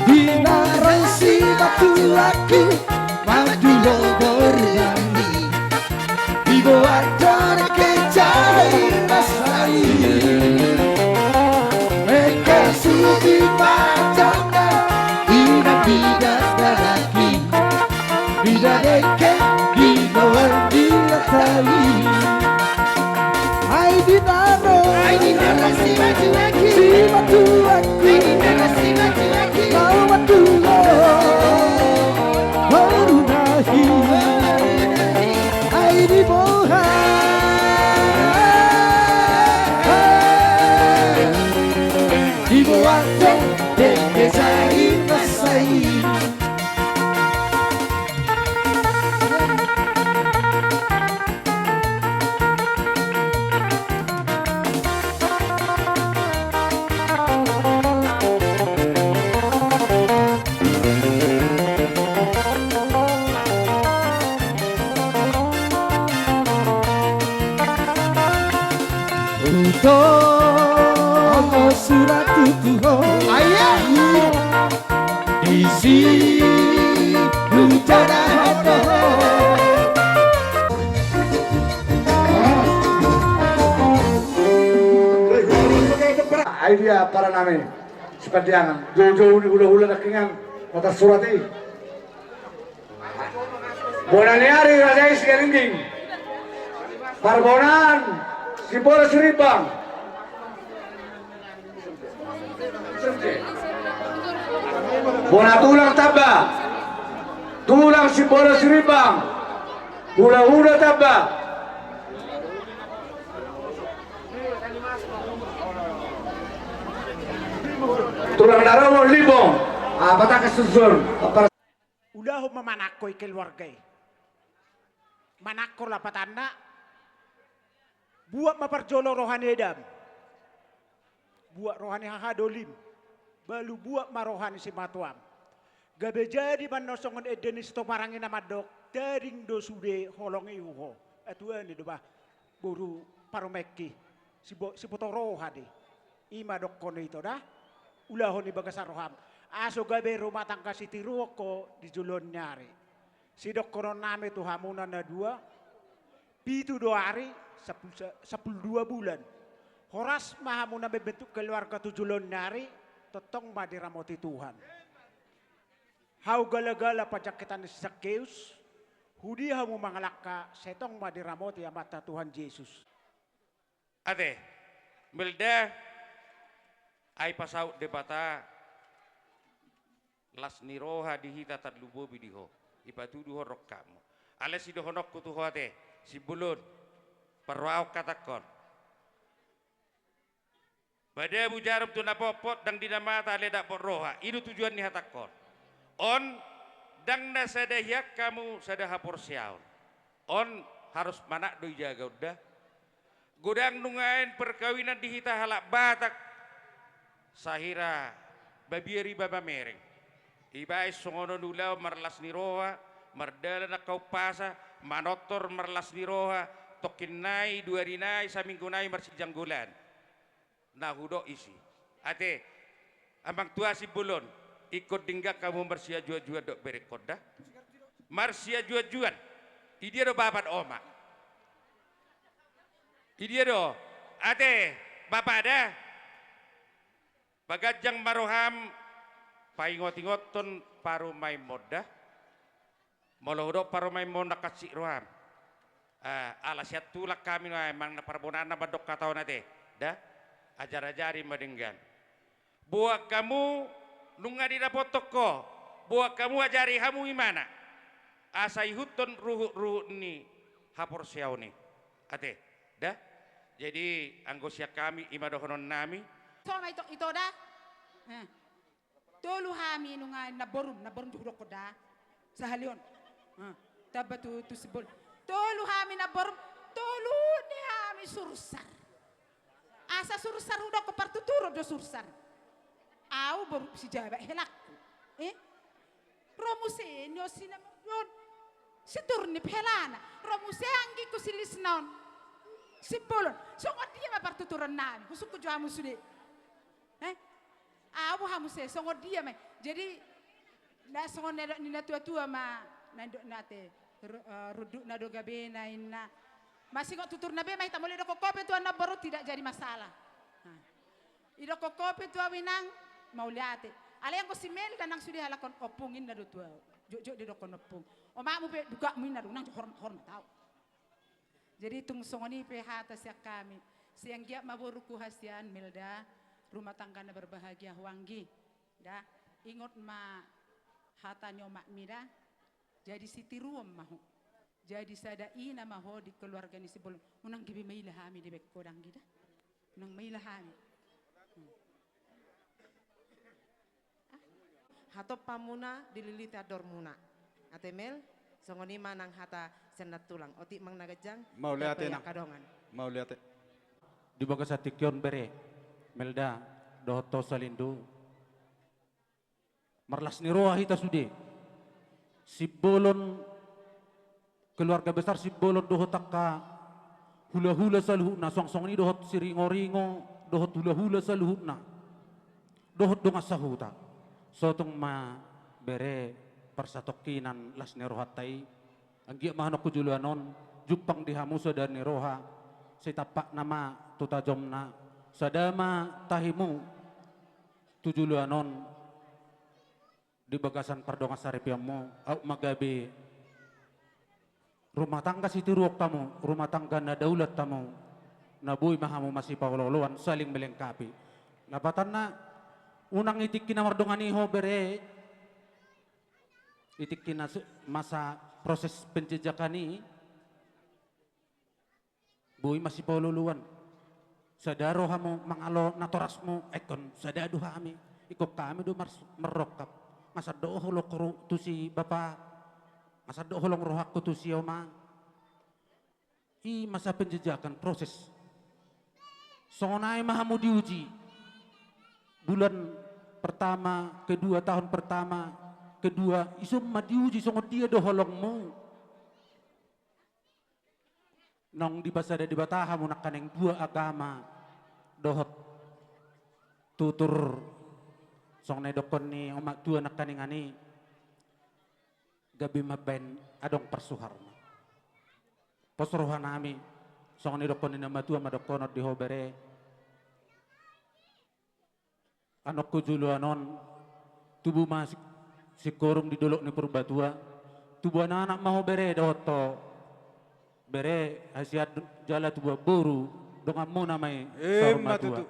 Di na ro simatuangki, mandulo boru nai, diboan do dengke jair na sahit. Engkel suhi pacangan, inang di dakdanak i, di na dengke, di na ro, di na jair. Ai di na ro, ai di na ro simatuangki, simatuangki, ai di na ro simatuangki, laho mandulo boru nai, ai diboan, diboan do dengke jair na sahit. Ayo. Disi hujaha do ho. Ai dia para nami Sipandiangan, joujou ni hulahula nangkiningan na tarsurat i. Bona ni ari raja i Sigalingging. Parbonaan Simbolon Sirimbang. Bona tulang tamba. Tulang Simbolon Sirimbang. Hulahula tamba. Tulang na ro limbong. Apa tangkas susun. Ulahon ma manangko i keluarga i. Manangko lapatanna. Buat ma parjolo roha ni edam. Buat roha ni hahadolim. Balu buat ma roha ni simatuam. Gabe jadi ma annon songon ende ni Sitobarang i na mandok, tading do sude holong i hu ho. Atuan i do bah. Boru parumaenki. Sibo-, siboto roha do i. I ma dokkon i to da. Ulahon i bagasan roham. Aso gabe rumah tangga sitiruon ho di joloan ni ari. Sidokkonon nami tu hamuna na dua, pitu do ari, sampulu sa-, sampulu dua bulan. Horas ma hamuna membentuk keluarga tu joloan ni ari, tongtong ma diramoti Tuhan. Hau gala-gala panjangkitan ni si Sakeus, hudia hamu mangalangka, sai tong ma diramoti Amanta Tuhan Jesus. Ate, Melda, ai pasaut Debata las ni roha di hita tarlumobi di ho, dipatuduhon rongkapmu. Alai sidohononku tu ho ate, Simbolon, parrohahon hatangkon. Madabu jarum tu na potpot, ndang di na mata alai dapot roha. I do tujuan ni hatangkon. On, ndang na sada hian hamu sada haporseaon. On, harus manat do ijaga on da. Godang nuaeng perkawinan di hita halak Batak. Sahira babiat riba mamereng. Dibaen songon on ulaon marlas ni roha, mardalan angka umpasa, manortor marlas ni roha, tongkin nai, dua ari nai, saminggu nai marsijanggolan. Na hudok isi. Ate, amang tua Simbolon, ingkon denggan hamu marsiajuan-juan dohot berengkon da. Marsiajuan-juan. Idia do bapa dohot oma? Idia do? Ate, bapa da. Paganjang ma roham, paingot-ingothon parumaenmon da. Molo hudok parumaenmon ndang hansit roham. Ah, ala sian tulang hami nuaeng, manang na parbonaan na mandok hata on ate. Da? Ajar-ajari ma denggan. Boan hamu nunga didapothon ho. Boan hamu ajari hamu imana. Asa ihuthon ruhut-ruhut ni haporseaon i. Ate. Da? Jadi, anggo sian hami, i ma dohonon nami. Toma ito, ito da. Eh. Tolu hami nunga namborum, namborum do hudokkon da. Sahali on. Eh. Tamba tu, tu Simbolon. Tolu hami namborum, tolu ni hami sursar. Asa sursar hudokkon, partuturon do sursar. Au boru si Jabat helangku. Eh? Ro muse ni on si na on. Si Turnip helana. Ro muse anggingku si Lisna on. Simbolon. Songon dia ma partuturon nami. Husungkun jo hamu sude. Eh? Au boha muse, songon dia ma i. Jadi, na songon na dok ni natua-tua ma, na dok na ate, ru-, eh, rundukna do gabena inna. Masingot tuturna be ma hita, molo idokkon ho pe tu au namboru, tidak jadi masalah. Nah. Idokkon ho pe tu au inang, mauliate. Alai anggo si Melda nang sude halak on ompung inna do tu au. Jotjot didokkon ompung. Omakmu pe dukakmu inna do, nang hormat, hormat au. Jadi tung songon i pe hata sian hami. Sai anggiat ma borungku hasian Melda, rumah tangga na berbahagia ho anggi. Da, ingot ma hata ni omakmi da. Jadi sitiruon ma ho. Jadi sada ina ma ho di keluarga ni Simbolon. Unang gabe maila hami dibaen ho da anggi da. Unang maila hami. Hmm. Hatompamuna dililiti andormuna. Ate Mel, songon i ma nang hata sian nantulang. Otik ma na ganjang. Mauliate nang. Mauliate. Di bagasan tingki on bere, Melda, dohot ho saaluhon. Marlas ni roha hita sude. Simbolon, keluarga besar Simbolon dohot angka hulahula saluhutna, suang songon i dohot Siringoringo dohot hulahula saluhutna. dohot dongan sahuta. Sotung ma bere parsatongkinan las ni rohanta i. Anggiat ma anakku joloan on jumpang di hamu sada ni roha, sai tampakna ma tu tajomna, sada ma tahimu tu joloan on di bagasan pardongan saripeonmu, aut ma gabe rumah tangga sitiruon hamu, rumah tangga na daulat hamu, na boi ma hamu masipaolooloan saling melengkapi. Lapatanna, unang di tingki na mardongan i ho bere, di tingki na se-, masa proses penjejakan i, boi masipaolooloan. Sada rohamu mangalo natorasmu, ingkon sada do hami. Ingkon hami do mars-, marrongkap. Nga sandok holong ro tu si bapa, nga sandok holong rohangku tu si oma. I masa penjejakan, proses. Songon i ma hamu diuji. Bulan pertama, kedua, tahun pertama, kedua, ison ma diuji songon dia do holongmu. Naung dipasada Debata hamu nangkaning dua agama dohot tutur, songon na didokkon ni omak tua nangkaningan i, gabe mambahen adong parsuharna. Pos rohanami, songon na didokkon ni na matua ma dohonon di ho bere. Anakku joloan on, tubu ma si-, singkoru di dolok ni Purbatua, tubuan anak ma ho bere dohot ho bere, hasian jala tubuan boru, donganmuna ma i. Emma saur matua. Tutu.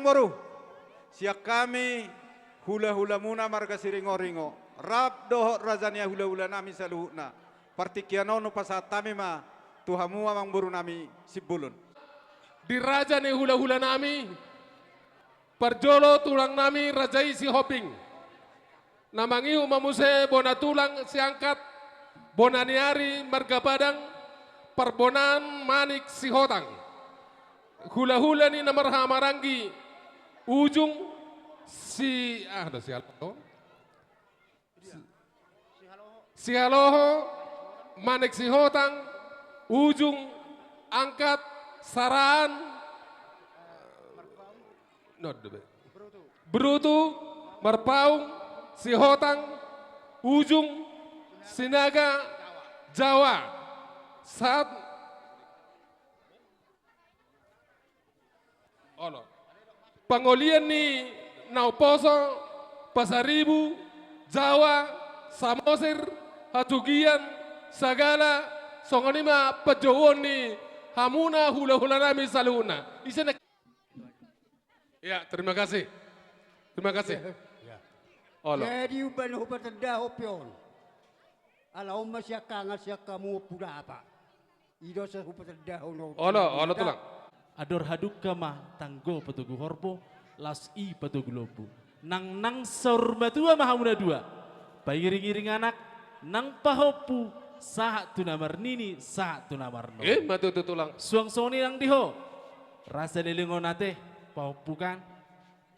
Boru, sian hami hulahulamuna marga Siringoringo, rap dohot raja ni hulahulanami saluhutna, partingkian on hupasahat hami ma tu hamu amangborunami Simbolon. Di raja ni hulahulanami, parjolo tulangnami raja i Sihombing, na mangihut ma muse bona tulang siangkat, bona ni ari marga Padang, parbonaan Manik Sihotang, hulahula ni na marhahamaranggi, ujung si, ah, na si Alto. Sihaloho, Manik Sihotang, ujung, angkat, saraan, nod be. Brutu, Marpaung, Sihotang, ujung, Sinaga, Jawa. Sahat, olo. Pangolian ni na umposo, Pasaribu, Jawa, Samosir, Hatugian, Sagala, songon i ma panjouon ni hamuna hulahulanami saluhutna. Ise na. Ya, terima kasih. Terima kasih. Ya. Olo. Jadi umbahen hupatandahon pe on. Ala on ma siangkangan sian hamu Ompu Dapa. I do asa hupatandahon on. Olo, olo, tulang. Andor hadungka ma tanggo patogu horbo, laos i patogu lombu. Nangnang saur matua ma hamu na dua. Pairingiring anak, nang pahompu, sahat tu na marnini, sahat tu na marnono. Emma tutu, tulang. Suang songon i nang di ho. Rasa leleng on ate, pahompu kan.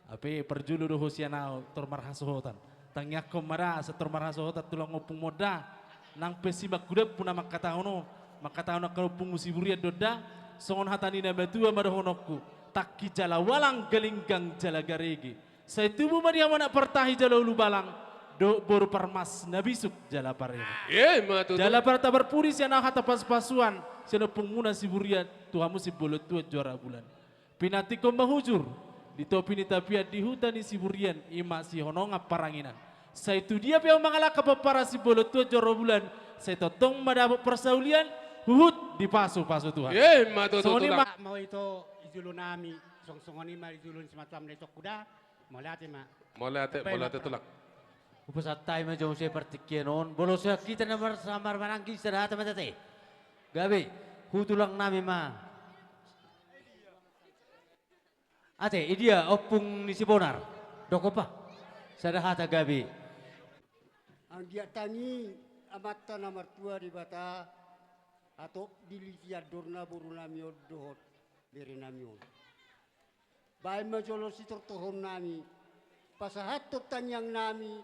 Hape parjolo do ho sian ahu tor marhasohotan. Tangiangkon ma da asa tor marhasohotan tulang ompungmon da. Nang pe simangkudampu na mangkatahon on, mangkatahon angka ompungmu Siburian do on da. Songon hata ni na matua ma dohononku: Tangki jala walang, galinggang jala garege. Sai tubu ma di hamu anak partahi jala ulubalang, dohot boru parmas na bisuk jala pareme. Emma tutu. Jala partabar pudi sian ahu hata pasupasuan sian ompungmuna Siburian tu hamu Simbolon Tuan Joro Bulan. Pinantikhon ma hujur, di topi ni tapian di huta ni Siburian, i ma sihonongan paranginan. Sai tu dia pe hamu mangalangka pomparan Simbolon Tuan Joro Bulan, sai tongtong ma dapot parsaulian, huhut dipasupasu Tuhan. Emma tutu, tulang. Songon i ma. Molo ito di jolonami, songon i ma di jolo ni simatuam na itongku da. Mauliate ma. Mauliate, mauliate, tulang. Hupasahat hami ma jo muse partingkian on, molo sian hita na marhahamaranggi, sada hata ma ate. Gabe, tu tulangnami ma. Ate, i dia ompung ni Sibonar? Dohot ho ma. Sada hata gabe. Anggiat tangi Amanta na martua Debata, hatop dilehon andorna borunami on dohot berenami on. Baen ma jolo sitortoronnami, pasahathon tangiangnami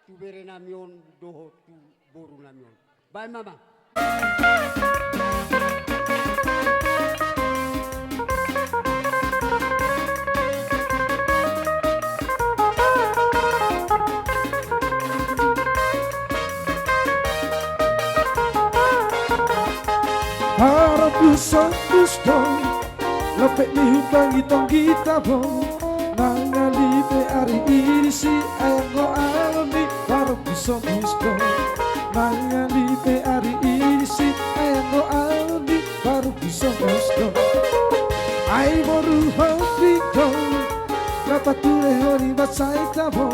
tu berenami on dohot tu borunami on. Baen ma, amang. Parompuson pus do, lopek ni huta ni tonggi tabo, nangalipe ari i disi, ai anggo alani parompuson pus do. Nangalipe ari i disi, ai anggo alani parompuson pus do. Ai boru Hombing do, na paturehon i mansai tabo,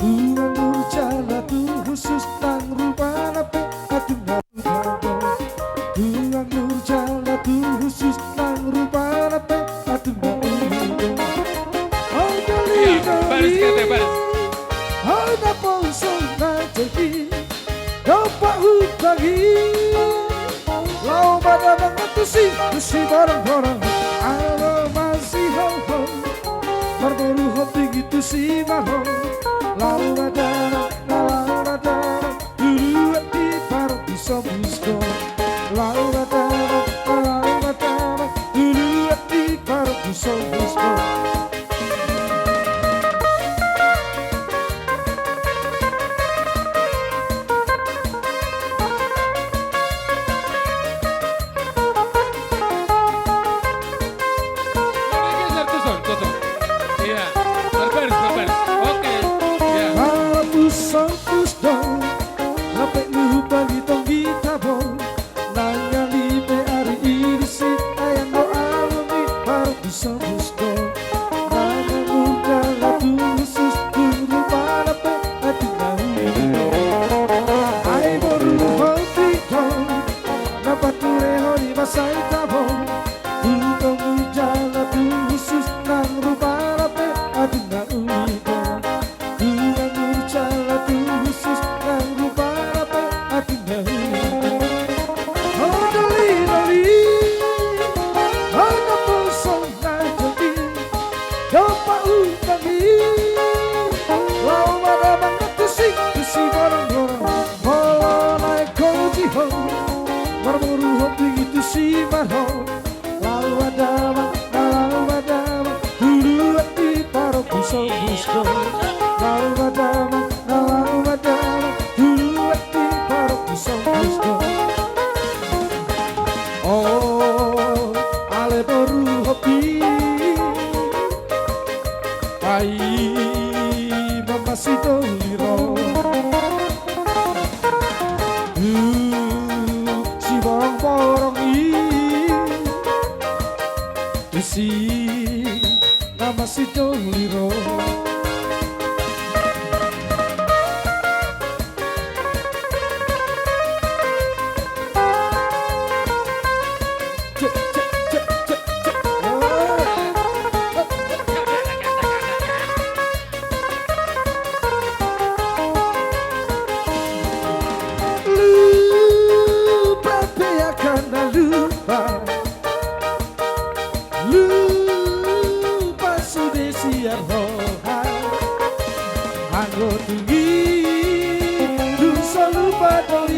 tulang nurjana tu husus nang rupana pe, atung na Tulang nurjana tu husus nang rupana pe atung na uli do. Iya, baris, kate, baris. Hau na poso na jadi dompak hutangi. Laho ma damang tusi, tusi barang-barang. Alo masihohom. Marboru Hombing i tusi ma ho. Laho ma damang, laho ma damang. Tuduak di parompuson pus do. Laho ma damang, laho ma damang. Tuduak di parompuson pus do. Geser tuson, tuson. Iya. Berbaris, berbaris. Oke. Iya. Parompuson pus do. Lopek ni huta ni tonggi tabo, nangalipe Laho madamang, na laho madamang, tuduan di parompu sombus do. Laho madamang, na laho madamang, tuduan di parompu sombus do. O ale boru hobi, paima ma sidoli ro. Tu siborongborong i, tusi nama sidoli ro. Lupa pe angka na lupa. Lupa sude sian roha. Anggo tung i tung so lupa do i,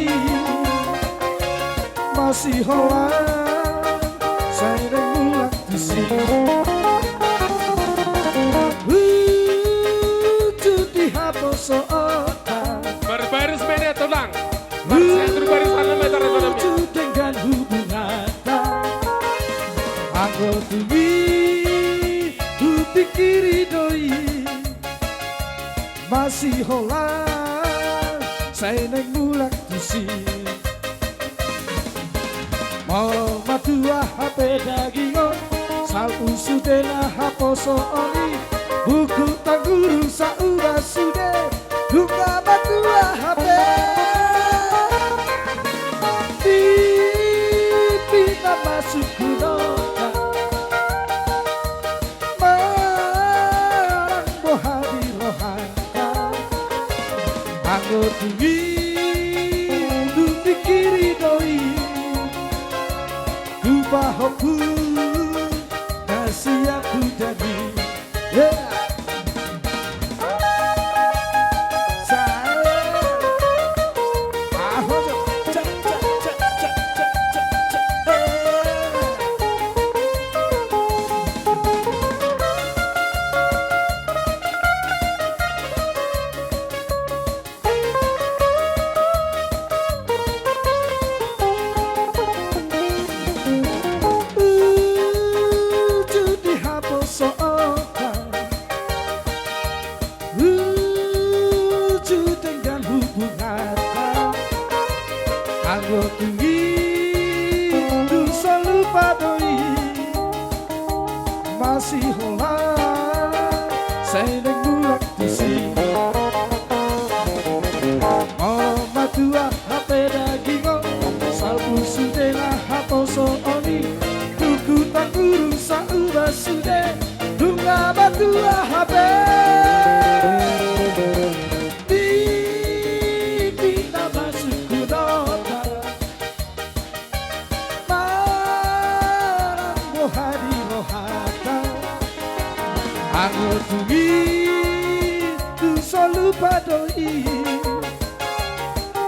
masiholan sai naeng mulak tusi. Hujut di haposoonta. Barbarus mene tulang. Marsiatur barisan nama tara tanamnya. Hujut denggan hubunganta. Anggo tung i hupingkiri do i, masiholan sai naeng mulak tusi. Molo matua hape daging on, salpu sude na haposoon i, buku tanggurung sauba sude, nunga matua hape. Di pina masuk gunona, manang boha di rohangka. Anggo tung i hupingkiri do i, tu pahompu na sian hujani. Yeah. Sa-, aho jo. Cak, cak, cak, cak, cak, cak, cak. Eh. Hujut di haposoonta, hujut denggan hubunganta. Anggo tung i tung so lupa do i, masiholan sai naeng mulak tusi. Molo matua hape daging on, salpu sude na haposoon i, buku tanggurung sauba sude, nunga matua hape. Di pina masuk gunona, manang boha di rohanta. Anggo tung i tung so lupa do i,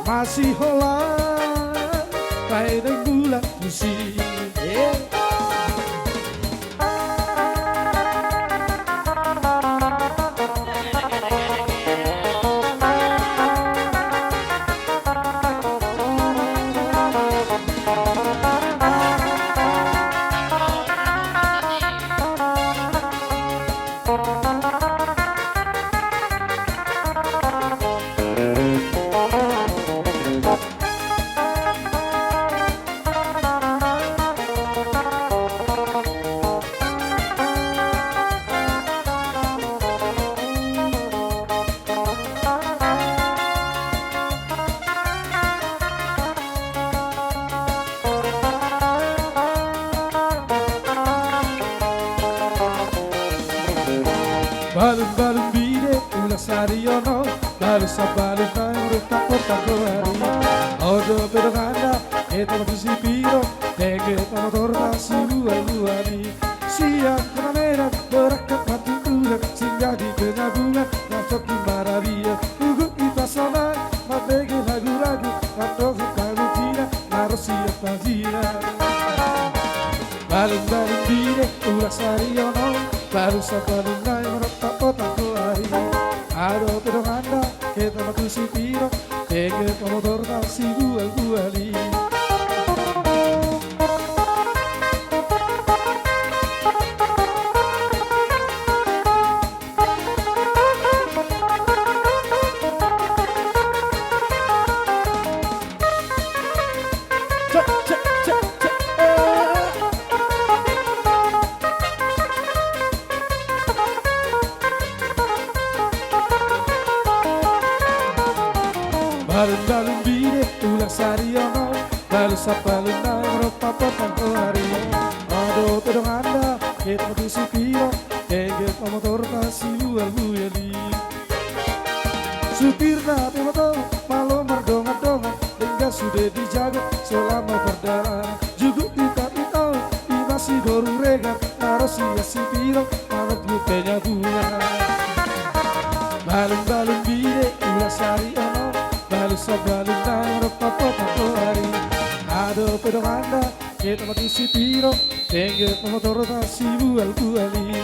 masiholan sai naeng mulak tusi. Eh. Balum balum bide ulas ari ono, balum sabalum nang rutang kota goari. Odo pedonganda, eta matusi piro, tege tamotor tasi luar luari. Sian kota Medan berangkat mati ulang, singgah di Penyabulan, masuk di Marabia, ugut di Pasaman, mabege lagu-lagu, atau kalutina, naros siap pajina. Balun-balun bide, ulas ari onom, balusan balun nai, marompa-ompa tu ari. Adong pe donganta, hita ma tu Sipirong, denggan ma motorta sibual-bual i. Cek, cek, cek, cek, eh. Balun-balun bide, ulas ari onom, balusan balun nai, marompa-ompa tu ari. Adong pe donganta, hita ma tu Sipirong, denggan ma motorta sibual-bual i. Supirna pe ma tong, malo mardongan-dongan, denggan sude dijago selama pardalanan. Juguk hita-hita, ima si boru Regar, na ro sian Sipirong, manopot pe na bulan. Balun-balun bide, ulas ari onom, balusan balun nai, marompa-ompa tu ari. Adong pe donganta, hita ma tu Sipirong, denggan ma motorta sibual-bual i.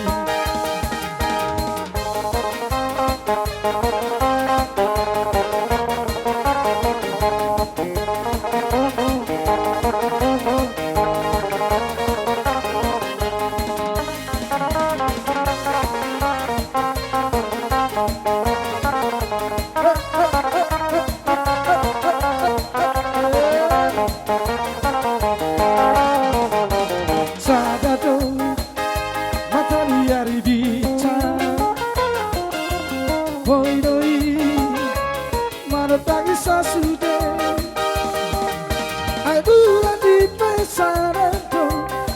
Sada do mataniari bincang, boi do i manondangi sasude. Ai bulan di pesanan do,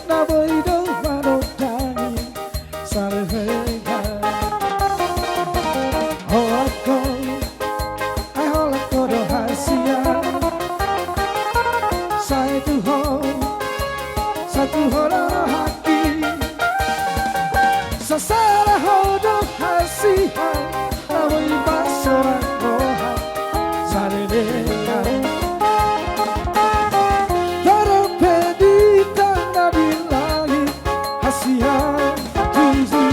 na boi do manondangi salelengan. Holan ho, ai holan ho do hasian. Sae tu ho, sae tu ho do rohangki. Sasada ho do hasian, na boi pasoran roha salelengan. Torop pe bintang na di langit, hasian tusi,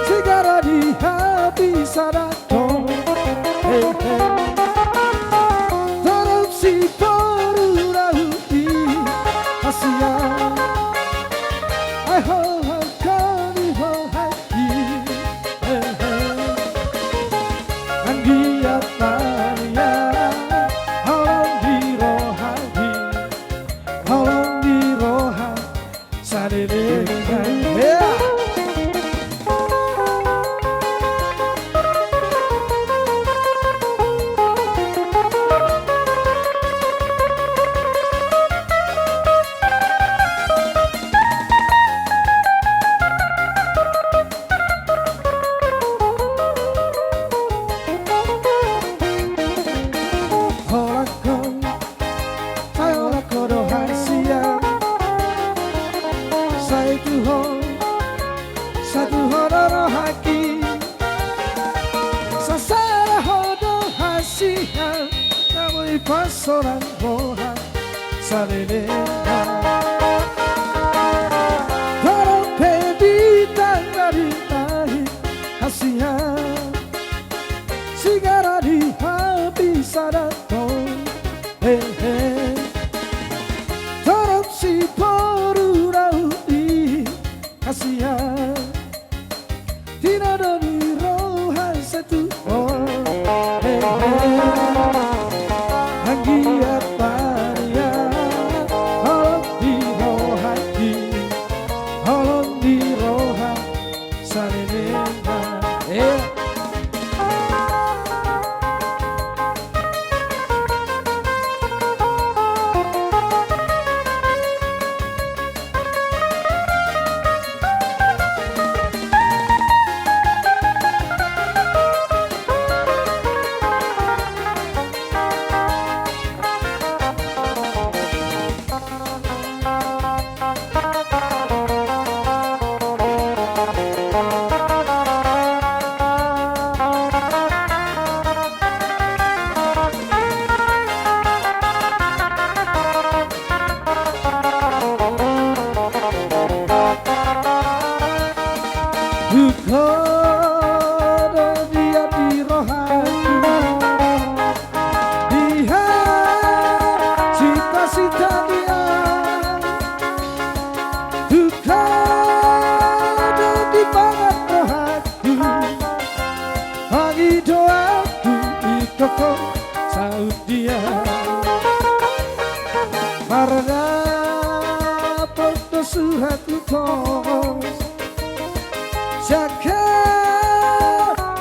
sigara di hati sada do. He, he. Torop si boru Daud i, hasian. Ai holan ho di rohangki. He, he. Anggiat Maria, holan di rohangki, holan di roha salelengan. Hea. Holan ho, ai holan ho do hasian. Sae tu ho, sae tu ho do rohangki. Sasada ho do hasian, na boi pasoran roha salelengan. Torop pe bintang na di langit, hasian. Sigara di hati sada do. He, he. Torop si boru Daud i, hasian. Tinodo ni roha sae tu ho. He, he. Anggiat Maria, holan di Ho do di hati rohangku, di hati sita-sita dia, tu ho do di pangan rohangku, pangidoanku, ingkon saut dia. Mardapot do suratku tongos, sian ho,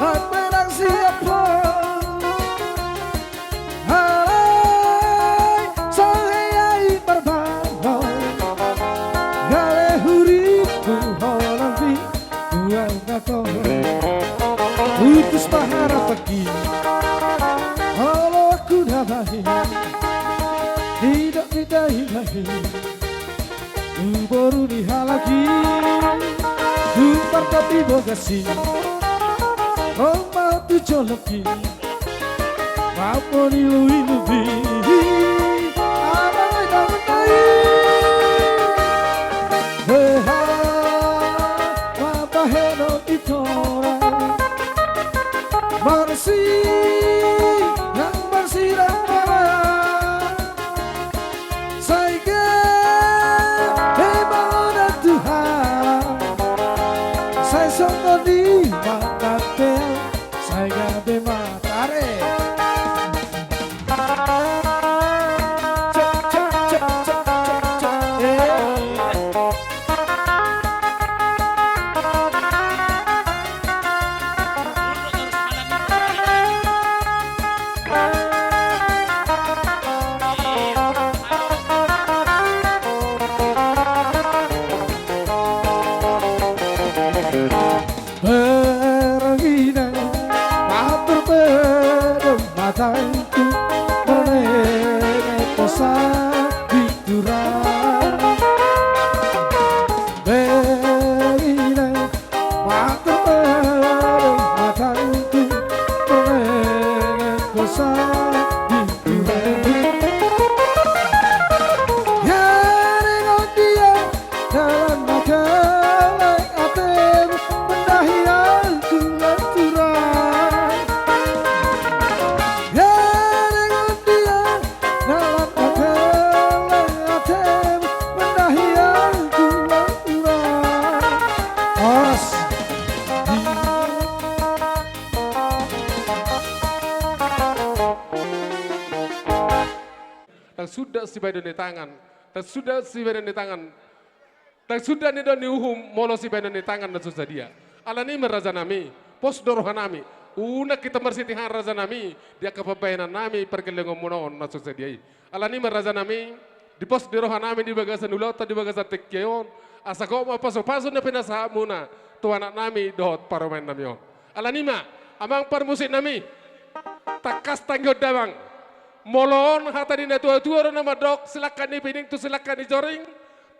hata na siap ho. Alai songon hea i marbalo, gale hurippu holan di tuan na torop. Putus ma harapanki, oloanku na bahen, didok ni dainang i, tu boru ni halak i, tu parpati bogas i, ro ma tu jolongki, mambo ni lubi-lubi, amang na nai. Hea, mambahen ho i torang, marsi, nang marsi nang mala. Sai gabe ma ho da Tuhan, sai songon i ma nang pe, sai gabe ma tare. Cek, cek, cek, cek, cek, cek. Eh. Berang inang, matur pe do matangku, mardenggan hosa di turang. Berang inang, matur pe do matangku, mardenggan hosa di turang. Ia ringot dia dalan na geleng atemu, mendahi angkung lanturan. Ia ringot dia dalan na geleng atemu, mendahi angkung lanturan. Horas. Ndang suda sibahenon ni tangan, ndang suda sibahenon ni tangan, ndang suda nidok ni uhum molo sibahenon ni tangan na so sadia. Alani i ma rajanami, pos do rohanami, unang hita marsitihaan rajanami, di angka pambahenannami pargellengonmuna on na so sadia i. Alani i ma rajanami, di pos ni rohanami di bagasan ulaonta di bagasan tingki on, asa gok ma pasupasu na pinasahatmuna tu anaknami dohot parumaennami on. Alani i ma, amang parmusiknami, tangkas tangihon damang. Molo on hata ni natuatua do na mandok, silangka ni pining tu silangka ni joring,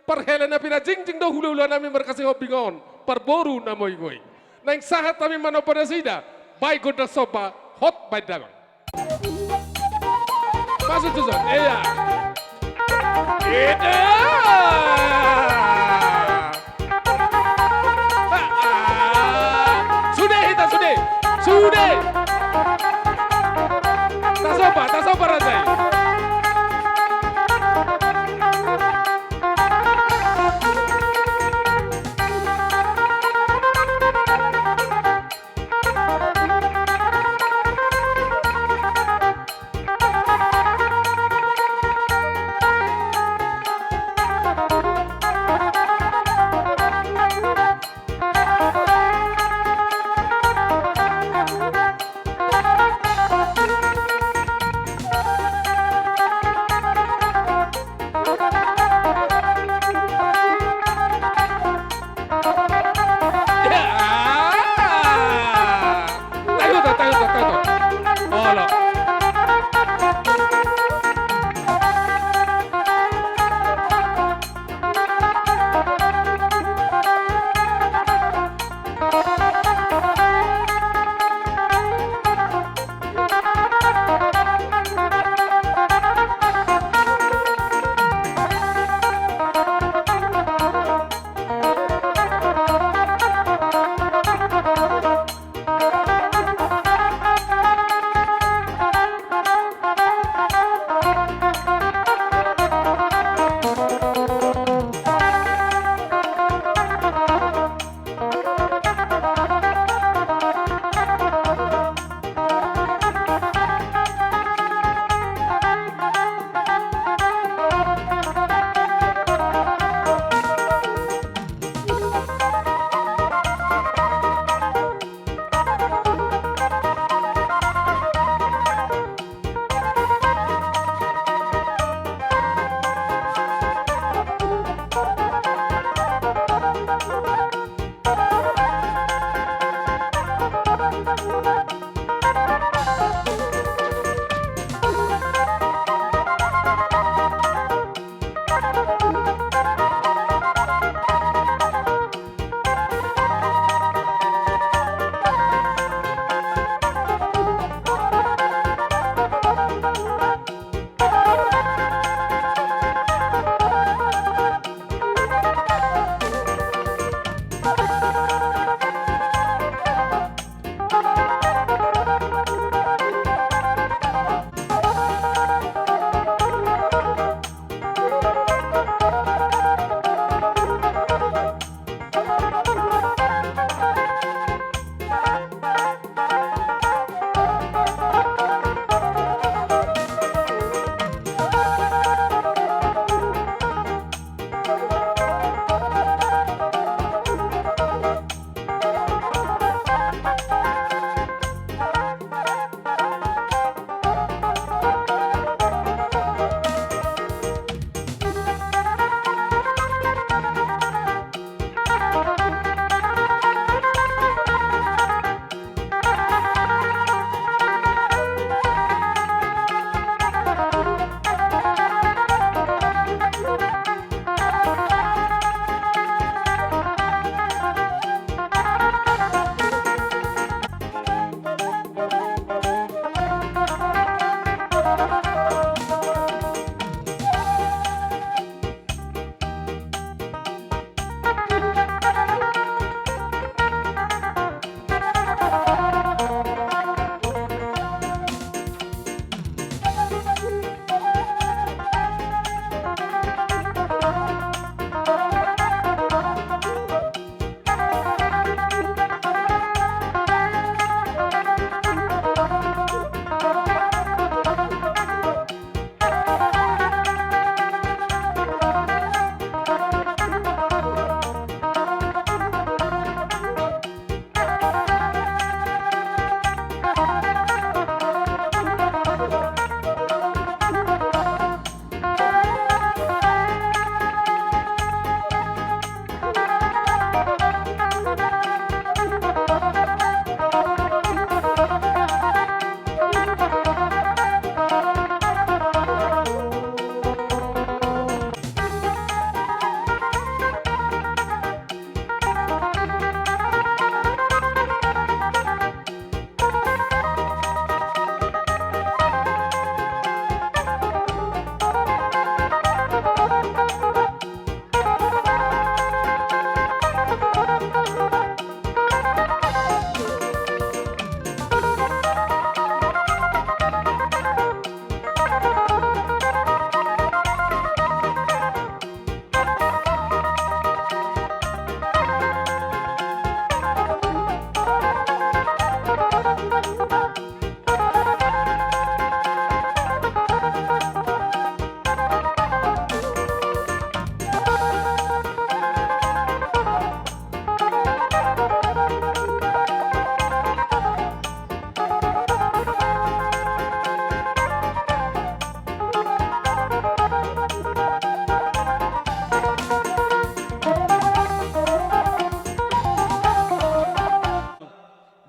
parhela na pinajingjing do hulahulanami markasihombing on, parboru na moigoing. Naeng sahat hami manomba nasida, bahen gondang somba, hot bahen damang. Masuk tuson, iya. Ida. Sude hita, sude. Sude. Tasomba, tasomba raja i.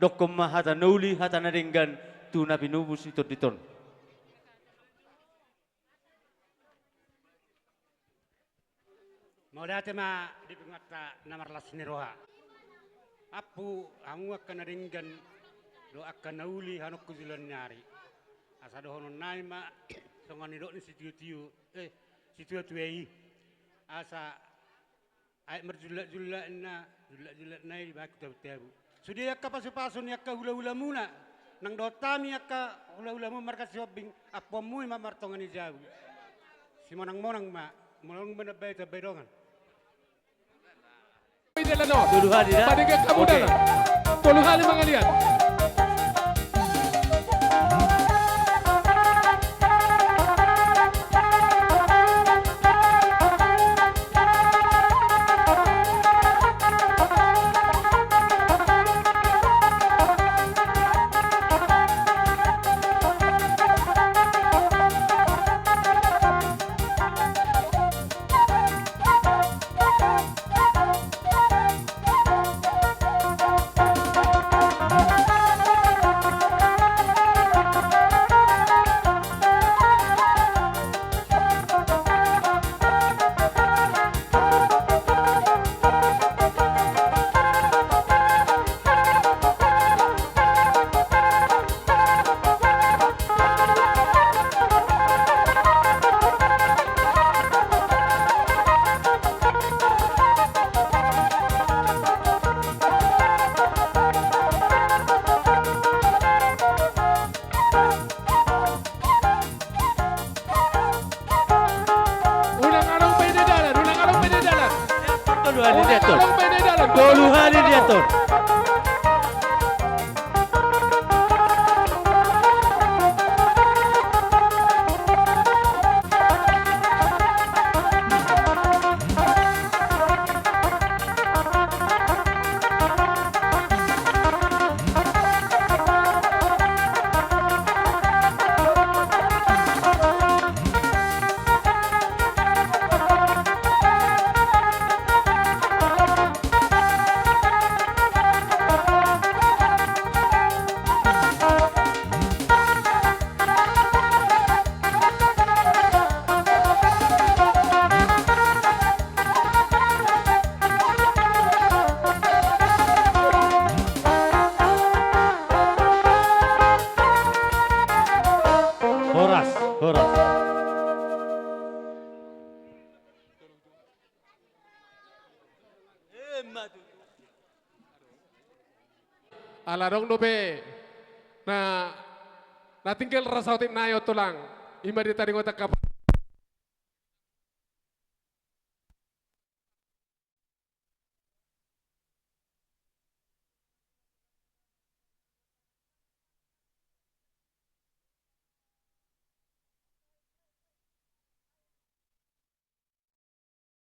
Tongtong ma hata na uli, hata na denggan tu na pinupus ni tondinta on. Mauliate ma di Debata na marlas ni roha. Ampu hamu angka na denggan dohot angka na uli hanongku joloan ni ari. Asa dohonon nami ma songon nidok ni situatio, eh, situatua i. Asa aek marjullakjullak ninna, jullakjullak nai dibahen tu tabutabu. Sude angka pasupasu ni angka hulahulamuna, nang dohot hami angka hulahulamu marga Sihombing, ampuonmu i ma martonga ni jabu. Simonangmonang ma, molo nunga manambai tambai dongan. Tolu hali, da? Oke. Tolu hali mangaliat. Unang adong pe di dalan, unang adong pe di dalan. Tolu hali diatur. Unang adong pe di dalan. Tolu hali diatur. Horas, horas. Ala adong dope na, na tinggal rasa otik nai on tulang. I ma di tadingotan kapal.